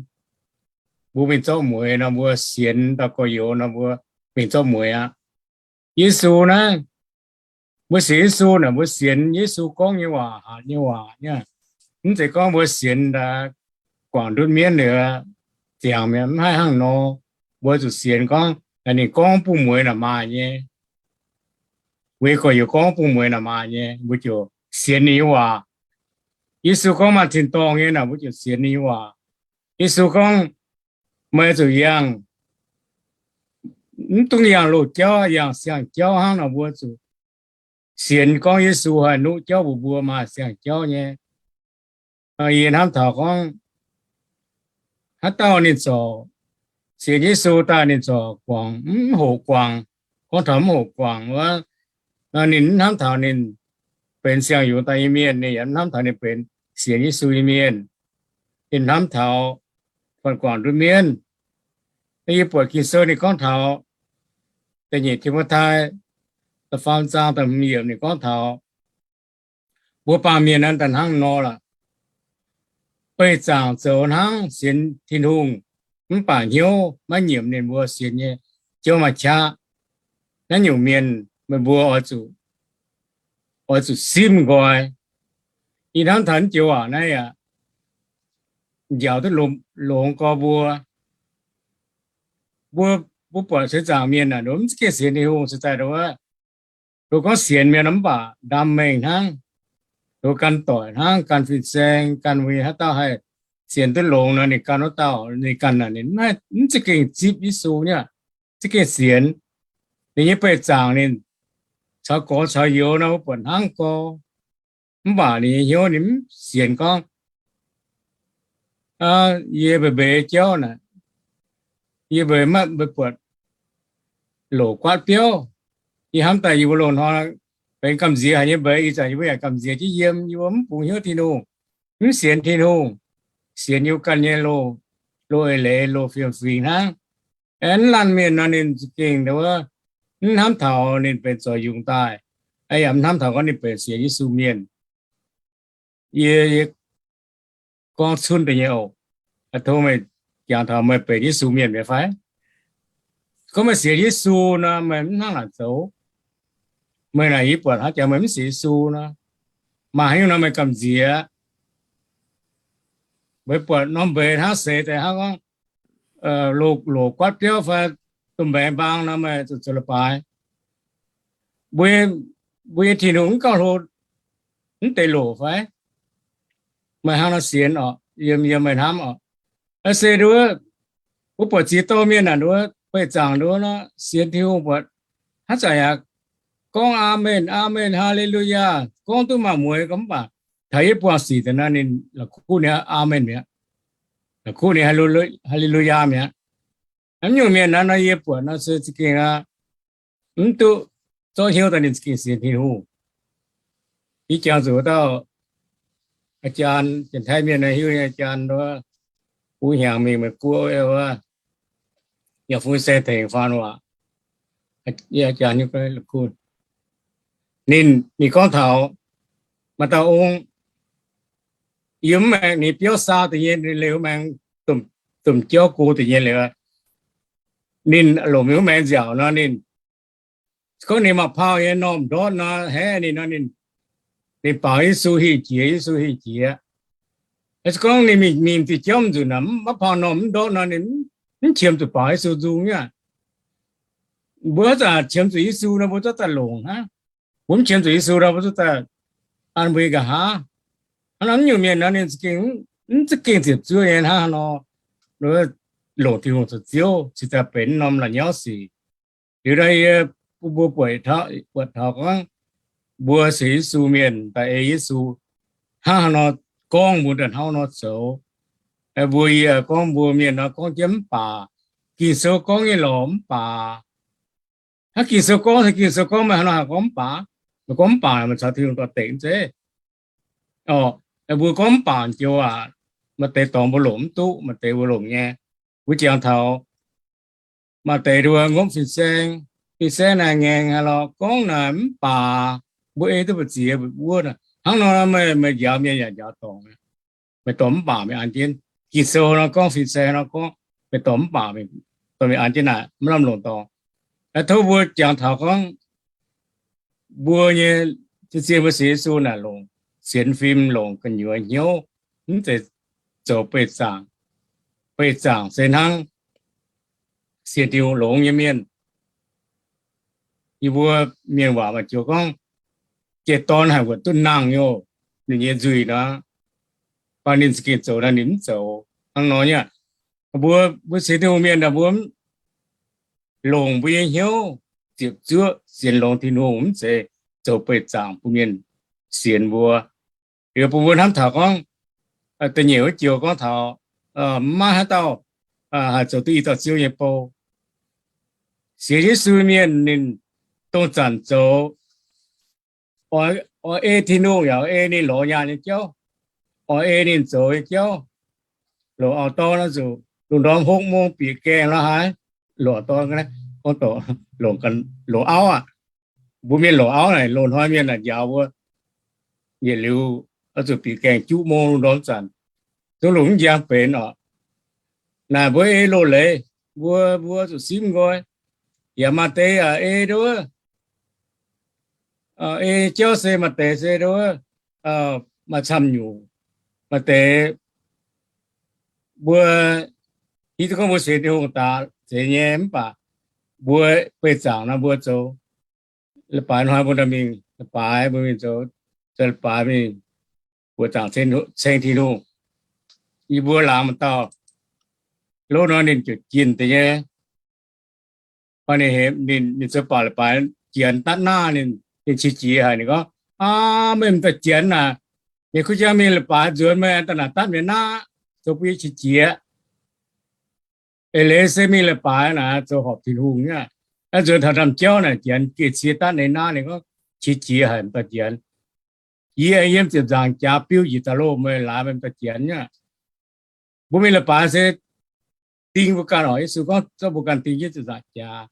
mbuo mingh zorqv mueiz nor, mbuo sienx dauh gorx-youz nor, mbuo mingh zorqv mueiz aqv. Yesu naaiv, mbuo sienx Yesu naaic, mbuo sienx Yesu gorngv nyei waac, hatc nyei waac nyei. Mv zeiz gorngv mbuo sienx daaih guangc ndutv mienv liuz ziangx mi'aqv, mv haih hnangv nor. Mbuo zuqc sienx gorngv ninh gorngv bungx mueiz naaic maaih nyei, weic gorx-youz gorngv bungx mueiz naaic maaih nyei, mbuo ziouc sienx ninh nyei waac. Yesu gorngv maaih tin-dorngh nyei naaic, mbuo ziouc sienx ninh nyei waac. Yesu gorngv meih zuqc yangh, mv dungx yangh loz-jauv, yangh siang-jauv hnangv nor, mbuo zuqc sienx gorngv Yesu haih nuqv jauv mbuox mbuo maaih siang-jauv nyei. Yie hnamv taux gorngv haaix dauh ninh zorc sienx Yesu daaih ninh zorc guangc, mv hoqc guangc, gorngv taux mv hoqc guangc wuov, ninh mv hnamv taux ninh benx siang-yungz daaih nyei mienh, ninh yaac mv hnamv taux ninh benx sienx Yesu nyei mienh. Ninh hnamv taux fanh guangc ndutv mienv. Yie buatc Ging-Sou ninh gorngv taux da'nyeic Ti^mo^tai da'faam zaang da'hmz yiemc ninh gorngv taux mbuo baamh mienh naaiv daaih hnangv nor lorqc. Beih zaangc zoux hnangv sienx Tin-Hungh, mv baac hnyouv maiv nyiemc ninh mbuo sienx nyei Ziouv maaih qaqv. Naaiv nyungc mienh meih mbuo oix zuqc, oix zuqc simv nqoi. Ih hnamv taux naaiv joux waac naaiv yaac njaaux duqv longx gorx mbuo. Mbuo, mbuo buatc seix zaangc mienh aah, nduov mv za'gengh sienx Tin-Hungh se daaih nduov, nduov gorngv sienx mienh mv baac ndaam mengh hnangv, nduov gan doic hnangv, gan fin-saeng, gan mbuo nyei haaix dauh haih sienx duqv longx nor, ninh gan wuov dauh, ninh ganh naaic ninh mv za'gengh zipv Yesu nyei, za'gengh sienx. Ninh nyei beih zaangc ninh caux gorx caux youz nor, mbuo buatc hnangv gorx. Mv baac ninh nyei hnyouv ninh mv sienx gorngv Yie mbeix mbeix jauv naaic, yie mbeix maiv mbeix buatc loc guaatv biauv. Yie hnamv daaih yie mbuo loz-hnoi benx gamh nziex haic nyei mbeix, ih zanc yie mbuo yaac gamh nziex jienv yiem, yie mbuo mv bungx hnyouv Tin-Hungh, mv sienx Tin-Hungh, sienx yie mbuo ganh nyei loz, loz eix leiz, loz fiem-fingx hnangv. Aeqv, mv laanh mienh nor ninh za'gengh wuov, mv hnamv taux ninh benx zoux yungz daaih, yaac mv hnamv taux gorngv ninh benx sienx Yesu mienh. Yie, yie gorngv cunv deix nyei oc. Tov meih jangx taux meih benx Yesu mienh mi'aqv fai? Gorngv meih sienx Yesu nor, meih mv hnangv naaic zoux. Meih naaic yie buatc hnangv jangx meih mv sienx Yesu nor, maaih haaix nyungc nor meih gamh nziex. Meih buatc norm mbeix hnangv seix deix hnangv gorngv loz, loz guaatv biauv fai domh mbaengx mbaang nor meih zuqc zoux leiz-baaix. Mbuo, mbuo nyei Tin-Hungh mv gauh hlo mv deix loc fai? Meih hnangv nor sienx oc, yiem, yiem meih hnamv oc. Se nduov, mbuo buatc ziex dauh mienh naaic nduov, beih zaangc nduov nor, sienx Tin-Hungh buatc hnangv zanc yaac gorngv aamen, aamen, haa^le^lu^yaa, gorngv duqv maaih mueiz gorngv mv baac taux yie buangh sic daaih nor ninh la'kuqv ninh aamen mi'aqv, la'kuqv ninh haa^le^lu^yaa mi'aqv. Hnamv nyungc mienh naaiv nor yie buatc nor se za'gengh aqv, mv duqv zorqv hnyouv daaih ninh za'gengh sienx Tin-Hungh. Yie jangx zuqc dauh อาจารย์ Janx-Taiv mienh hiuv nyei อาจารย์ wuov, kuv hnyangx mingh meih guoqv wuov, yaac fungx saeng tengx faan waac. Ninh, ninh gorngv taux maaih dauh ong yiem wuov maengx ninh biauv saa deix nyei, ninh liuz maengx domh jauv go deix nyei liuz, ninh longc mingh wuov maengx nziaauc nor, ninh gorngv ninh maaih pau nyei normh ndortv nor, haeqv ninh nor, ninh, ninh baaux Yesu hingh jiex, Yesu hingh jiex. Se gorngv ninh mingh, mingh diuh jauv nzunc naaic mv maaih pau normh mv ndortv nor, ninh mv qiemx zuqc baaux Yesu nzung nyei aqv. Mbuo haaix zanc qiemx zuqc Yesu nor, mbuo zorqv daaih longc hnangv. Mbuo mv qiemx zuqc Yesu nor, mbuo zorqv daaih an mbuo nyei nqa'haav. Hnangv nor mv nyungc mienh nor, ninh za'gengh, mv za'gengh ziepc zuoqv nyei hnangv nor, longc Tin-Hungh zoux Ziouv cingx daaih benx norm la'nyauv sic. Liuz nor yie bun mbuo buatc, buatc taux gorngv mbuo sienx Yesu mienh daaih ei Yesu, hnangv haaix nor gorngv mbuo daaih hnangv nor zoux. Mbuo yie gorngv mbuo mienh nor gorngv jienv mv baac, Ging-Sou gorngv nyei lorqc mv baac. Hnangv Ging-Sou gorngv, Ging-Sou gorngv meih haaix nor haih gorngv mv baac? Meih gorngv mv baac meih caux Tin-Hungh dorh dengc zeiv. Orqc, mbuo gorngv mv baac joux aac, maaih deix dorngx mbuo longc mv duqv, maaih deix mbuo longc nyei. Mbuo jangx taux maaih deix nduov ngopv fin-saeng, fin-saeng naaic ngaengc haaix lorqc, gorngv naaic mv baac, mbuo ei duqv mbu'ziex wuov. Hnangv nor meih, meih njaaux mienh yaac njaaux dorngc. Meih dorh mv baac mingh an jienv. Ging-Sou nor gorngv, fin-saeng nor gorngv, meih dorh mv baac mingh, dorh mingh an jienv naaic, maiv lamh longc dorngx. Tov mbuo jangx taux gorngv mbuo nyei, zien-zien mbuo sienx Yesu naaic longc sienx fim, longc gu'nyuoz hnyouv, mv zeiz zoux beih zaangc. Beih zaangc se hnangv sienx Tin-Hungh longx nyei mienh. Yie mbuo mienh waac maaih joux gorngv, jiex dorn haic wuov duqv nangh nyei, ninh nyei nzuih nor, baac ninh za'gengh zoux nor ninh mv zoux hnangv nor nyei. Mbuo, mbuo sienx Tin-Hungh mienh naaic mbuo longc mbuo nyei hnyouv ziepc zuoqv sienx longx Tin-Hungh, mv zeiz zoux beih zaangc bun mienh sienx mbuo. Liuz bun mbuo hnamv taux gorngv, da'nyeic wuov joux gorngv taux maiv haaix dauh haih zoux duqv i dauh Ziouv nyei bou. Sienx Yesu mienh ninh dongh zanc zoux oix ei Tin-Hungh yaac ei ninh lorz nyaanh nyei jauv, oix ei ninh zoux nyei jauv, longc auv-dorn oix zuqc lungh ndorm hopv mong bieqc gaengh lorz haaix, longc auv-dorn, gorngv longc auv aqv. Mbuo mienh longc auv naaic, loz-hnoi mienh naaic njaaux mbuo, yietc liuz oix zuqc bieqc gaengh juqv mong lungh ndorm zanc, zungv longc mv njang benx oc. Naaic mbuo ei loz-leiz, mbuo, mbuo zuqc simv nqoi. Yaac maaih deix yaac ei nduov, ei jauv se maaih deix se nduov, maaih camv nyungc, maaih deix mbuo hiuv duqv gorngv mbuo sienx Tin-Hungh daaih zeiz nyei mv baac mbuo beih zaangc nor mbuo zoux leiz-baaix hnoi mbuo mingh leiz-baaix, mbuo mingh zoux, zoux leiz-baaix mingh buoqc zaangc ceng Tin-Hungh. Yie mbuo laangz maaih dauh lov nor ninh ziouc jienh deix nyei. Ninh, ninh zoux baac leiz-baaix Janx datv naaiv, ninh qiex jiez haic. Ninh gorngv, aa, meih m'daaih Janx naaic, mienh kuv jangv mingh leiz-baaix nzuonx, meih daaih naaic datv mienh naaiv. zoux bun yie qiex jiez. Eix leiz se mingh leiz-baaix naaic zoux horpc Tin-Hungh nyei aqv. Nzuonx taux ndaamv-jauv naaic, Janx geh cie datv ninh naaiv, ninh gorngv, Qiex jiez haic, m'daaih Janx. Yie yiem ziepc nzaangc jaax biu njiec daaih loh, meih laaix meih m'daaih Janx nyei aqv. Mbuo mingh leiz-baaix se ding mbuo ganh oc. Yesu gorngv zorqv mbuo ganh ding jienv ziepc nzaangc jaax.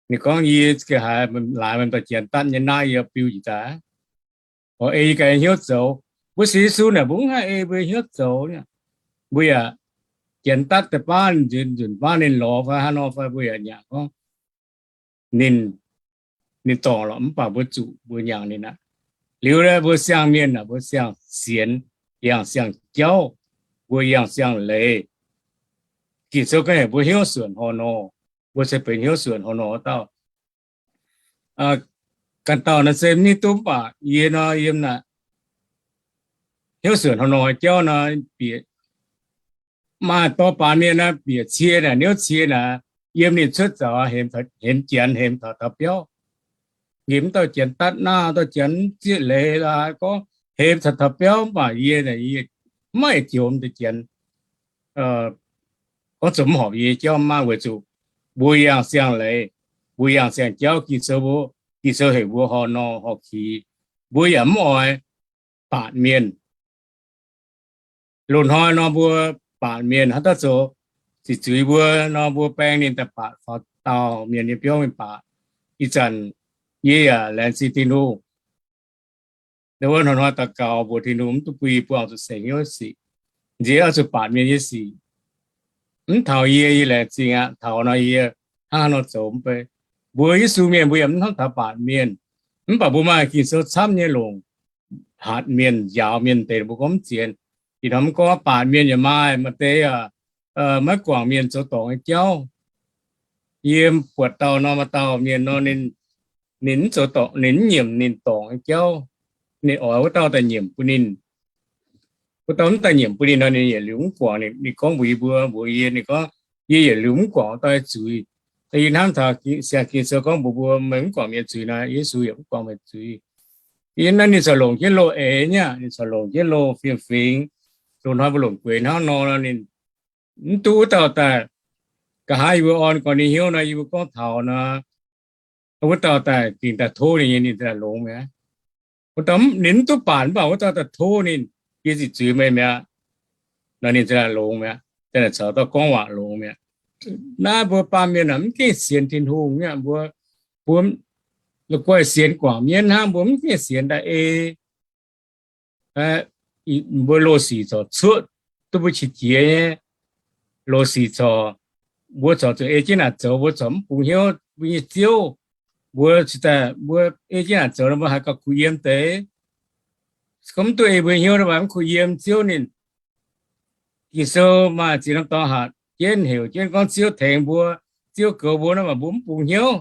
Ninh gorngv, Yie geh haiz laaix meih m'daaih Janx datv nyei naaiv, yie biu njiec daaih. Oix ei yie ganh hnyouv zoux. Mbuo sienx Yesu naaic, mbuo mv haih ei mbuo hnyouv zoux. Mbuo yaac Janx datv deix baav nzunc, nzunc baav ninh lorz fai haaix nor fai, mbuo yaac nyaangc gorngv ninh, ninh dorngc lorqc, mv baac mbuo zuqc mbuo nyaangc ninh aqv. Liuz mbuo siang-mienh aah, mbuo siang-sienx, yangh siang-jauv, mbuo yangh siang-leiz. Ging-Sou gorngv heuc mbuo hnyouv suonc horh nor, mbuo se benx hnyouv suonc horh nor dauh. Ganh dauh naaiv se mv hiuv duqv, mv baac yie nor yiem naaic hnyouv suonc horh nor jauv nor, bieqc maaih dorh baanc mienh naaiv, bieqc cie naaic, hnyouv cie naaic, yiem ninh cuotv zaux, hemx Janx, hemx taux taux biauv. Nqemh mv dauh Janx datv naaiv, dauh Janx zieqv leiz laaix gorngv hemx taux taux biauv, mv baac yie, yie mv maaih jomc deix Janx gorngv zoux mv horpc yie jauv maah, weic zuqc mbuo yangh siang-leiz, mbuo yangh siang-jauv. Ging-Sou, Ging-Sou heuc mbuo horh nor horh kix. Mbuo yaac mv oix baatc mienh. Loz-hnoi nor mbuo baatc mienh haaix dauh zoux ziqc zuiz mbuo nor, mbuo baeng ninh daaih baatc faaux dauh mienh nyei biauv mingh baatc. Ih zanc yie yaac laengz zingh Tin-Hungh. Ndau wuov hnoi-hnoi daux gaux mbuox Tin-Hungh mv duqv bun yie buangh zuqc seix hnyouv sic, nziex oix zuqc baatc mienh nyei sic. Mv taux yie, yie laengz zingh aqv. Taux nor yie hnangv haaix nor zoux mv bei. Mbuo Yesu mienh mbuo yaac mv hnamv taux baatc mienh, mv baac mbuo maaih Ging-Sou camv nyei longc hatc mienh, njaaux mienh deix, mbuo gorngv mv zien. Ih hnoi mv gorngv baatc mienh yaac maaih, maaih deix maiv guangc mienh zoux dorngc nyei jauv. Yie buatc dauh nor, maaih dauh mienh nor, ninh, ninh mv zoux dorngc, ninh mv nyiemc ninh dorngc nyei jauv. Ninh oix wuov dauh daaih nyiemc bun ninh. Wuov dauh mv daaih nyiemc bun ninh nor, ninh yietc liuz mv guangc. Ninh gorngv mbuox yie mbuo, mbuox yie, ninh gorngv, Yie yietc liuz mv guangc wuov dauh nyei zuiz. Yie hnamv taux siang Ging-Sou gorngv mbuox mbuo, meih mv guangc mienh zuiz nor, Yesu yaac mv guangc meih zuiz. Yie naaiv ninh corc longc jienv loz-eix nyei aqv, ninh corc longc jienv loz fiem-fingx. Loz-hnoi mbuo longc gueix hnangv nor, ninh mv duqv wuov dauh daaih. Nqa'haav yie mbuo orn gorn ninh hnyouv nor, yie mbuo gorngv taux nor, wuov dauh daaih dingc daaih tov ninh nyei, ninh daaih longx mi'aqv. Wuov dauh ninh mv duqv baatc, mv baac wuov dauh daaih tov ninh, Yie ziqc zuiz meih mi'aqv. Nor ninh daaih longx mi'aqv, daaih caux dauh gorngv waac longx mi'aqv. Naaiv mbuo baamh mienh aah, mv gengh sienx Tin-Hungh nyei aqv. Mbuo, mbuo la'guaih sienx guangc mienv hnangv, mbuo mv gengh sienx daaih ei. Mbuo loz-sic corc cuotv duqv mbuo qiex jiez nyei. Loz-sic corc, mbuo corc zuqc ei jienv naaic zoux, mbuo corc mv bungx hnyouv mbuo nyei Ziouv. Mbuo cingx daaih mbuo ei jienv naaic zoux nor, mbuo haiz gauh kuh yiem deix. Se gorngv mv duqv ei mbuo hnyouv nor, mv kuh yiem Ziouv ninh. Ging-Sou maaih ziex norm dorngx hatc jienv heuc jienv gorngv Ziouv tengx mbuo, Ziouv goux mbuo nor, mv baac mbuo mv bungx hnyouv.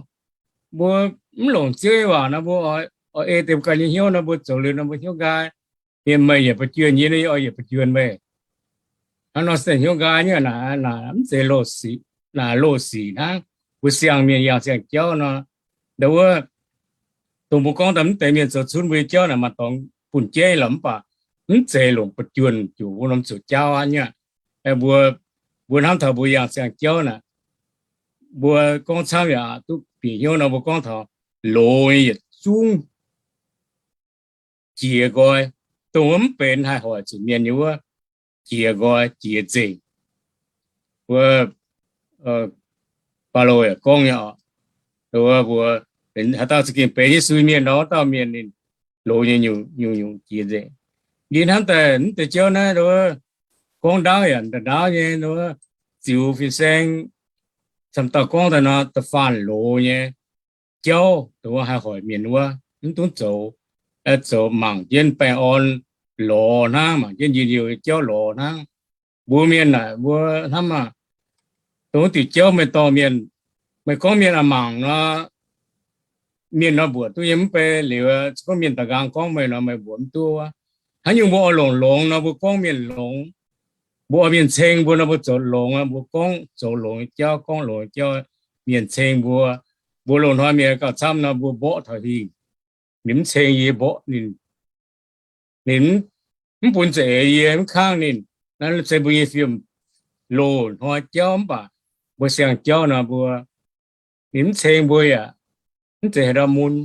Mbuo mv longc Ziouv nyei waac nor, mbuo oix ei deix mbuo ganh nyei hnyouv nor, mbuo zoux liuz nor, mbuo hnyouv nqaai. Mienh meih yietc ba'juonh yie nor, yie oix yietc ba'juonh meih. Hnangv nor se hnyouv nqaai nyei aqv. Naaic mv zeiz loz-sic, naaic loz-sic hnangv. Mbuo siang-mienh yangh siang-jauv nor, ndau wuov, dongh mbuo gorngv daaih mv deix mienh zoux cunv mbuo nyei jauv naaic maaih dorngx bun jeiv lorqc, mv baac mv zeiz longc ba'juonh juqc wuov norm zoux jauv aqv nyei aqv. Mbuo, mbuo hnamv taux mbuo yangh siang-jauv naaic, mbuo gorngv camv yaac duqv bieqc hnyouv nor, mbuo gorngv taux loz nyei yietc zungv jiex nqoi, dongh wuov mv benx haih hoic zuqc mienh nyei wuov, jiex nqoi jiex nzengc. Wuov Baulo yaac gorngv nyei oc, wuov mbuo haaix dauh za'gengh benx Yesu mienh nor, wuov dauh mienh ninh loz nyei nyungc-nyungc jiex nzengc. Yie hnamv daaih mv deix jauv naaiv, gorngv ndaauv yaac ndaauv nyei, ziux fin-saeng camv dauh gorngv daaih nor, da'faanh loz nyei jauv dongh wuov haih hoic mienh wuov, mv dungx zoux, zoux mangc jienv baengh orn lorz hnangv, mangc jienv njien-youh nyei jauv lorz hnangv. Mbuo mienh naaic mbuo hnamv maah, dongh wuov diuc jauv meih dorh mienh, meih gorngv mienh a'mangc nor, mienh nor mbuoqc duqv nyei mv bei liuz, gorngv mienh da'nqaang gorngv meih nor, meih mbuoqc mv duqv wuov. Haaix nyungc mbuo oix longc longx nor, mbuo gorngv mienh longx. Mbuo oix mienh ceng mbuo nor, mbuo zoux longx, mbuo gorngv zoux longx nyei jauv, gorngv longx nyei jauv. Mienh ceng mbuo, mbuo loz-hnoi mienh gauh camv nor, mbuo mborqv taux hingh. Ninh mv ceng yie, mborqv ninh, ninh mv bun za'eix yie, mv kangv ninh. Naaiv se mbuo nyei fiem loz-hnoi jauv mv baac mbuo siang-jauv nor mbuo, ninh mv ceng mbuo yaac mv zeiz haaix ndau mun.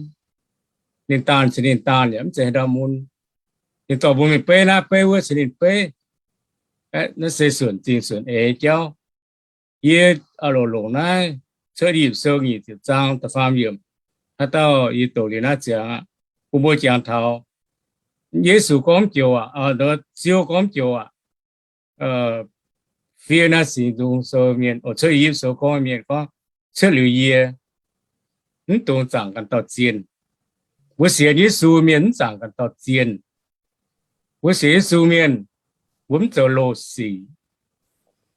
Ninh daanh ceix ninh daanh yaac mv zeiz haaix ndau mun. Ninh dorh mbuo mingh beiv naaiv beiv wuov ceix ninh beiv. Naaiv se suonc zingh suonc eix jauv. Yie oix longc naaiv Cuotv I^yipv Sou nyic ziepc zaang da'faam yiemc. Haaix dauh yie doqc liuz naaiv ziangx aqv, bun mbuo jangx taux Yesu gorngv joux aac, Ziouv gorngv joux aac, fiev naaiv Singx Nzung Sou mienh, Cuotv I^yipv Sou gorngv mienh gorngv, cuotv liuz yie mv dungx zaangc ganh dauh zienh. Mbuo sienx Yesu mienh mv zaangc ganh dauh zienh. Mbuo sienx Yesu mienh, mbuo mv zoux loz-sic.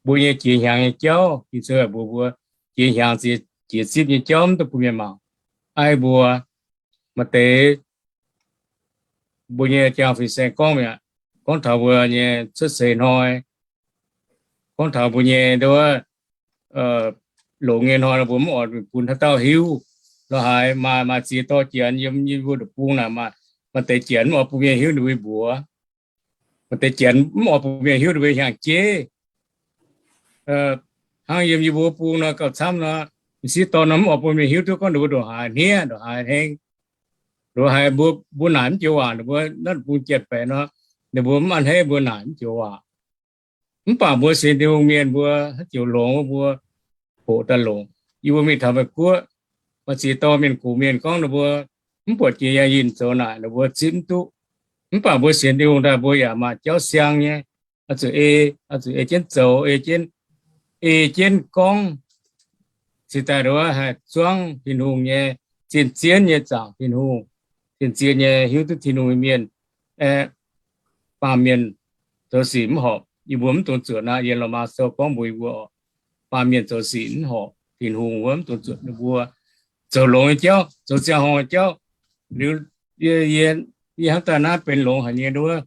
Mbuo nyei jiex hnyangx nyei jauv, Ging-Sou mbuox mbuo, jiex hnyangx jiex zipv nyei jauv mv dungx bun mienh mangc. Aiv mbuo maaih deix mbuo nyei jangx fin-saeng gorngv mi'aqv, gorngv taux mbuo nyei cuotv seix hnoi, gorngv taux mbuo nyei nduov longx nyei hnoi, mbuo mv oix bun haaix dauh hiuv. Lorz haaix maaih, maaih ziex dorh Janx yiem yie mbuo deic-bung naaic, maaih deix Janx mv oix bun mienh hiuv ninh mbuo mbuox. Maaih deix Janx mv oix bun mienh hiuv ninh mbuo hnyangx-jeiv. Hnangv yiem yie mbuo bung nor gauh camv nor, m'sieqv dorn nor mv oix bun mienh hiuv duqv gorngv ninh mbuo ndongc haaix hniev, ndongc haaix heng, ndongc haaix mbuo, mbuo naaic mv joux waac, ninh mbuo naaiv bung janx-baeqc nor, ninh mbuo mv a'hneiv mbuo naaic mv joux waac. Mv baac mbuo sienx Tin-Hungh mienh mbuo haaix joux longx mbuo hoqc daaih longc. Yie mbuo mingh taux Meiv Guoqv, maaih ziex dorh mienh gox mienh gorngv ninh mbuo mv buatc jiex yangh yinh zoux naaic ninh mbuo zipv mv duqv. Mv baac mbuo sienx Tin-Hungh daaih mbuo yaac maaih jauv siang nyei, oix zuqc ei, oix zuqc ei jienv zoux, ei jienv, ei jienv gorngv, cingx daaih nduov haih zuangv Tin-Hungh nyei, zien-zien nyei zaangc Tin-Hungh, zien-zien nyei hiuv duqv Tin-Hungh nyei mienh. Baamh mienh zoux sic mv horpc, yie mbuo mv dungx zuotc naaic. Yiem Lomaa Sou gorngv mbuox yie mbuo, baamh mienh zoux sic mv horpc Tin-Hungh wuov, mv dungx zuotc ninh mbuo zoux longx nyei jauv, zoux ziangh horngh nyei jauv. Liuz yie, yie hnamv daaih naaiv benx longx haic nyei nduov.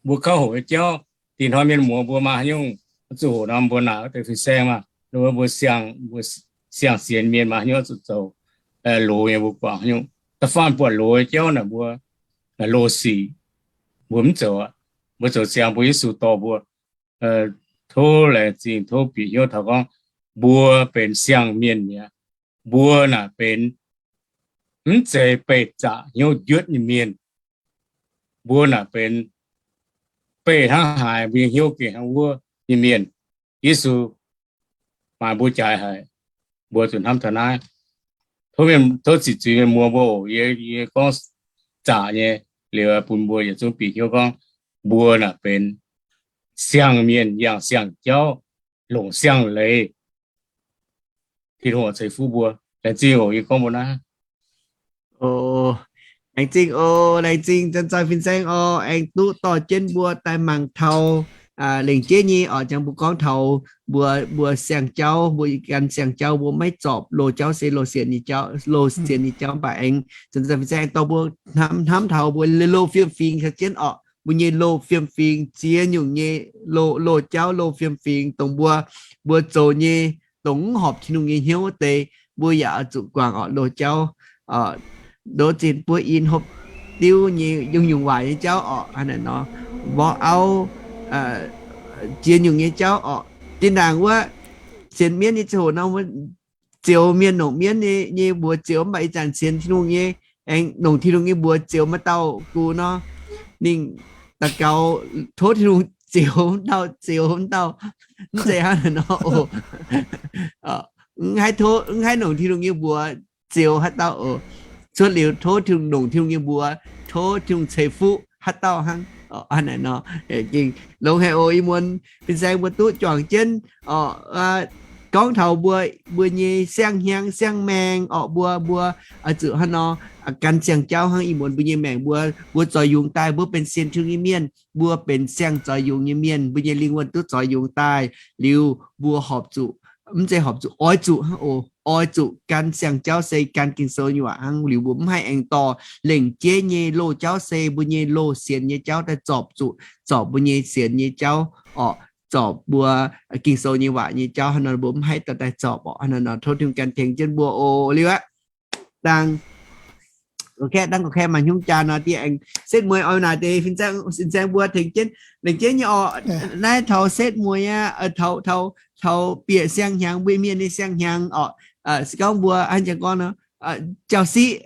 Mbuo kauv hoqc nyei jauv, dinh hnoi mienh muoz mbuo maaih haaix nyungc zuqc hoqc nor, mbuo naaic wuov deix fin-saeng maah, nduov mbuo siang, mbuo siang-sienx mienh maaih haaix nyungc zuqc zoux loz nyei, mbuo guangc haaix nyungc. Da'faanh buatc loz nyei jauv naaic mbuo loz-sic, mbuo mv zoux aqv. Mbuo zoux ziangx mbuo Yesu dorh mbuo. Tov laengz zingh, tov bieqc hnyouv taux gorngv mbuo benx siang-mienh mi'aqv. Mbuo naaic benx mv zeiz beih zaqc hnyouv njuotv nyei mienh. Mbuo naaic benx beih hnangv haaix, mbuo nyei hnyouv gengh hnangv wuov nyei mienh. Yesu maaiz mbuo jaaix haic, mbuo zuqc hnamv taux naaiv. Tov mienh, tov ziqc zuiz mienh muoz mbuo oc. Yie, yie gorngv zaqc nyei liuz bun mbuo yietc zungv bieqc hnyouv gorngv mbuo naaic benx siang-mienh, yangh siang-jauv, longc siang-leiz. Tin-Hungh ceix fuqv mbuo. Laengz zingh oc. Yie gorngv mbuo naaiv. O, laengz zingh oc. Laengz zingh zanc-zanc fin-saeng oc, aengx duqv dorh jienv mbuo daaih mangc taux lengc jeiv nyei oc, jangx mbuo gorngv taux mbuo, mbuo siang-jauv, mbuo gan siang-jauv, mbuo maiv zorpc loz-jauv, se loz-sienx nyei jauv, loz-sienx nyei jauv. Mv baac aengx zanc-zanc fin-saeng aengx dorh mbuo hnamv, hnamv taux mbuo loz fiem-fingx caux jienv oc, mbuo nyei loz fiem-fingx ziex nyungc nyei loz-jauv, loz fiem-fingx, dongh mbuo, mbuo zoux nyei, dongh mv horpc Tin-Hungh nyei hnyouv wuov deix, mbuo yaac oix zuqc guangc oc. Loz-jauv, ndoqv zinh buov in hopv diuv nyei nyungc-nyungc waaic nyei jauv oc. Hnangv naaic nor, mborqv auv, ziex nyungc nyei jauv oc. Zinh ndaangc wuov sienx mienv nyei ziangh hoc nor, zioux mienh longc mienv nyei mbuox zioux, mv baac ih zanc sienx Tin-Hungh nyei, aengx longc Tin-Hungh nyei mbuox zioux maaih dauh gux nor, ninh daux gaux tov Tin-Hungh zioux wuov dauh, zioux wuov dauh, mv zeiz hnangv naaiv nor oc. Mv haih longc Tin-Hungh nyei mbuox zioux haaix dauh oc. Cuotv liuz tov Tin-Hungh, longc Tin-Hungh nyei mbuox, tov Tin-Hungh ceix fuqv haaix dauh hnangv. Hnangv naaiv nor, gengh longx haic oc. Ih muonz fin-saeng mbuo duqv juangc jienv oc, gorngv taux mbuo, mbuo nyei siang-hnyangx siang-maengc oc. Mbuo, mbuo oix zuqc hnangv nor gan siang-jauv hnangv. Ih muonz mbuo nyei maengc mbuo, mbuo zoux yungz daaih, mbuo benx sienx Tin-Hungh nyei mienh, mbuo benx siang zoux yungz nyei mienh, mbuo nyei lingh wuonh duqv zoux yungz daaih liuz, mbuo horpc zuqc, mv zeiz horpc zuqc, oix zuqc hnangv oc. Oix zuqc gan siang-jauv se gan Ging-Sou nyei waac hnangv. Liuz mbuo mv haih aengx dorh lengc jeiv nyei loz-jauv, se mbuo nyei loz-sienx nyei jauv daaih zorpc zuqc, zorpc mbuo nyei sienx nyei jauv oc, zorpc mbuo Ging-Sou nyei waac nyei jauv. Hnangv nor mbuo mv haih dorh daaih zorpc oc. Hnangv nor tov Tin-Hungh gan tengx jienv mbuo oc. Liuz aqv, dangh Gorqv-kaeqv, dangv gorqv-kaeqv maaih hnyouv jaa nor, dieh aengx setv mueiz oix naaic deix fin-saeng, fin-saeng mbuo tengx jienv, lengc jienv nyei orqc. Naaiv taux setv mueiz aqv, taux, taux, taux bieqc siang hnyangx, mbuo mienh nyei siang hnyangx orqc. Se gorngv mbuo hnangv jang gorngv nor, jauv-siqv,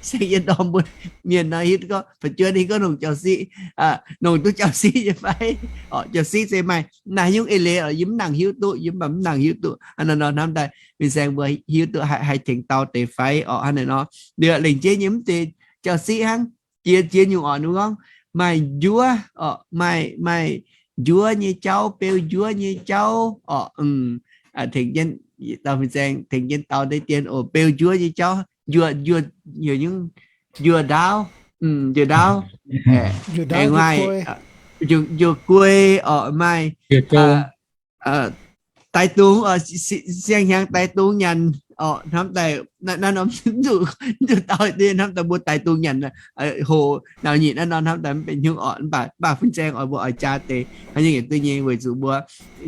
siang yietc ndorm mbuo mienh nor hiuv duqv gorngv, fu'jueiv hiuv gorngv nongc jauv-siqv, nongc duqv jauv-siqv nyei fai? Orqc, jauv-siqv se maaih naaiv nyungc eix leiz orqc, yie mv nangc hiuv duqv, yie mv baac mv nangc hiuv duqv. Hnangv naaiv nor hnamv daaih fin-saeng mbuo hiuv duqv haih, haih tengx dau deix fai orqc, hnangv naaiv nor. Liuz lengc jienv nyei mv deix jauv-siqv hnangv, jiex, jiex nyungc orqc, ninh gorngv maaih njuov orqc, maaih, maaih njuov nyei jauv, beu njuov nyei jauv orqc. Tengx jienv, dauh fin-saeng tengx jienv dau deix dien oc, beu njuov nyei jauv, njuov, njuov, njuov ndaauv, njuov ndaauv, aengx maaih njuov guei orqc, maaih daix dungz, siang hnyangx daix dungz nyanc orqc, hnamv daaih naaiv norm zuqc, zuqc dau deix hnamv daaih mbuo daix dungz nyanc, hoc naaic nyitc naaiv nor hnamv daaih mv benx hnyouv orqc, mv baac, mv baac fin-saeng oix mbuo oix jaa deix hnangv nyungc yietc duqv nyei, weic zuqc mbuo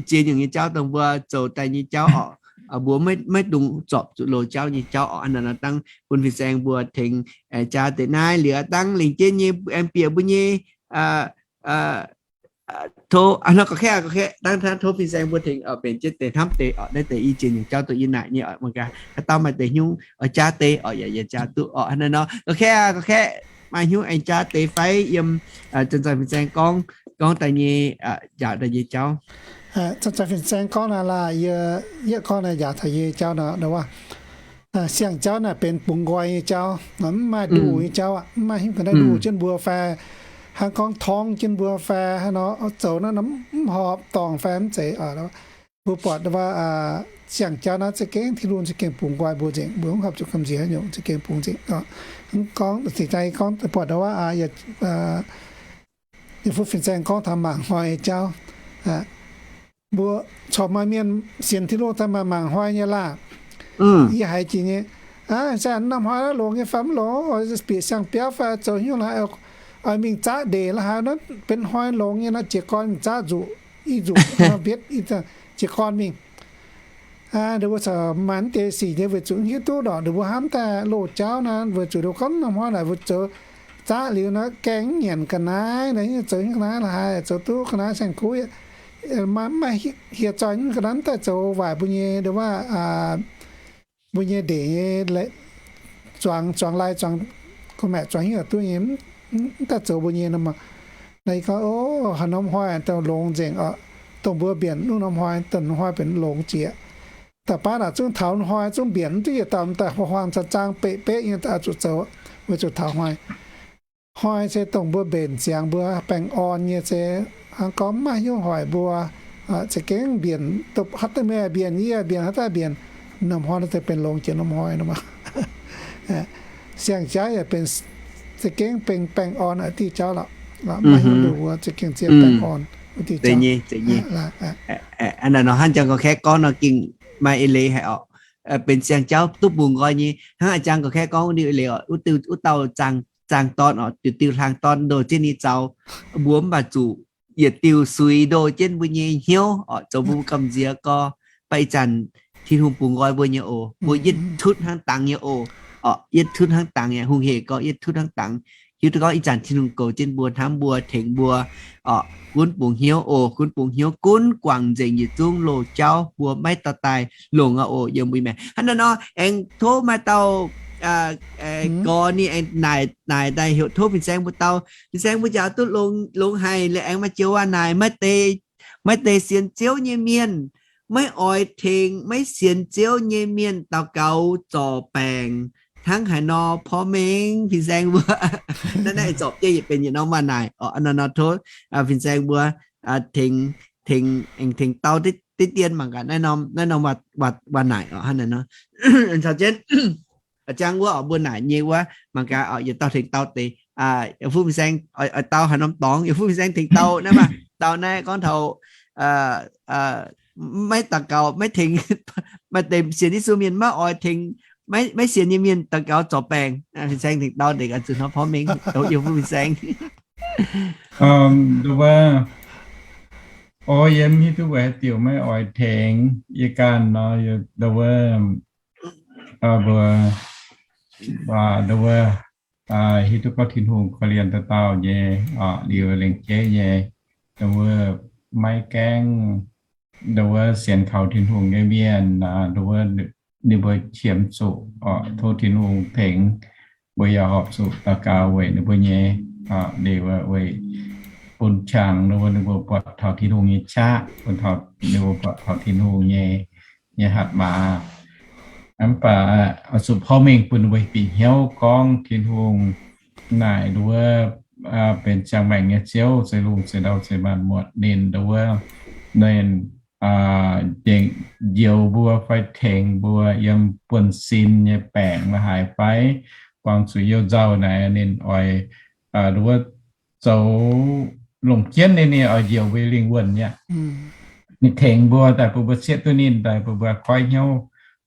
ziex nyungc nyei jauv dongh mbuo zoux daaih nyei jauv orqc, mbuo maiv, maiv dungx zorpc zuqc loz jauv nyei jauv orqc. Hnangv naaiv nor dangv bun fin-saeng mbuo tengx jaa deix naaiv liuz dangv lengc jienv nyei aengx bieqc mbuo nyei tov, hnangv gorqv-kaeqv, gorqv-kaeqv, dangv tov fin-saeng mbuo tengx benx jienv deix hnamv deix orqc, naaiv deix i ziex nyungc jauv dongh yie naaic nyei orqc, mangc gaax haaix dauh maaih deix hnyouv oix jaa deix orqc, yaac, yaac jaa duqv orqc. Hnangv naaiv nor gorqv-kaeqv, gorqv-kaeqv, maaih hnyouv aengx jaa deix fai yiem zanc-zanc fin-saeng gorngv, gorngv daaih nyei, njaaux daaih nyei jauv? Zanc-zanc fin-saeng gorngv naaiv laah, yie, yie gorngv naaiv njaaux taux yie nyei jauv nor, wuov siang-jauv naaic benx bungx nqoi nyei jauv, mv maaih nduh nyei jauv aqv. Mv maaih hnyouv ga'naaiv nduh jienv mbuo fai hnangv gorngv torngv jienv mbuo fai hnangv nor, zoux naaiv nor mv horpc dorngh fai mv zeiz. Mbuo buatc wuov siang-jauv naaiv za'gengh Tin-Hungh za'gengh bungx nqoi mbuo nzengc, mbuo mv horpc zuqc gamh nziex haaix nyungc, za'gengh bungx nzengc. Mv gorngv, zinh daaih gorngv buatc wuov, yie fuqv fin-saeng gorngv taux mangc hnoi nyei jauv. Mbuo corc maaih mienh sienx Tin-Hungh daaih maaih mangc hnoi nyei laah. Yie haiz jiex nyei, se norm hnoi naaiv longx nyei fai mv longx, bieqc siang-biauv fai zoux hnyouv la'haaix, oix mingh zaqv ndeic la'haaix nor, benx hnoi longx nyei nor, jiez gorn mingh zaqv nzuqc, i nzuqc mbietv, jiez gorn mingh. Ninh mbuo corc maaih mv deix sic nyei weic zuqc mv hiuv duqv lorqc, ninh mbuo hnamv daaih loz jauv naaiv weic zuqc ninh mbuo gorngv norm hnoi naaic mbuo zoux zaqv liuz nor, gaengh mv nyanc ga'naaiv, zoux ga'naaiv la'haaix, zoux duqv ga'naaiv saeng-kuv, maiv hieh zoih ga'naaiv daaih zoux waaic mbuo nyei, wuov, mbuo nyei ndeic nyei zuangx, zuangx lai, zuangx kuh maeqc, zuangx hnyouv duqv nyei, mv daaih zoux mbuo nyei nor. Naaiv yie gorngv, o, haaix norm hnoi dongh longx nzengc oc, dongh mbuo mbienc wuov norm hnoi, dongh norm hnoi benx longx jiex. Da'baav naaic zungv taux hnoi zungv mbienc mv duqv yietc dauh, daaih huaang-huaang zaang-zaang beiv-beiv nyei daaih zuqc zoux, weic zuqc taux hnoi. Hnoi se dongh mbuo mbenc ziangx mbuo baengh orn nyei se, hnangv gorngv mv maaih hnyouv hoic mbuo, za'gengh mbienc, haaix dauh mienh mbienc, yie mbienc, haaix dauh mbienc, norm hnoi naaiv deix benx longx jiex norm hnoi nor. Siang-jauv yaac benx za'gengh benx baengh orn diuh jauv lorqc. Maiv hiuv duqv mbuo za'gengh zieqv baengh orn wuov diuh jauv. Hnangv naaic nor hnangv jang gorqv-kaeqv gorngv nor gengh maaih eix leiz haic orqc. Benx siang-jauv duqv bungx nqoi nyei, hnangv a'jang gorqv-kaeqv gorngv wuov diuh eix leiz oc, wuov dauh zaangh dorn oc, diuh diuh hlang dorn ndoh jienv nyei zaux, mbuo mv baac zuqc yietc diuh suix ndoh jienv mbuo nyei hnyouv oc, zoux mbuo gamh nziex gorx. Mv baac ih zanc Tin-Hungh bungx nqoi mbuo nyei oc, mbuo yietv tutv hnangv dangx nyei oc. Oc, yietv tutv hnangv dangx nyei, hungh hec gorx yietv tutv hnangv dangx. Hiuv duqv gorngv ih zanc Tin-Hungh goux jienv mbuo, hnamv mbuo, tengx mbuo, oc, gunv bungx hnyouv oc, gunv bungx hnyouv, gunv guangc nzengc yietc zungv loz-jauv, mbuo maiv dorh daaih longc aqv oc, yiem mbuo maengc. Hnangv naaiv nor aengx tov maaih dauh gorx ninh aengx naaic, naaic daaih heuc tov fin-saeng mbuo dau, fin-saeng mbuo njaaux duqv longx, longx haic, liuz aengx maaih joux waac naaic, maiv deix, maiv deix sienx Ziouv nyei mienh maiv oix tengx maiv sienx Ziouv nyei mienh daux gaux zorc baengc hnangv haaix nor porv mengh, fin-saeng mbuo. Naaiv, naaiv zorpc jienv yietc benx yietc norm waac naaic oc. Nor, nor tov fin-saeng mbuo tengx, tengx, aengx tengx dau deix dien mangc gaax naaiv norm, naaiv norm waac, waac naaic oc. Hnangv naaic nor, caux jienv a'jang wuov oc, mbuo naaic nyei wuov mangc gaax oc, yietc dauh tengx dau deix. Fuqv fin-saeng oix dau haaix norm dorngx, yie fuqv fin-saeng tengx dau naaiv maah, dau naaiv gorngv taux maiv daux gaux, maiv tengx, maaih deix sienx Yesu mienh maiv oix tengx maiv, maiv sienx nyei mienh daux gaux zorc baengc. Fin-saeng tengx dau deix gaax zuqc hnoi porv mengh, yie fuqv fin-saeng. Wuov, o, yie mv hiuv duqv weic haaix diuc maiv oix tengx. Yie ganh nor, wuov, mbuo, wuov, hiuv duqv gorngv Tin-Hungh korv-lienh dauh dauh nyei, liuz lengc jeiv nyei, nduov maiv gaengh, nduov sienx kaux Tin-Hungh nyei mienh, nduov ninh mbuo qiemx zuqc, tov Tin-Hungh tengx, mbuo yaac horpc zuqc daux gaux weic ninh mbuo nyei, liuz weic bun qangx nduov ninh mbuo buatc taux Tin-Hungh nyei qaqv, bun ninh mbuo buatc taux Tin-Hungh nyei, nyei hatc maaz. Mv baac zuqc porv mengh bun ninh mbuo bieqc hnyouv gorngv Tin-Hungh naaic nduov benx ziangh maengc nyei Ziouv, zeix lungh zeix ndau zeix maanc muotc. Ninh nduov, ninh njoux mbuo fai tengx mbuo yiem buonv-sin nyei baengc la'haaix fai guangc zuiz you nzauh naaic, ninh oix nduov zoux longc jienv ninh, ninh oix njoux mbuo lingh wuonh aqv. Ninh tengx mbuo daaih bun mbuo sieqv duqv ninh, daaih bun mbuo goiv hnyouv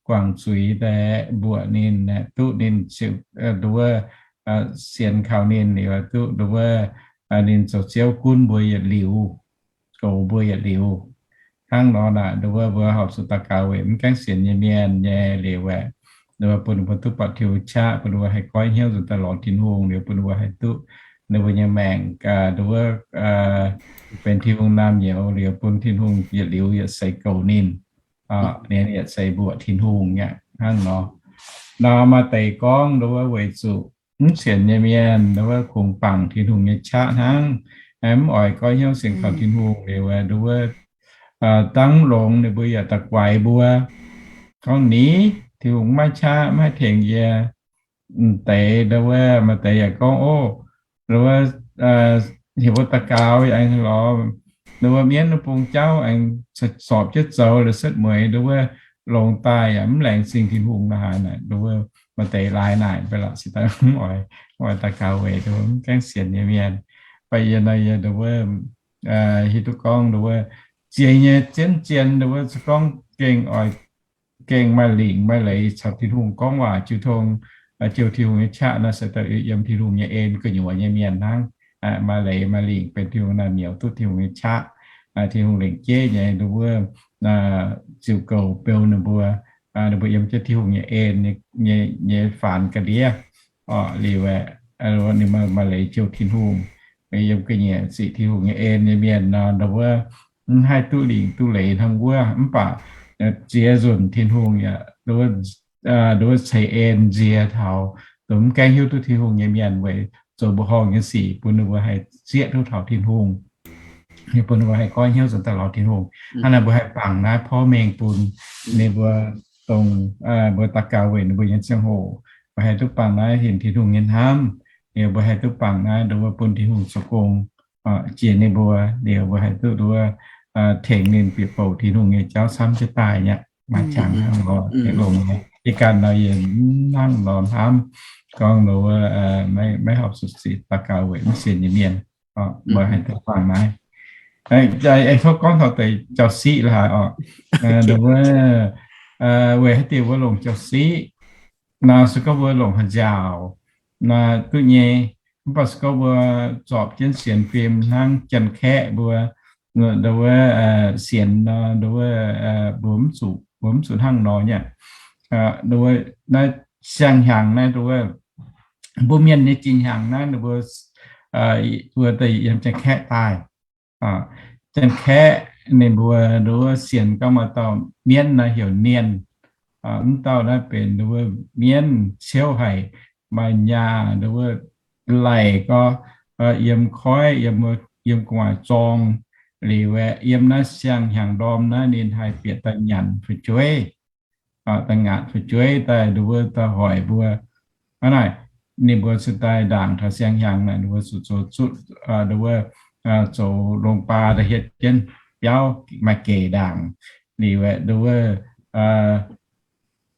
guangc zuiz daaih mbuoqc ninh, duqv ninh ziouc nduov sienx kaux ninh liuz duqv nduov ninh zoux Ziouv gunv mbuo yietc liuz, goux mbuo yietc liuz. Hnangv nor naaic nduov mbuo horpc zuqc daux gaux weic mv gaengh sienx nyei mienh nyei liuz aeqv, nduov bun ninh mbuo duqv buatc Tin-Hungh qaqv, bun ninh mbuo haih goiv hnyouv nzuonx daaih lorz Tin-Hungh liuz bun ninh mbuo haih duqv ninh mbuo nyei maengc nduov benx Tin-Hungh naamh nyouz liuz bun Tin-Hungh yietc liuz yietc seix goux ninh, ninh yietc seix mbuoqc Tin-Hungh aqv. Hnangv nor, nor maaih deix gorngv nduov weic zuqc mv sienx nyei mienh nduov kungx bangc Tin-Hungh nyei qaqv hnangv, mv oix goiv hnyouv sienx kaux Tin-Hungh liuz aeqv, nduov dangv longx ninh mbuo yaac da'guaix mbuo. Gorngv ni, Tin-Hungh maiv qaqv, maiv haih tengx yie. M'deix nduov maaih deix yaac gorngv, ov, nduov heuc mbuo daux gaux yaac aengx lorz nduov mienv wuov bung jauv aengx sorpc jienv zoux la'setv mueiz nduov longx daaih yaac mv laengz zingh Tin-Hungh la'haaix naaic, nduov maaih deix laaix naaic mv baac la'sic daaih mv oix, mv oix daux gaux weic nduov mv gaengh sienx nyei mienh. Mv baac yie nor yie nduov hiuv duqv gorngv nduov ziex nyei zien zien nduov se gorngv gengh oix gengh maaih lingc maaih leiz caux Tin-Hungh gorngv waac jiu tong, jouh Tin-Hungh nyei qaqv nor se daaih yiem Tin-Hungh nyei en gu'nyuoz nyei mienh hnangv. Maaih leiz maaih lingc benx Tin-Hungh naamh nyouz duqv Tin-Hungh nyei qaqv, Tin-Hungh lengc jeiv nyei nduov ziouc goux beu ninh mbuo, ninh mbuo yiem jienv Tin-Hungh nyei en nyei faanx ga'ndiev. Orqc, liuz aeqv, ninh maaih leiz jouh Tin-Hungh, yiem ga'nyiec ziqc Tin-Hungh nyei en nyei mienh nor, nduov mv haih duqv lingc duqv leiz hnangv wuov. Mv baac ziex nzunc Tin-Hungh yaac nduov ceix en nziex taux nduov mv gaengh hiuv duqv Tin-Hungh nyei mienh weic zoux mbuoqc horngh nyei sic bun ninh mbuo haih zieqv duqv taux Tin-Hungh, bun ninh mbuo haih goiv hnyouv nzuonx daaih lorz Tin-Hungh. Hnangv naaic mbuo haih bangc naaiv porv mengh bun ninh mbuo, dongh mbuo daux gaux weic ninh mbuo nyei ziangh hoc, mbuo haih duqv bangc naaiv hinc Tin-Hungh nyei hnamv. Liuz mbuo haih duqv bangc naaiv nduov bun Tin-Hungh zoux gong jiex ninh mbuo. Liuz mbuo haih duqv nduov tengx ninh bieqc bouc Tin-Hungh nyei jauv camv jienv daaih nyei. Maaih qangx hnangv nor longx nyei. Ih ganh nor yie mv hnangv nor hnamv gorngv nduov maiv horpc zuqc sic daux gaux weic mv sienx nyei mienh. Mbuo haih duqv bangc naaiv. Aengx tov gorngv taux deix jauv-siqv la'haaix orqc. Nduov weic haaix diuc mbuo longc jauv-siqv? Nor se gorngv mbuo longc haaix nziaauc nor duqv nyei. Mv baac se gorngv mbuo zorpc jienv sienx fim hnangv Janx-Kaeqv mbuo, nduov sienx nor nduov mbuo mv zuqc, mbuo mv zuqc hnangv nor nyei. Nduov naaiv siang-hnyangx naaiv nduov mbuo mienh nyei jiex hnyangx naaiv nduov mbuo, mbuo daaih yiem Janx-Kaeqv daaih. Janx-Kaeqv ninh mbuo nduov sienx gorngv maaih dauh mienv naaiv heuc Nienh. Mv dauh naaiv benx nduov mienv ciouv haic, maaih nyaah nduov laic gorx, yiem koiv, yiem gu'nguaaic zorng. Liuz aeqv, yiem naaiv siang-hnyangx ndorm naaiv ninh haih bieqc daaih nyanc fu'jueiv. Da'ngaatc fu'jueiv daaih nduov daaih hoic mbuo. Hnangv naaic, ninh mbuo cingx daaih ndaangc taux siang-hnyangx naaic, nduov zuqc zoux zutv, nduov zoux longx-baa daaih hietv jienv biauv maaih gec ndaangc. Liuz aeqv, nduov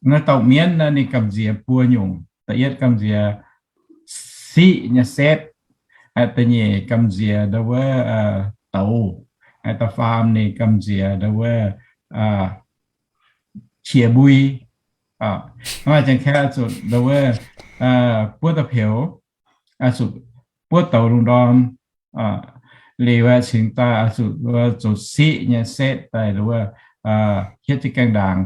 naaiv dauh mienv naaiv ninh gamh nziex buo nyungc. Da'yietv gamh nziex siqv nyei setv, da'nyeic gamh nziex nduov douz, da'faam ninh gamh nziex nduov qiex mbui. Hnangv naaic Janx-Kaeqv zuqc nduov buov dauh peux, zuqc buov douz lungh ndorm. Liuz aeqv, cingx daaih zuqc nduov zoux siqv nyei setv daaih nduov hietv jienv gaengh ndaangc,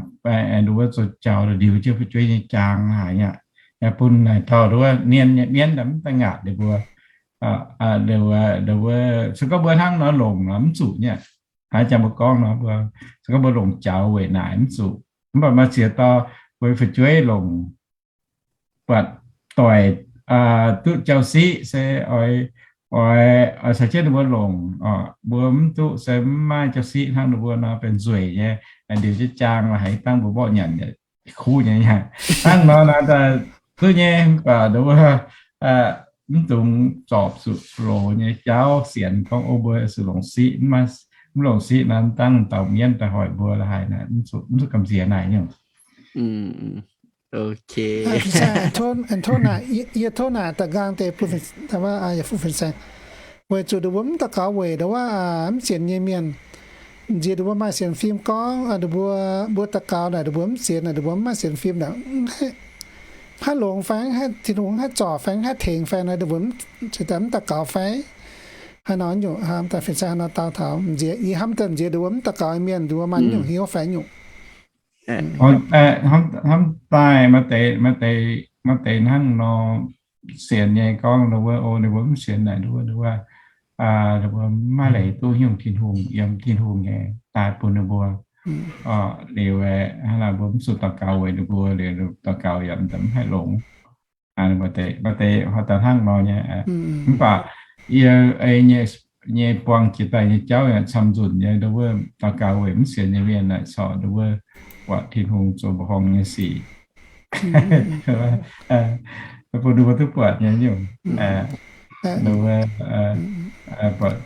nduov zoux jaux ndiux jienv fu'jueiv nyei jaang haaix nyungc. bun naaic taux nduov wuov nien nyei mienv mv daaih ngaatc ninh mbuo. Ninh mbuo se gorngv mbuo hnangv nor longc nor mv zuqc nyei. Haaix jangx mbuo gorngv nor, mbuo se gorngv mbuo longc jaux weic naaic mv zuqc. Mv baac maaih ziex dauh mbuo fu'jueiv longc buatc doic duqv jauv-siqv se oix, oix, oix caux jienv ninh mbuo longc. Mbuo mv duqv se mv maaih jauv-siqv hnangv ninh mbuo nor benx nzueic nyei, ndiux jienv jaang la'haiz dangh mbuo mborqv nyanc kuv nyei. Hnangv nor naaic daaih duqv nyei, mv baac ninh mbuo mv dungx zorpc zuqc loz nyei jauv sienx gorngv, o, mbuo zuqc longc siqv, mv longc siqv nor dangh dauh mienv daaih hoic mbuo la'haiz naaic, mv zuqc gamh nziex naaic nyungc. Antona, yie tov naaic da'nqaang deix bun fin-saeng, weic zuqc ninh mbuo mv daux gaux weic nduov wuov mv sienx nyei mienh. Nziex ninh mbuo maaih sienx fim gorngv, ninh mbuo, mbuo daux gaux naaic ninh mbuo mv sienx, ninh mbuo mv maaih sienx fim naaic, mv haih longx fai, Tin-Hungh mv haih zorc fai, mv haih tengx fai nor, ninh mbuo mv daux gaux fai. Haaix nor nyungc, fin-saeng haaix nor dau taux nziex, yie hnamv daaih nziex ninh mbuo mv daux gaux mienh, ninh mbuo maaih nyungc hnyouv fai nyungc. Hnamv daaih maaih deix, maaih deix hnangv nor sienx nyei gorngv ninh mbuo, o, ninh mbuo mv sienx naaic, ninh mbuo, ninh mbuo, ninh mbuo mv maaih leiz duqv haaix nyungc Tin-Hungh, yiem Tin-Hungh nyei daaih bun ninh mbuo. Liuz, hnangv naaic mbuo mv zuqc daux gaux weic ninh mbuo, liuz daux gaux yaac mv haih longx. Maaih deix, maaih deix hnangv nor nyei. Mv baac yie nyei buang jiex daaih nyei jauv yaac camv nzunc nyei, ninh mbuo daux gaux weic mv sienx nyei mienh naaic corc ninh mbuo buatc Tin-Hungh zoux mba'horngh nyei sic. Bun ninh mbuo duqv buatc nyei nyungc, ninh mbuo,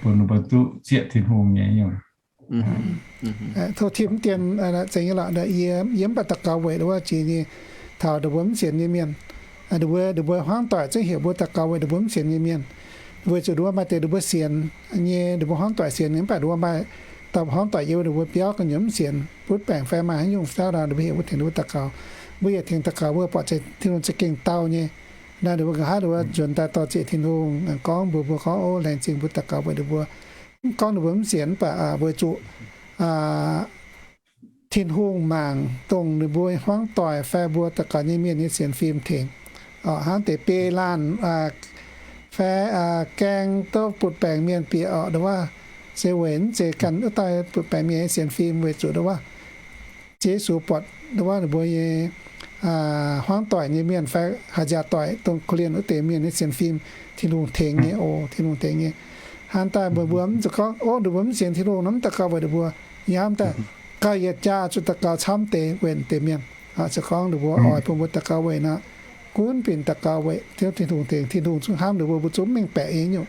bun ninh mbuo duqv zieqv Tin-Hungh nyei nyungc. Tov Tim mv dien zengx nyei lorqc. Yie mv baac daux gaux weic nduov wuov jiex nyei, taux ninh mbuo mv sienx nyei mienh, ninh mbuo, ninh mbuo hmuangv doic zungv heuc mbuo daux gaux weic ninh mbuo mv sienx nyei mienh. Weic zuqc nduov wuov maaih deix ninh mbuo sienx nyei, ninh mbuo hmuangv doic sienx nyei, mv baac nduov wuov maaih dauh hmuangv doic yiem ninh mbuo biauv gu'nyuoz mv sienx, butv baengc fai maaih haaix nyungc jauv nor, ninh mbuo heuc mbuo tengx ninh mbuo daux gaux. Mbuo yaac tengx daux gaux, mbuo buatc Tin-Hungh za'gengh dau nyei. Naaiv ninh mbuo nqa'haav nduov wuov nzuonx daaih dorh zieqc Tin-Hungh, gorngv mbuox mbuo gorngv, o, laengz zingh mbuo daux gaux weic ninh mbuo. Mv gorngv ninh mbuo mv sienx, mv baac weic zuqc Tin-Hungh mangc dongh ninh mbuo hmuangv doic fai mbuo daux gaux nyei mienh nyei sienx fim tengx. Hnangv deix biei laanh fai gaeng duqv butv baengc mienh bieqc orqc, nduov wuov se weic mv zeiz ganh wuov dauh butv baengc mienh nyei sienx fim, weic zuqc nduov wuov Ziouv Yesu buatc nduov wuov ninh mbuo nyei hmuangv doic nyei mienh fai haaix nziaauc doic, dongh korv-lienh wuov deix mienh nyei sienx fim, Tin-Hungh tengx nyei oc, Tin-Hungh tengx nyei. Hnangv daaih mbuo, mbuo mv zuqc gorngv, o, ninh mbuo mv sienx Tin-Hungh nor mv daux gaux weic ninh mbuo. Yie hnamv daaih gauh yietc jaax zuqc daux gaux camv deix weic deix mienh. Se gorngv ninh mbuo oix bun mbuo daux gaux weic nor, gunv binc daux gaux weic Ziouv Tin-Hungh tengx, Tin-Hungh zungv hnamv ninh mbuo, mbuo zungv mengh baeqc nyei nyungc.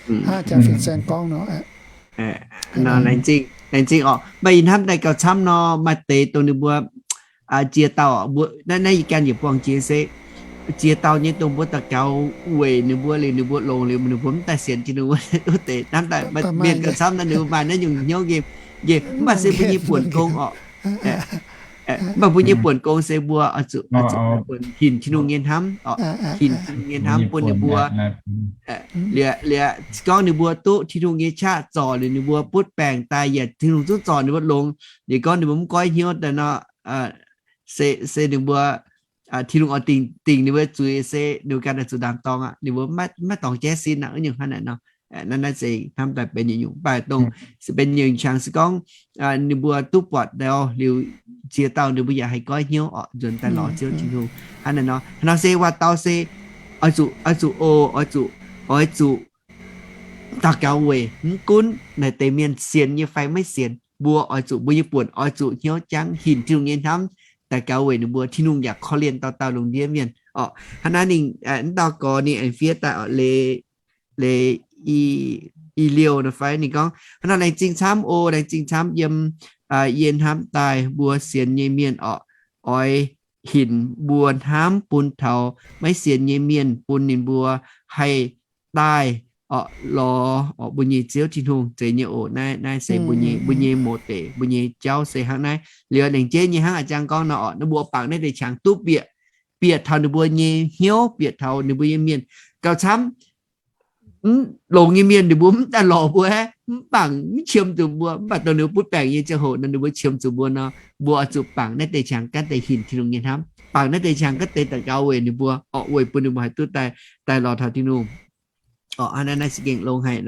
Hnangv jaax fin-saeng gorngv nor. Laengz zingh, laengz zingh orqc. Mv baac yie hnamv daaih gauh camv nor, maaih deix dongh ninh mbuo ziex dauh, naaiv yie ganh yietc buangh jiex se ziex dauh nyei dongh mbuo daux gaux weic ninh mbuo liuz, ninh mbuo longx liuz, ninh mbuo mv daaih sienx Tin-Hungh wuov deix. Hnamv daaih mienh gauh camv nor ninh mbuo maaih naaiv nyungc hnyouv nqemh. Nqemh mv baac se mbuo nyei buonc gong orqc. Mv baac mbuo nyei buonc gong se mbuo oix zuqc, oix zuqc buonc hinc Tin-Hungh nyei hnamv orqc, hinc Tin-Hungh nyei hnamv bun ninh mbuo. Liuz, liuz gorngv ninh mbuo duqv Tin-Hungh nyei qaqv zorc liuz, ninh mbuo butv baengc daaih yaac Tin-Hungh zungv zorc ninh mbuo longx. Liuz gorngv ninh mbuo mv goiv hnyouv daaih nor, se, se ninh mbuo, Tin-Hungh oix dingc, dingc ninh mbuo zuiz se ninh mbuo ganh oix zuqc ndaam-dorng aqv. Ninh mbuo maiv dorngx jaiv sin aqv, wuov nyungc hnangv naaic nor. Naaiv, naaiv se hnamv daaih benx nyungc-nyungc, mv baac dongh se benx nyungc-nyungc qangx se gorngv ninh mbuo duqv buatc ndau liuz, ziex dauh ninh mbuo yaac haih goiv hnyouv orqc, nzuonx daaih lorz Ziouv Tin-Hungh. Hnangv naaic nor, hnangv nor se waac-dau se oix zuqc, oix zuqc, o, oix zuqc, oix zuqc daux gaux weic mv gunv naaic deix mienh sienx nyei fai maiv sienx, mbuo oix zuqc, mbuo nyei buonc oix zuqc hnyouv jangv hinc Tin-Hungh nyei hnamv daux gaux weic ninh mbuo. Tin-Hungh yaac korv-lienh dauh dauh lungh ndiev mienh orqc. Hnangv naaiv ninh, mv dauh gorx ninh aengx fiev daaih orqc, leiz, leiz i liouh nor fai ninh gorngv, hnangv nor laengz zingh camv o, laengz zingh camv yiem, yie hnamv daaih mbuo sienx nyei mienh orqc, oix hinc mbuo hnamv bun taux maiv sienx nyei mienh, bun ninh mbuo haih daaih orqc lorz orqc mbuo nyei Ziouv Tin-Hungh. Zeiz nyei oc. Naaiv, naaiv se mbuo nyei, mbuo nyei mouz deic, mbuo nyei jauv se hnangv naaiv. Liuz laengz jeiv nyei hnangv a'jang gorngv nor orqc, ninh mbuo bangc naaiv deix qangx duqv bieqc, bieqc taux ninh mbuo nyei hnyouv, bieqc taux ninh mbuo nyei mienh gauh camv. Mv longx nyei mienh ninh mbuo mv daaih lorz mbuo aqv. mv bangc mv qiemx zuqc mbuo. Mv baac dongh ninh mbuo butv baengc nyei ziangh hoc nor, ninh mbuo qiemx zuqc mbuo nor, mbuo oix zuqc bangc naaiv deix qangx gaanv deix hinc Tin-Hungh nyei hnamv, bangc naaiv deix qangx gaanv deix daux gaux weic ninh mbuo, oc, weic bun ninh mbuo haih duqv daaih, daaih lorz taux Tin-Hungh. Oc, hnangv naaiv, naaiv se gengh longx haic.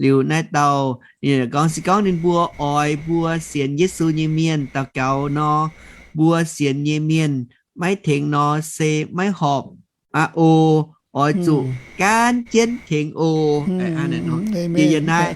Liuz naaiv dauh ninh gorngv, se gorngv ninh mbuo oix mbuo sienx Yesu nyei mienh daux gaux nor, mbuo sienx nyei mienh maiv tengx nor se maiv horpc aqv oc. Oix zuqc gaanv jienv tengx oc. Yie naaiv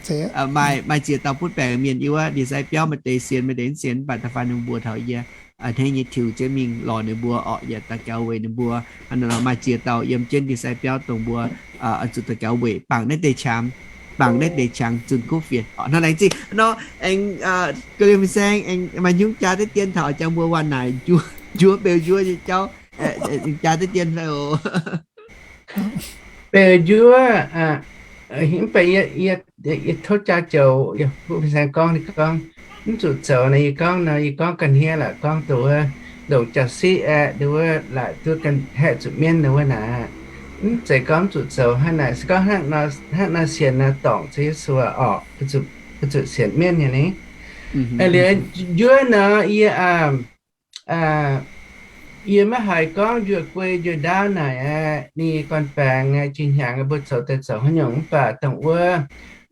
maaih, maaih ziex dauh butv baengc mienh, yie wuov ndie-sai biauv maaih deix sienx, maaih deix mv sienx, mv baac da'faanh ninh mbuo taux yie a'hneiv nyei tiux jienv mingh lorz ninh mbuo oc, yaac daux gaux weic ninh mbuo. Hnangv naaiv nor maaih ziex dauh yiem jienv ndie-sai biauv dongh mbuo oix zuqc daux gaux weic bangc naaiv deix qangx, bangc naaiv deix qangx zunh kuv fienx. Oc, hnangv laengz zingh nor, aengx ga'liemh fin-saeng aengx maaih nyungc jaa deix dien taux jangx mbuo waanh naaic njuov, njuov beu njuov nyei jauv, jaa deix dien fai oc. Beu njuov, mv baac yie tov jaa joux, yie fin-saeng gorngv, ninh gorngv mv zuqc zoux nor, yie gorngv nor, yie gorngv ga'hniev lorqc, gorngv dongh wuov ndongc jaa-siqv aeqv, dongh wuov laaic duqv haeqv zuqc mienv nor wuov naaic. Mv zeiz gorngv mv zuqc zoux hnangv naaic, se gorngv hnangv nor sienx nor dorngc Ziouv Yesu orqc, mv zuqc sienx mienv nyei ni. Liuz njuov nor yie, yie maiv haiz gorngv njuov guei njuov ndaauv naaic aqv, ninh gorn-baengx jiex hnyangx mbuo zoux daaih zoux haaix nyungc, mv baac dongh wuov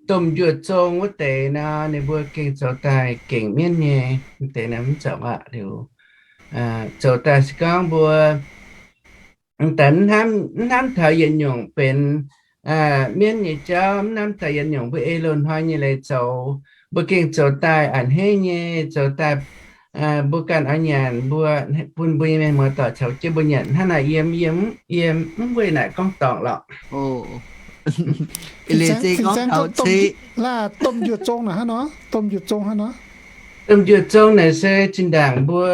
domh njuov zong wuov deix nor, ninh mbuo gengh zoux daaih gengh mienv nyei. Deix nor mv zoux aqv. Liuz zoux daaih se gorngv mbuo daaih mv hnamv taux yietc nyungc benx mienv nyei jauv, mv hnamv taux yietc nyungc mbuo ei loz-hnoi nyei leiz zoux, mbuo gengh zoux daaih a'hneiv nyei, zoux daaih mbuo ganh oix nyanc, mbuo bun mbuo nyei mienh muoz-doic caux jienv mbuo nyanc hnangv naaic, yie, yie mv weic naaic gorngv dorngc lorqc. Domh njuov zong naaic hnangv nor, domh njuov zong hnangv nor, domh njuov zong naaic se zinh ndaangc mbuo,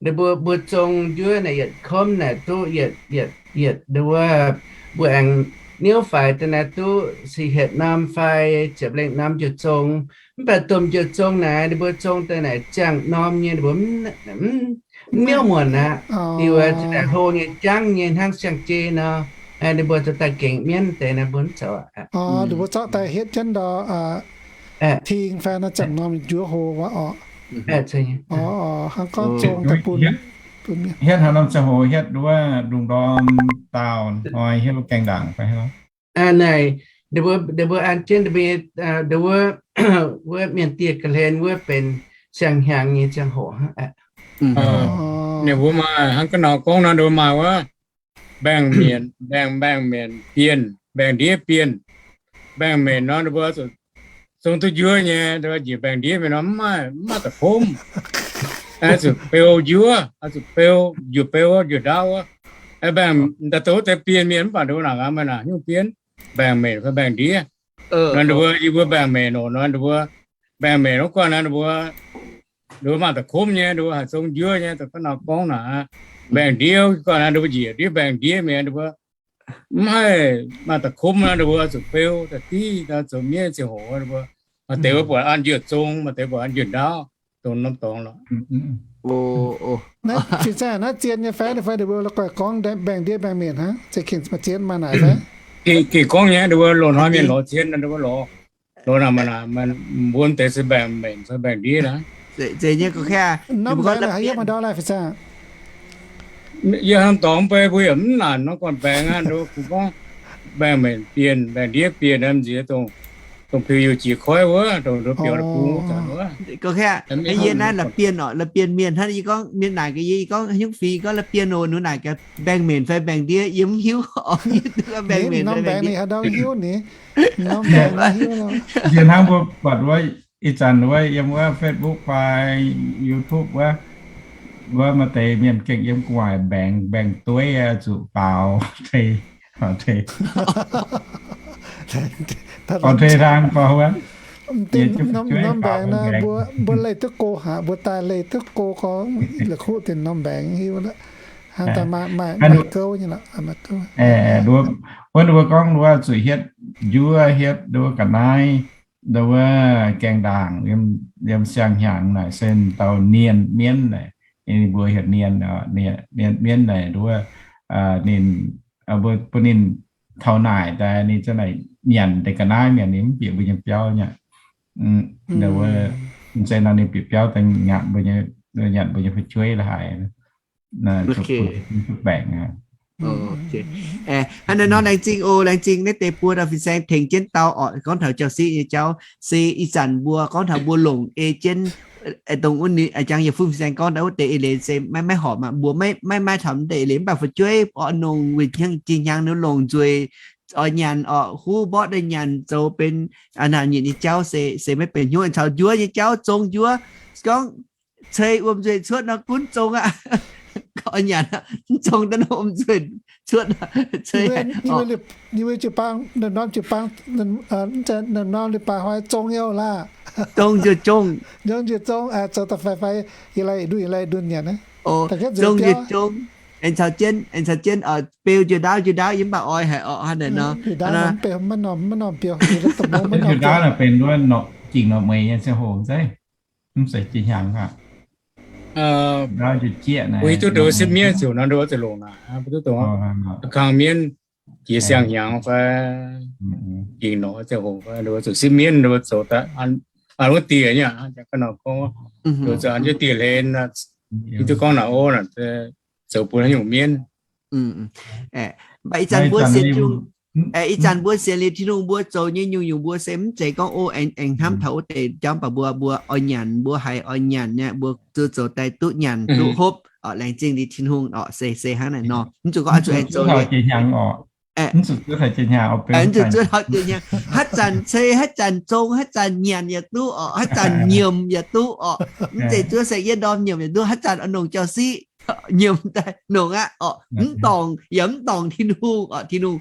ninh mbuo, mbuo zong njuov naaic yietc komv naaic duqv yietc, yietc, yietc nduov, mbuo aengx niouv faix daaih naaic duqv sic hietc norm fai ziepc lengh norm njuov zong. Mv baac domh njuov zong naaic ninh mbuo zong daaih naaic ziangh norm nyei, ninh mbuo mv niouv muonc aqv. Liuz zinh ndaangc hlo nyei jangv nyei hnangv siang-jei nor, ninh mbuo zoux daaih gengh mienv deix naaic mbuo mv zoux. Ninh mbuo zorqv daaih hietv jienv ndau ting fai nor ziangh norm njuov hlo wuov orqc. Hnangv gorngv zong daaih bun, hietv haaix norm ziangh hoc hietv nduov ndungh ndorm daauh hnoi hietv gaengh ndaangc fai naaic, ninh mbuo an jienv wuov, wuov mienh dieh ga'hlen wuov benx siang-hnyangx nyei ziangh hoc. Ninh mbuo maaih hnangv ga'naaiv gorngv nor, ninh mbuo maaih wuov mbaengx-mienc, mbaengx, mbaengx-mienc bienh, mbaengx-ndiev bienh. Mbaengx-mienc nor ninh mbuo zong duqv njuov nyei, njiec mbaengx-ndiev mienh nor mv maaih, mv maaih da'komv. Zuqc beu njuov, zuqc beu, njuov beu, njuov ndaauv wuov. Mbaengx daaih douz deix bienh mienh mv baac ninh mbuo naaic maaih naaic nyungc bienh, mbaengx-mienc fai mbaengx-ndiev. Nor ninh mbuo, yie mbuo mbaengx-mienc oc, nor ninh mbuo mbaengx-mienc wuov guanh naaic ninh mbuo, ninh mbuo maaih da'komv nyei, ninh mbuo haih zong njuov nyei, dongh ga'naaiv gorngv naaic. Mbaengx-ndiev guanh naaic ninh mbuo njiec ndiev mbaengx-ndiev mienh, ninh mbuo mv haih maaih da'komv nor, ninh mbuo zuqc beu da'div, zoux mienv ziangh hoc ninh mbuo, maaih deix mbuo buatc an njuov zong, maaih deix buatc an njuov ndaauv, dongh norm dorngx lorqc. Naaiv fin-saeng naaiv zien nyei fai, fai ninh mbuo la'guaih gorngv mbaengx-ndiev mbaengx-mienc hnangv, se gengh maaih zien maaih naaic fai? Gengh gorngv nyei, ninh mbuo loz-hnoi mienh lorz zien, ninh mbuo lorz, lorz naaic maaih naaic, mbuo deix se mbaengx-mienc fai mbaengx-ndiev naaiv. Zeiz nyei, norm mbaengx naaic haaix yiem haaix ndau laih fin-saeng? Yie hnamv dorngx mv bei mbuo yaac mv naanc norm gorn-mbaengx aqv, ninh mbuo kungx gorngv mbaengx-mienc bienh, mbaengx-ndiev bienh, nziex dongh piu-yiuh jiex koiv wuov, dongh nduov biaux deic-bung wuov zanc wuov. Yie naaiv la'bienh oc, la'bienh mienh hnangv yie gorngv, mienh naaic gaax yie, yie gorngv haaix nyungc fingx, yie gorngv la'bienh oc, ninh naaic gaax mbaengx-mienc fai mbaengx-ndiev, yie mv hiuv oc. Yie duqv mbaengx-mienc fai mbaengx-ndiev, yie hnangv mbuo buatc wuov ih zanc wuov yiem wuov Facebook fai YouTube wuov, wuov maaih deix mienh gengh yiem gu'nguaaic mbaengx, mbaengx-dueiv zuqc baaux deix, baaux deix, baaux deix dangh gorx wuov. Norm mbaengx naaiv mbuo leih duqv go haic, mbuo daaih leih duqv go gorx, la'kuqv deix norm mbaengx hiuv, hnangv daaih maaih, maaih gouv nyei lorqc. Wuov ninh mbuo gorngv wuov zuqc hietv njuov, hietv nduov ga'naaiv, nduov gaengh ndaangc yiem siang-hnyangx naaic se dauh nienh mienv naaic. Ninh mbuo hietv nienh, nienh mienv naaic nduov, ninh, mbuo bun ninh taux naaic daaih ninh za'naaic nyanc deix ga'naaiv mienh, ninh mv bieqc mbuo nyei biauv nyei. Fin-saeng nor ninh bieqc biauv daaih nyanc mbuo nyei, nyanc mbuo nyei fu'jueiv la'haic. Hnangv naaic nor laengz zingh oc, laengz zingh naaiv deix buo dauh fin-saeng tengx jienv dau orqc, gorngv taux jauv-siqv nyei jauv. Se ih zanc mbuo gorngv taux mbuo longc ei jienv dongh wuov jangx yietc fuqv fin-saeng gorngv daaih wuov deix eix leiz se maiv, maiv horpc aqv. Mbuo maiv, maiv maaih taux naaiv deix eix leiz mv baac fu'jueiv oix nongc weic jiex hnyangx ninh longc nzueic, oix nyanc orqc, huv mborqv daaih nyanc zoux benx naaic nyitc nyei jauv se, se maiv benx hnyouv. Caux njuov nyei jauv zong njuov, gorngv ceix wuom nzueic cuotv nor gunv zong aqv. Oix nyanc mv zong daaih nor wuom nzueic cuotv, ceix. Ninh mbuo jiu-baang, norm jiu-baang, norm leiz-baaix hnoi zong nyei laah. Zong njiec zong, zong njiec zong, zoux da'faix-faix, yietc lai ndunh yietc lai ndunh nyanc. Zong njiec zong, aengx caux jienv, aengx caux jienv beu njiec ndaauv njiec ndaauv yiem mv baac oix haic orqc, hnangv naaic nor. Maiv norm, maiv norm biouv, maiv norm biouv. Ndaauv naaic benx wuov norqc, jingc norqc mueiz nyei ziangh hoc zeiv, mv zeiz jiex hnyangx aqv. Ndaauv njiec jieqv naaic, mbuo hiuv duqv dongh sipv mienv ziouc nor, nduov zuqc longc naaic, mbuo duqv dongh kang mienv jiex siang-hnyangx fai jingc norqc ziangh hoc fai, nduov zuqc sipv mienv, nduov zoux daaih an wuov dieh nyei, nduov zuqc an jienv dieh hlen, hiuv duqv gorngv naaic ov, zoux bun haaix nyungc mienv. Mv baac ih zanc mbuo sienx, ih zanc mbuo sienx liuz Tin-Hungh, mbuo zoux nyei nyungc-nyungc mbuo se mv zeiz gorngv o aengx, aengx hnamv taux wuov deix jauv, mv baac mbuo, mbuo oix nyanc, mbuo haiz oix nyanc nyei, mbuo zuqc zoux daaih duqv nyanc duqv hopv orqc, laengz zingh liuz Tin-Hungh orqc, se, se hnangv naaic nor. Mv zuqc gorngv oix zuqc aengx zoux liuz, mv zuqc zuov taux jiex hnyangx, haaix zanc ceix, haaix zanc zong, haaix zanc nyanc yaac duqv orqc, haaix zanc nyiemc yaac duqv orqc. Mv zeiz zuov saeng yietv ndorm nyiemc yaac duqv, haaix zanc oix longc jauv-siqv nyiemc daaih longc aqv orqc. Mv dorngc yaac mv dorngc Tin-Hungh orqc, Tin-Hungh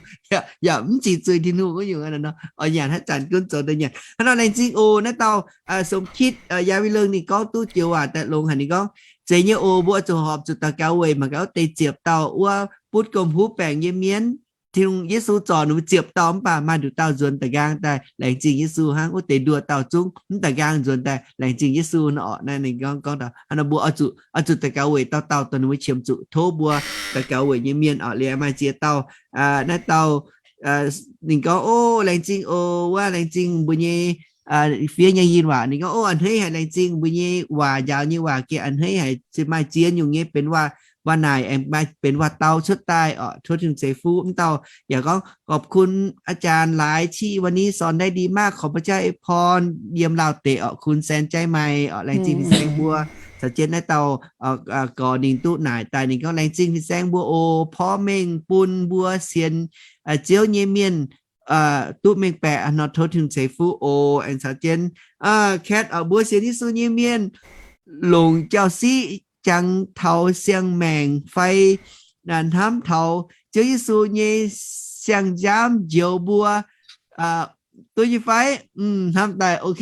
yaac mv zic zuiz Tin-Hungh wuov nyungc. Oix nyanc haaix zanc gunv zoux daaih nyanc. Hnangv nor laengz zingh oc. Naaiv dauh Song Kitv, Yaac Win Leung ninh gorngv duqv joux waac daaih longx haic. Ninh gorngv, zeiz nyei oc, mbuo oix zuqc horpc zuqc daux gaux weic mangc gaax wuov deix ziepc dauh wuov butv gomh huv baengc nyei mienh. Tin-Hungh, Yesu zorc ninh mbuo ziepc dauh mv baac maaih nduqc dauh nzuonx da'nqaang daaih. Laengz zingh Yesu hnangv wuov deix nduoh dauh zungv mv da'nqaang nzuonx daaih. Laengz zingh Yesu nor orqc. Naaiv ninh gorngv, gorngv taux hnangv nor mbuo oix zuqc, oix zuqc daux gaux weic dauh dauh dongh ninh mbuo qiemx zuqc tov mbuo daux gaux weic nyei mienh orqc. Liuz maaih ziex dauh, naaiv dauh ninh gorngv, o, laengz zingh oc, wuov laengz zingh mbuo nyei fiev nyei yinh waac. Ninh gorngv, o, a'hneiv haic, laengz zingh mbuo nyei waac, njaaux nyei waac gengh a'hneiv haic. Maaih ziex nyungc nyei benx waac, waac naaic aengx maaih benx waac dau cuotv daaih orqc. Tov Tin-Hungh ceix fuqv. Mv dauh yaac gorngv, ขอบคุณอาจารย์หลายที่วันนี้สอนได้ดีมาก ขอพระเจ้าอวยพร yiem Laauh deic orqc, คุณแสนใจใหม่ orqc. Laengz zingh fin-saeng mbuo. Caux jienv naaiv dauh gorx ninh duqv naaic daaih ninh gorngv, laengz zingh fin-saeng mbuo oc, porv mengh bun mbuo sienx Ziouv nyei mienh duqv mengh baeqc nor, tov Tin-Hungh ceix fuqv oc. Aengx caux jienv Katv, mbuo sienx Yesu nyei mienh longc jauv-siqv jangx taux siang-maengc fai hnamv taux Ziouv Yesu nyei siang-nziaamv njoux mbuo duqv nyei fai? Hnamv daaih, ok,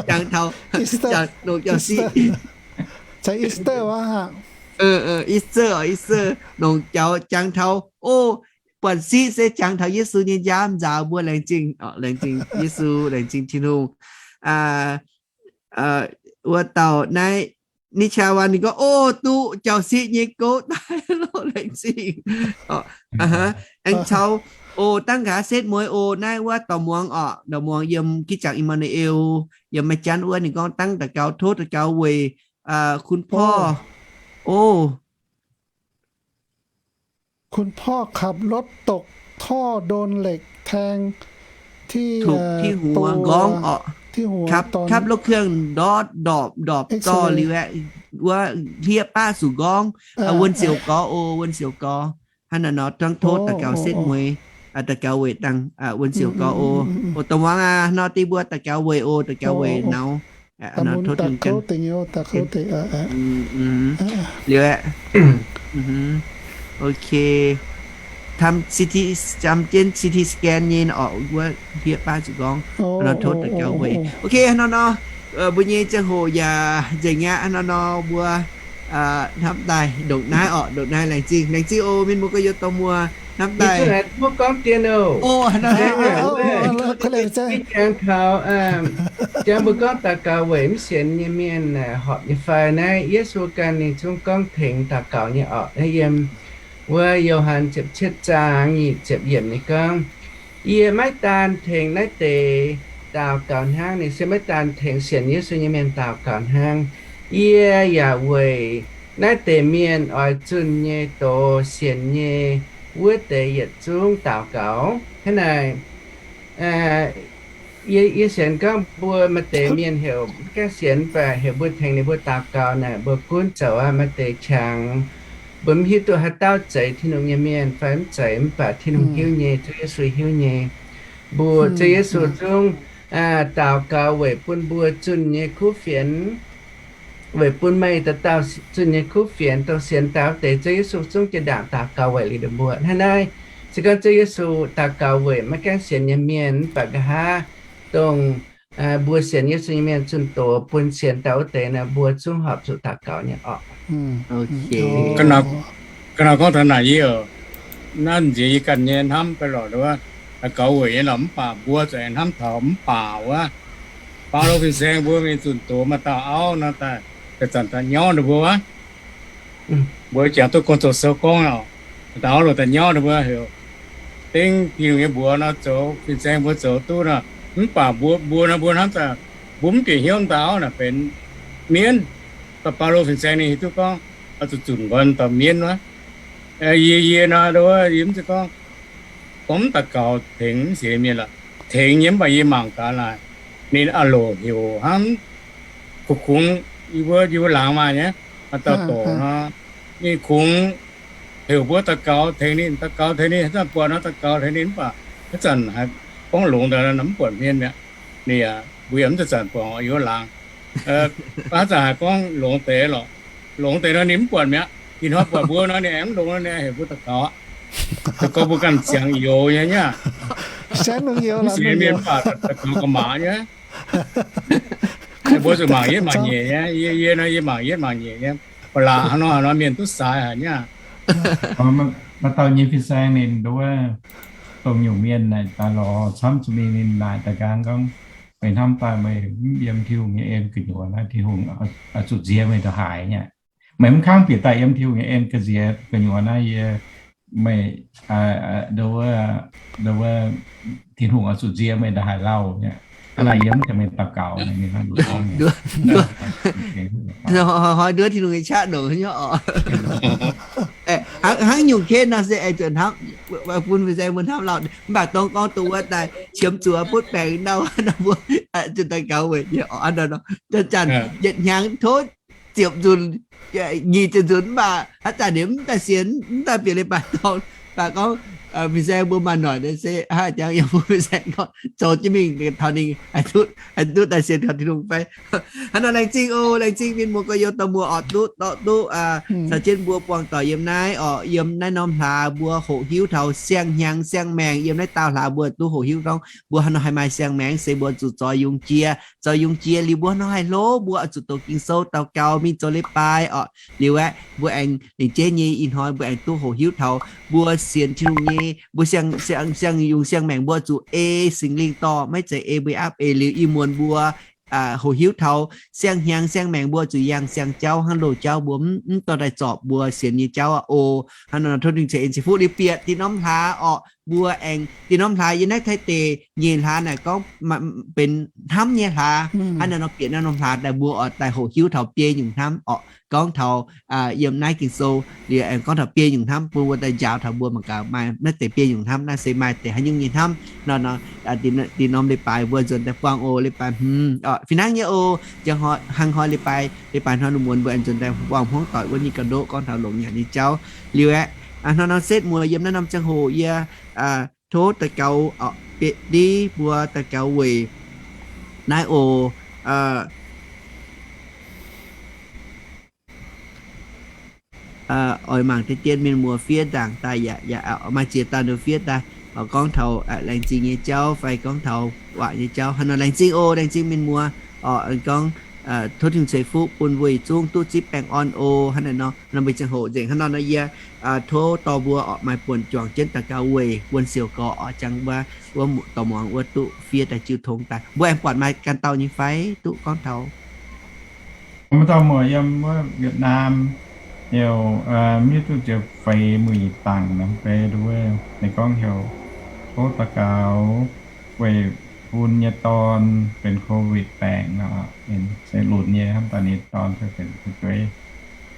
jangx taux, longc jauv-siqv, Easter, Easter, longc jauv jangx taux, o, buatc siqv se jangx taux Yesu nyei nziaamv nzaaux mbuo. Laengz zingh, laengz zingh Yesu, laengz zingh Tin-Hungh. Wuov dauh naaiv, Ni Cha Wan ninh gorngv, o, duqv jauv-siqv nyei gouv daaih loh, laengz zingh. Aengx caux, o, dangv nqa'haav setv mueiz, o, naaiv wuov dorh muangx orqc, dorh muangx yiem giqv jangx Immanuel, yiem maaih janv wuov ninh gorngv dangv daux gaux, tov daux gaux weic คุณพ่อ โอ้ คุณพ่อขับรถตกท่อโดนเหล็กแทงที่ ถูกที่หัว nqorngv orqc. Kapv, kapv รถเครื่อง ndortv ndorpc ndorpc dorh liuz aeqv, wuov hlieqv baqv zuqc nqorngv. Wuonh siouc gorx, o, wuonh siouc gorx. Hnangv naaiv nor dangv tov daux gaux setv mueiz, daux gaux weic dangh, wuonh siouc gorx, o. O, dongh muangx aqv, nor deix mbuo daux gaux weic, o, daux gaux weic nor. Liuz aeqv, ok, ทำ CT, jam jienv CT scan nyei orqc, wuov hlieqv baqv zuqc nqorngv. Nor tov daux gaux weic. Ok, hnangv nor nor, mbuo nyei ziangh hoc yaac nzengc aqv. Hnangv nor nor mbuo hnamv daaih ndongc naaiv orqc, ndongc naaiv. Laengz zingh, laengz zingh oc, mienh muoz gorx-youz dorh muoc, hnamv daaih. Mbuo gorngv dien oc. Jangx taux, jangx mbuo gorngv daux gaux weic mv sienx nyei mienh horpc nyei fai. Naaiv Yesu ganh ninh zungv gorngv tengx daux gaux nyei orqc. Naaiv yiem Wuov Yo^han ziepc cietv zaang nyic ziepc yiemc ninh gorngv, Yie maiv daan tengx naaiv deix daux gaux hnangv. Ninh se maiv daan tengx sienx Yesu nyei mienh daux gaux hnangv. Yie yaac weic naaiv deix mienh oix zunh nyei doz sienx nyei wuov deix yietc zungv daux gaux. Hnangv naaic, yie, yie sienx gorngv mbuo maaih deix mienh heuc maiv gaengh sienx, mv baac heuc mbuo tengx ninh mbuo daux gaux naaic, mbuo gunv zoux aqv. Maaih deix qangx mbuo mv hiuv duqv haaix dauh zeiz Tin-Hungh nyei mienh fai mv zeiz, mv baac Tin-Hungh hiuv nyei, Ziouv Yesu hiuv nyei. Mbuo, Ziouv Yesu zungv daux gaux weic bun mbuo zunh nyei kuv fienx, weic bun meih dauh dauh zunh nyei kuv fienx, dongh sienx daaih wuov deix, Ziouv Yesu zungv jiex ndaangc daux gaux weic liuz ninh mbuo. Hnangv naaiv, se gorngv Ziouv Yesu daux gaux weic maiv gaengh sienx nyei mienh, mv baac nqa'haav dongh mbuo sienx Yesu nyei mienh zunh doz bun sienx daaih wuov deix nor, mbuo zungv horpc zuqc daux gaux nyei orqc. Ga'naaiv gorngv taux naaic yie, naaiv nziex yie ganh nyei hnamv fai lorqc, daux gaux weic nyei lorqc, mv baac mbuo zuqc hnamv taux mv baac wuov, Baulo fin-saeng mbuo mingh zunh doz maaih dauh auv nor, daaih zanc daaih nyauv ninh mbuo wuov. Mbuo jangx duqv gorngv zoux sou gorngv, dauh auv loz daaih nyauv ninh mbuo heuc dengv Tin-Hungh nyei mbuox nor zoux, fin-saeng mbuo zoux duqv nor. Mv baac mbuo, mbuo nor mbuo hnamv daaih, mbuo mv bieqc hnyouv dauh auv naaic benx mienv. Baulo fin-saeng ninh hiuv duqv gorngv oix zuqc zunc nqoi dauh mienv wuov. Yie, yie nor, yie mv zeiz gorngv, gorngv mv daux gaux tengx mv sienx mienh lorqc. Tengx nyei mv baac yie mangc gaax naaic, ninh a'loc heuc hnangv kungx, yie mbuo, yie mbuo laangz maaih nyei, maaih dauh dorc nor, ninh kungx heuc mbuo daux gaux tengx ninh, daux gaux tengx ninh, haaix zanc buatc nor daux gaux tengx ninh, mv baac haaix zanc haiz gorngv longx deix nor mv buatc hmien mi'aqv. Ninh yaac, mbuo yaac mv zanc-zanc buatc yie mbuo laangz. Haaix zanc haiz gorngv longx deix lorqc, longx deix nor ninh mv buatc mi'aqv. Ih hnoi buatc mbuo nor ninh aengx mv longx nor ninh heuc mbuo daux gaux aqv. Daux gaux mbuo ganh ziangx youz nyei nyei. Mv sienx mienh mv baac daux gaux ga'maaz nyei. Mbuo zuqc mangc yietv mangc nyeic nyei. Yie, yie nor yie mangc yietv mangc nyeic nyei. Ba'laqc haaix nor haaix nor mienh duqv saaix haic nyei. Maaih dauh nyei fin-saeng ninh nduov dongh nyungc mienh naaic daaih lorz camv zuqc mingh ninh naaic daaih nqaang gorngv, meih hnamv daaih meih mv yiem Tin-Hungh nyei en gu'nyuoz naaiv, Tin-Hungh oix zuqc nziex meih ndongc haaix nyei. Meih mv kangv bieqc daaih yiem Tin-Hungh nyei en ga'nziex gu'nyuoz naaiv, yie, meih, nduov, nduov, Tin-Hungh oix zuqc nziex meih ndongc haaix lauh nyei. Hnangv naaic yie mv zeiz meih daux gaux. Hnoi nduov Tin-Hungh nyei qaqv ndongc nyei oc. Hnangv nyungc case nor se aengx zuqc hnamv, bun fin-saeng mbuo hnamv lauh. Mv baac dongh gorngv dongh wuov daaih qiemx zuqc butv baengc ndau, mbuo zuqc daux gaux weic nyei oc. Zanc-zanc yietc hnyangx tov ziepc nzunc, nyic ziepc nzunc mv baac haaix zanc ninh mv daaih sienx, mv daaih bieqc leiz-baaix dorngx. Mv baac gorngv fin-saeng mbuo maaih noic se haaix jangx yaac bun fin-saeng gorngv zoux jienv mingh taux ninh haih duqv daaih sienx taux Tin-Hungh fai. Hnangv nor laengz zingh oc, laengz zingh mienh muoz gorx-youz dorh muoz oc, duqv dorh duqv caux jienv mbuo buangh doic yiem naaiv oc, yiem naaiv norm hlaax mbuo hoqc hiuv taux siang-hnyangx siang-maengc yiem naaiv dauh hlaax mbuo duqv hoqc hiuv gorngv mbuo haaix nor haih maaih siang-maengc se mbuo zuqc zoix yungz jiex. Zoix yungz jiex liuz mbuo nor haih hlo, mbuo oix zuqc doqc Ging-Sou, daux gaux, mingh zoux leiz-baaix oc. Liuz aeqv, mbuo aengx lengc jeiv nyei ih hnoi mbuo aengx duqv hoqc hiuv taux mbuo sienx Tin-Hungh nyei, mbuo siang, siang, siang yungz siang-maengc mbuo zuqc ei Singx Lingh dorh, maiv zeiz ei mbuo aapv eix. Liuz ih muonz mbuo hoqc hiuv taux siang-hnyangx siang-maengc mbuo zuqc yangh siang-jauv hnangv loz-jauv mbuo mv, mv dorh daaih zorpc mbuo sienx nyei jauv aqv oc. Hnangv nor tov Tin-Hungh ceix en ceix fuqv liuz bieqc dinh norm hlaax oc. Mbuo aengx dinh norm hlaax yiem naaiv Taiv deic nyeic hlaax naaic gorngv benx hnamv nyei hlaax. Hnangv naaiv nor bieqc naaiv norm hlaax daaih mbuo oix daaih hoqc hiuv taux biei nyungc hnamv oc. Gorngv taux yiem naaiv Ging-Sou liuz aengx gorngv taux biei nyungc hnamv bun mbuo daaih njaaux taux mbuo mangc gaax maaih naaiv deix biei nyungc hnamv naaiv se maaih deix haaix nyungc nyei hnamv nor nor. Dinh norm leiz-baaix mbuo nzuonx daaih buangh oc, leiz-baaix hmz oc. Fih hnangv nyei oc, jangx hnoi, hnangv hnoi leiz-baaix, leiz-baaix hnoi lungh muonz mbuo aengx nzuonx daaih buangh hmuangv doic wuov nyei ga'ndoqv gorngv taux longx nyanc nyei jauv. Liuz aeqv, hnoi nor setv muoz yiem naaiv norm ziangh hoc yie tov daux gaux oc, bieqc div mbuo daux gaux weic naaiv oc. Oix mangc deix dien mienh muoz fiev ndaangc daaih yaac, yaac maaih ziex dauh nduov fiev daaih oc, gorngv taux laengz zingh nyei jauv fai gorngv taux waac nyei jauv. Hnangv nor laengz zingh oc, laengz zingh mienh muoz oc. Gorngv tov Tin-Hungh ceix fuqv bun mbuo yietc zungv duqv zipv baengh orn oc. Hnangv naaiv nor, nor mbuo ziangh hoc nzengc hnangv nor nor yie tov dorh mbuo oc maaih buonc juangc jienv daux gaux weic wuonh siouc gorx oc, jangx wuov, wuov dorh muangx wuov duqv fiev daaih jiu tong daaih. Mbuo aengx buatc maaih ganh dauh nyei fai duqv gorngv taux Maiv dauh muoz yiem wuov Việt Nam, Heuc, mv hiuv duqv ziouc feix muic dangc nor, feix duqv, ninh gorngv heuc tov daux gaux weic bun nyei dorn benx COVID baengc nor, se lunx nyei hnangv daaih ninh dorn ziouc benx fu'jueiv.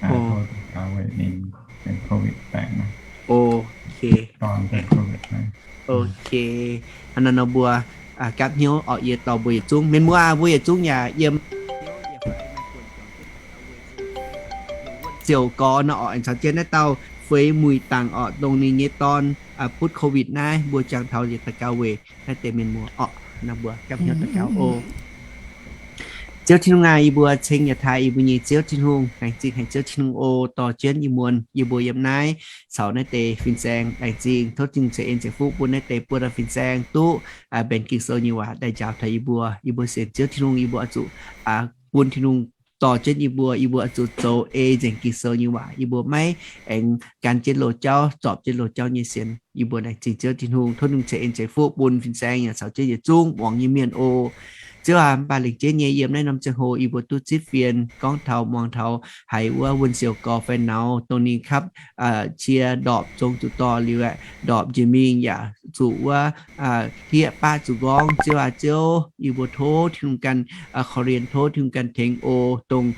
Tov daux gaux weic ninh benx COVID baengc nor. Dorn benx COVID baengc. Hnangv naaiv nor mbuo gapv hnyouv orqc, yie dorh mbuo yietc zungv, mienh muoz, mbuo yietc zungv yaac yiem ziouc gorx nor orqc, aengx caux jienv naaiv dauh feix muic dangc orqc, dongh ninh nyei dorn butv COVID naaiv, mbuo jangx taux yietc daux gaux weic naaiv deix mienh muoz orqc. Nor mbuo gapv hnyouv daux gaux oc. Ziouv Tin-Hungh aac, yie mbuo ceng yaac taaih yie mbuo nyei Ziouv Tin-Hungh. Laengz zingh haic Ziouv Tin-Hungh oc, dorh jienv ih muonz yie mbuo yiem naaiv caux naaiv deix fin-saeng. Laengz zingh tov Tin-Hungh ceix en ceix fuqv bun naaiv deix buo dauh fin-saeng duqv benx Ging-Sou nyei waac daaih njaaux taux yie mbuo. Yie mbuo sienx Ziouv Tin-Hungh, yie mbuo oix zuqc bun Tin-Hungh dorh jienv yie mbuo, yie mbuo oix zuqc zoux ei nzengc Ging-Sou nyei waac. Yie mbuo maiv aengx gan jienv loz-jauv, zorpc jienv loz-jauv nyei sienx. Yie mbuo laengz zingh Ziouv Tin-Hungh. Tov Tin-Hungh ceix en ceix fuqv bun fin-saeng yaac caux jienv yietc zungv muangx nyei mienh oc. Ziouv aac, mv baac lengc jeiv nyei yiem naaiv norm ziangh hoc yie mbuo duqv zipv fienx gorngv taux muangx taux haiz wuov wuonh siouc gorx fai nauz dongh ninh kapv cie ndorpc zong zuqc dorh liuz aeqv, ndorpc njiec mingh yaac zuqc wuov hlieqv baqv zuqc nqorngv. Ziouv aac Ziouv, yie mbuo tov Tin-Hungh ganh korv-lienh, tov Tin-Hungh ganh tengx oc. Dongh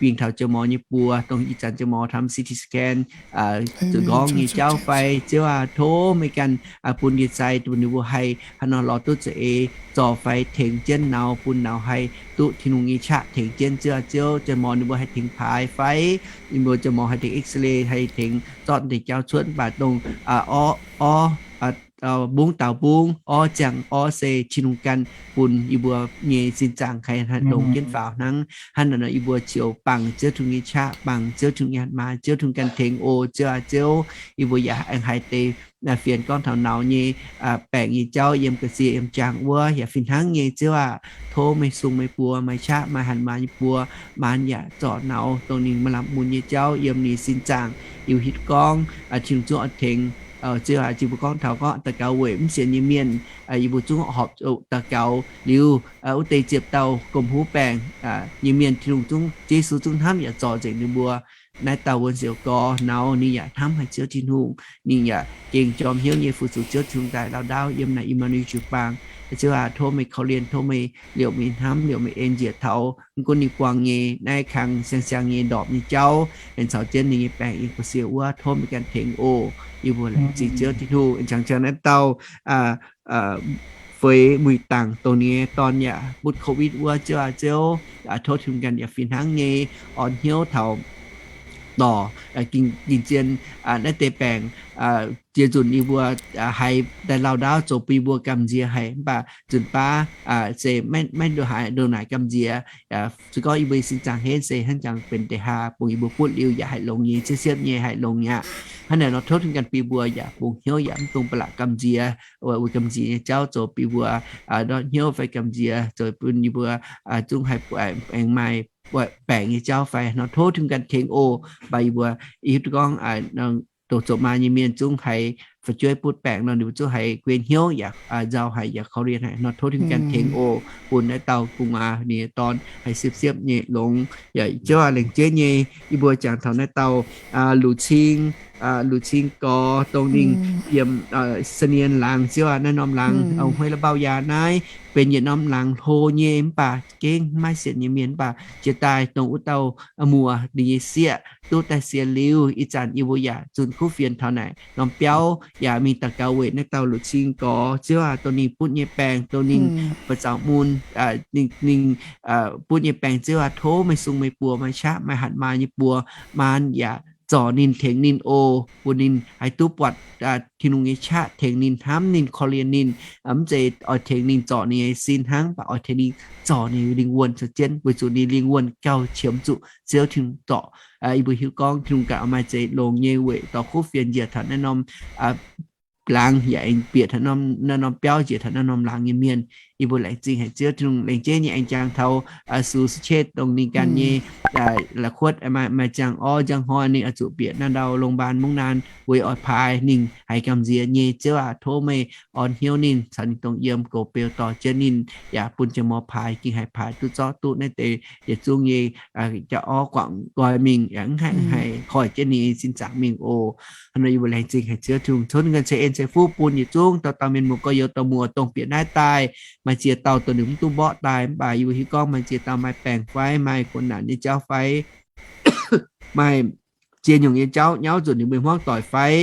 bingx taux jiex morz nyei buoz, dongh ih zanc jiex morz taux C T scan zuqc nqorngv nyei jauv fai, Ziouv aac, tov meih ganh bun yie sai bun ninh mbuo haih hnangv nor lorz duqv za'eix zorc fai tengx jienv nauz bun nauz haih duqv Tin-Hungh nyei qaqv tengx jienv. Ziouv aac Ziouv, jiex morz ninh mbuo haih tengx paaix fai, ninh mbuo jiex morz haih tengx X-ray, haih tengx zorqv deix jauv cuotv, mv baac dongh orv, orv, mbungv daaux mbungv, orv ziangh orv se Tin-Hungh ganh bun yie mbuo nyei sin zaangc haih longx jienv faaux hnangv. Hnangv naaic nor yie mbuo ziouc bangc Ziouv Tin-Hungh nyei qaqv, bangc Ziouv Tin-Hungh nyei hatc maaz, Ziouv Tin-Hungh ganh tengx oc. Ziouv aac Ziouv, yie mbuo yaac aengx haiz deix fienx gorngv taux nauz nyei baengc nyei jauv yiem ga'sie yiem jaang wuov yaac fih hnangv nyei. Ziouv aac, tov meih sung meih buoz, maaih qaqv maaih hatc maaz nyei buoz, maan yaac zorc nauz dongh ninh maaih lamh mun nyei jauv yiem ninh sin zaangc. Yie mbuo hiuv duqv gorngv Tin-Hungh zungv oix tengx. Ziouv aac, yie mbuo gorngv taux gorngv daux gaux weic mv sienx nyei mienh, yie mbuo zungv horpc daux gaux liuz, wuov deix ziepc dauh gomh huv baengc nyei mienh Tin-Hungh zungv, Yesu zungv hnamv yaac zorc nzengc ninh mbuo. Naaiv dauh wuonh siouc gorx nauz ninh yaac hnamv haic Ziouv Tin-Hungh, ninh yaac gengh jorm hnyouv nyei fu-sux Ziouv Tin-Hungh daaih lauh ndaauv yiem naaic Immanuel jiu-baang. Ziouv aac, tov meih korv-lienh, tov meih liouc meih hnamv, liouc meih en njiec taux mv gunv ninh buangh nyei naaiv kang siang-siang nyei ndorpc nyei jauv, aengx caux jienv ninh nyei baengc yiem ga'sie wuov, tov meih ganh tengx oc. Yie mbuo laengz zingh Ziouv Tin-Hungh. Aengx caux jienv naaiv dauh feix muic dangc dongh ninh nyei dorn yaac butv COVID wuov, Ziouv aac Ziouv, tov Tin-Hungh ganh yaac fih hnangv nyei orn hnyouv taux dorc, ging, ging zien naaiv deix baengc. Ziex nzunc yie mbuo haiz daaih lauh ndaauv zoux bun yie mbuo gamh nziex haic, mv baac nzunc baav se maiv nduov haaix nduov naaic gamh nziex. Se gorngv yie mbuo nyei sin zaangc henv se hnangv jangx benx deix haa bungx yie mbuo butv liuz yaac haih longx nyei, siepv-siepv nyei haih longx mi'aqv. Hnangv naaic nor tov Tin-Hungh ganh bun yie mbuo yaac bungx hnyouv yaac mv dungx ba'laqc gamh nziex, weic gamh nziex nyei jauv zoux bun yie mbuo ndortv hnyouv fai gamh nziex zoux bun yie mbuo zungv haih aengx maaih baengc nyei jauv fai nor, tov Tin-Hungh ganh tengx oc. Mv baac yie mbuo hiuv duqv gorngv dongh zoux maa nyei mienh zungv haiz fu'jueiv butv baengc nor, ninh mbuo zungv haiz guei hnyouv yaac nzauh haic yaac korv-lienh haic nor, tov Tin-Hungh ganh tengx oc. Bun naaiv dauh gu'nguaaz ninh nyei dorn haih siepv-siepv nyei longx. Yaac Ziouv aac, lengc jeiv nyei yie mbuo jangx taux naaiv dauh Luc Cing, Luc Cing gorx dongh ninh yiem Sa'nien laangz, Ziouv aac, naaiv norm laangz, Huei La Mbau Yaa naaiv benx yietc norm laangz hlo nyei mv baac gengh maiv sienx nyei mienh mv baac jiex daaih dongh wuov dauh muoz ninh nyei sieqv duqv daaih sienx liuz, ih zanc yie mbuo yaac zunh kuv fienx taux naaic norm biauv yaac mingh daux gaux weic naaiv dauh Luc Cing gorx, Ziouv aac, dongh ninh butv nyei baengc, dongh ninh ba'zaux mun, ninh butv nyei baengc, Ziouv aac, tov meih sung meih buoz, maaih qaqv maaih hatc maaz nyei buoz, maan yaac zorc ninh, tengx ninh oc, bun ninh haih duqv buatc Tin-Hungh nyei qaqv, tengx ninh, hnamv ninh, korv-lienh ninh. Mv zeiz oix tengx ninh zorc ninh nyei sin hnangv, mv baac oix tengx ninh zorc ninh lingh wuonh caux jienv, weic zuqc ninh lingh wuonh gauh qiemx zuqc Ziouv Tin-Hungh zorc. Yie mbuo hiuv gorngv Tin-Hungh ganh oix maaih zeix longx nyei weic dorh kuv fienx njiec taux naaiv norm laangz yaac aengx bieqc taux naaiv norm biauv, njiec taux naaiv norm laangz nyei mienh. Yie mbuo laengz zingh haic Ziouv Tin-Hungh, laengz jienv nyei aengx jangx taux Sue Sachet dongh ninh ganh nyei la'kuotv maaih ziangh orv njang hnoi ninh oix zuqc bieqc naaiv ndau โรงพยาบาล Mungv Naan, weic oix paaix ninh haiz gamh nziex nyei. Ziouv aac, tov meih orn hnyouv ninh, caux ninh dongh yiem, goux beu dorh jienv ninh, yaac bun jiex mouz paaix, gengh haih paaix duqv zorqv duqv naaiv deix yietc zungv nyei jauv-orv guangc nqoi mingh, yaac mv haih haih hoic jienv ninh nyei sin zaangc mingh oc. Hnangv nor yie mbuo laengz zingh haic Ziouv Tin-Hungh, cunv ganh ceix en ceix fuqv bun yietc zungv dauh dauh mienh muoz gorx-youz dorh muoz dongh bieqc naaiv daaih. Maaih ziex dauh dongh ninh mv duqv mborqv daaih, mv baac yie mbuo hiuv gorngv maaih ziex dauh maaih baengc fai maaih kuv naanc nyei jauv fai maaih ziex nyungc nyei jauv nyauv nzunc ninh mbuo hmuangv doic fai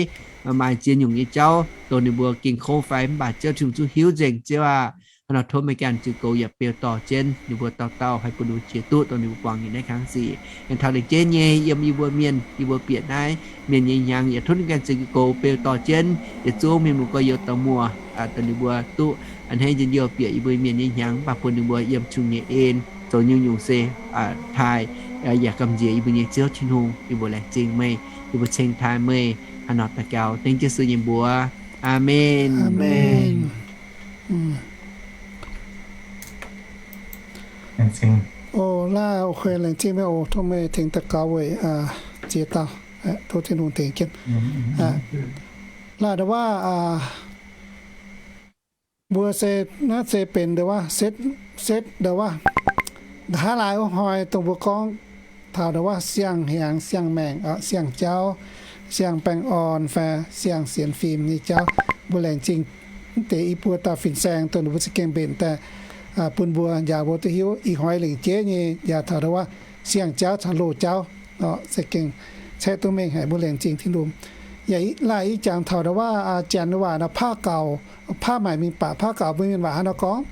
maaih ziex nyungc nyei jauv dongh ninh mbuo gengh kouv fai, mv baac Ziouv Tin-Hungh zungv hiuv nzengc. Ziouv aah, hnangv nor tov meih ganh ziux goux yaac beu dorh jienv ninh mbuo dauh dauh, haih bun ninh mbuo jiex duqv dongh ninh mbuo buangh nyei naaiv kangv sic. Aengx taux laengz jienv nyei yiem yie mbuo mienh, yie mbuo bieqc naaiv mienh nyei hnyangx yaac tov ninh ganh ziux goux beu dorh jienv yietc zungv mienh muoz gorx-youz dorh muoz, dongh ninh mbuo duqv a'hneiv njien-youh bieqc yie mbuo mienh nyei hnyangx, mv baac bun ninh mbuo yiem Tin-Hungh nyei en zoux nyungc-nyungc se taaih yaac gamh nziex yie mbuo nyei Ziouv Tin-Hungh. Yie mbuo laengz zingh meih, yie mbuo ceng taaih meih. Hnangv nor daux gaux dengv Yesu nyei mbuox. Aamen. Aamen. Laengz zingh meih oc, tov meih tengx daux gaux weic ziex dauh. Tov Tin-Hungh tengx jienv. Laaih ndau waac mbuo se, naaiv se benx ndau waac setv, setv ndau waac, nqa'haav laai wuov hnoi dongh mbuo gorngv taux ndau waac siang-hnyangx, siang-maengc, siang-jauv, siang-baengh orn fai siang-sienx fim nyei jauv. Mbuo laengz zingh mv deix i buo dauh fin-saeng dongh ninh mbuo za'gengh mbenc daaih bun mbuo njaaux mbuo duqv hiuv. Ih hnoi lengc jeiv nyei njaaux taux ndau waac siang-jauv caux loz-jauv. Za'gengh caeqv duqv mengh haic, mbuo laengz zingh Tin-Hungh. Yaac laaih yie jangx taux ndau waac janx waac nor, paqv gaux, paqv maaic mingh baac paqv gaux mbuo mienh waac hnangv nor gorngv,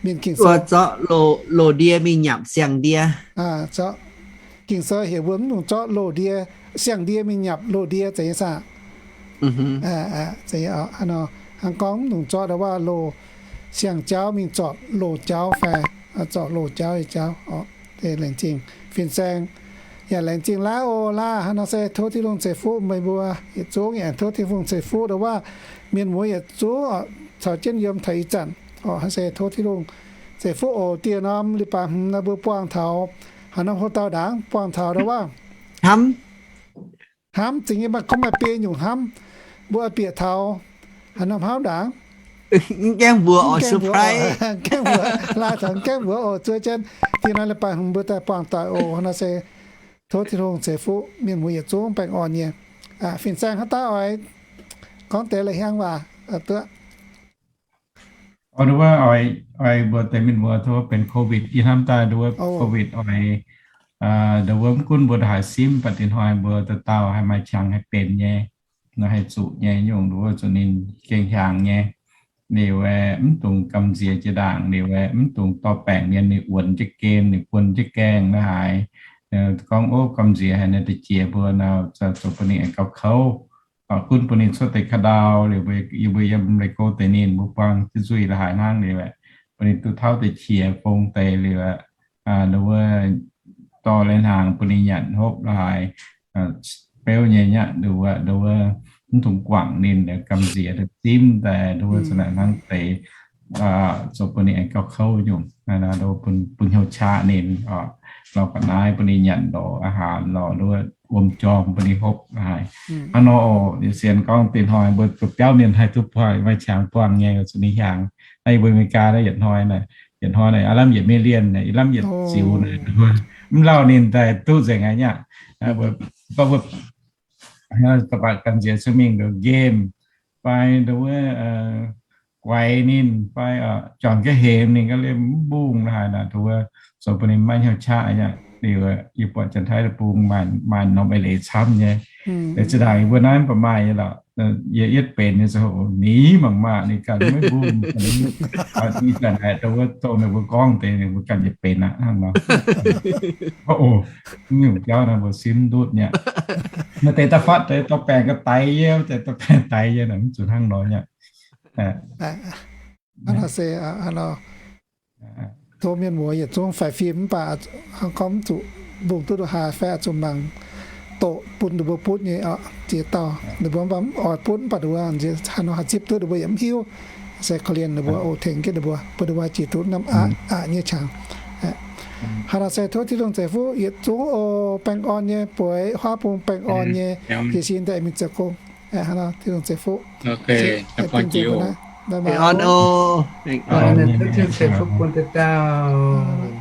mienh Ging-Sou zorqv loz-ndie mingh nyapc siang-ndie. Ging-Sou heuc mbuo mv dungx zorqv loz-ndie, siang-ndie mingh nyapc loz-ndie, zeiz nyei saah? Hnangv gorngv mv dungx zorqv ndau waac loz, siang-jauv mingh zorpc loz-jauv fai zorpc loz-jauv nyei jauv. Laengz zingh fin-saeng, yaac laengz zingh laav oc. Laaih hnangv nor se tov Tin-Hungh ceix fuqv meih mbuo yietc zungv, yaac tov Tin-Hungh ceix fuqv ndau waac mienh muoz yietc zungv oc, caux jienv yiem taux ih zanc oc. Hnangv se tov Tin-Hungh ceix fuqv oc. Dieh norm leiz-baaix hmz nor mbuo buangh taux haaix norm houx-dauh ndaangc? Buangh taux ndau waac hnamv. Hnamv, zingh nyei maaih gorngv maaih biei nyungc hnamv. Mbuo bieqc taux haaix norm hnamv ndaangc? Mv gaengh mbuox oc, surprise. Mv gaengh mbuox, laaih taux mv gaengh mbuox oc. Zuov jienv dieh norm leiz-baaix hmz mbuo daaih buangh doic oc. Hnangv nor se tov Tin-Hungh ceix fuqv mienh muoz yietc zungv baengh orn nyei. Fin-saeng haaix dauh oix gorngv deix la'hmiangv waac duqv? Oix ndau wuov, oix, oix mbuox deix mienh muoz tov benx COVID, yie hnamv daaih ndau wuov COVID oix, ndau wuov mv gunv mbuo ndongc haaix simv, mv baac dinh hnoi mbuo dauh dauh haih maaih qangx haih benx nyei, nor haih zuqc nyei nyungc, ndau wuov zuqc ninh gengh hiaangx nyei. Liuz aeqv, mv dungx gamh nziex jiex ndaangc. Liuz aeqv, mv dungx dorh baengc mienh ninh wuonx jienv gen, ninh guon jienv gaengh la'haaix. Gorngv, ov, gamh nziex haic, ninh deix jiex mbuo nor, zoux bun ninh aengx gauh kouv. Gunv bun ninh cuotv deix ka'ndau. Liuz mbuo, yie mbuo yiem Lego deix ninh mbuo buangh jienv nzuih la'haaix hnangv. Liuz aeqv, bun ninh duqv tauv deix qiex gong deix. Liuz aeqv, ndau wuov dorh lai hnaangx bun ninh nyanc hopv la'haaix, beuv nyei nyaqv, ndau wuov, ndau wuov mv dungx guangc ninh, gamh nziex deix simv daaih, ndau wuov za'naaic hnangv deix, zoux bun ninh aengx gauh kouv nyungc, bun, bun hnyouv qaqv ninh oc. Lorz ga'naaiv bun ninh nyanc lorz อาหาร lorz ndau wuov wuom jorm bun ninh hopv la'haaix. Hnangv nor oc, sienx gorngv dinh hnoi mbuo biauv mienh haih duqv buangh, maaih qangx buangh nyei, zuqc ninh hiaangx. Naaiv yie mbuo America naaiv yietc hnoi naaic, yietc hnoi naaic, aav lamh yietc million naaic, aav lamh yietc ziux naaic, mv lauh ninh daaih duqv nzengc aqv nyaqv. Gorngv mbuo gamh nziex se mingh ndau game fai ndau wuov guaix ninh fai juangc jienv hemx ninh ga'liemh mv mbungh la'haaix naaic, ndau wuov zoux bun ninh maiv hnyouv qaqv nyaqv. Liuz yie buatc Janx-Taiv deic-bung maaih norm eix leiz camv nyei. Zinh ndaangc yie mbuo naaiv mv baac maaih nyei lorqc. Yie yietv benx nyei ziangh hoc, ninh mangc maah, ninh ganh maiv mbungh. Ih zanc haiz ndau wuov dongh ninh mbuo gorngv deix, ninh mbuo ganh yietv benx aqv hnangv nor. Oc, nyungc jauv naaiv mbuo simv ndutv nyei. Maaih deix da'faatv deix dorh baengc ga'daix yie, maaih deix dorh baengc daix yie, mv zuqc hnangv nor nyei. Hnangv nor se, tov mienh muoz yietc zungv faix fim mv baac hnangv gorngv mv zuqc mbungh duqv haaix fai oix zuqc mangc doqc bun ninh mbuo butv nyei oc, ziex dauh. Ninh mbuo mv baac oix butv mv baac ninh mbuo haaix nor haih zipv duqv ninh mbuo yaac mv hiuv. Se korv-lienh ninh mbuo oc, tengx jienv ninh mbuo, bun ninh mbuo jiex duqv norm aqc aqc nyei qangx. Hnangv naaic se tov Tin-Hungh ceix fuqv yietc zungv oc, baengh orn nyei bueix, huaav bung baengh orn nyei, jiez sin daaih mingh zoux gong. Hnangv naaic Tin-Hungh ceix fuqv. Baengh orn oc. Tov Tin-Hungh ceix fuqv bun deix dauh.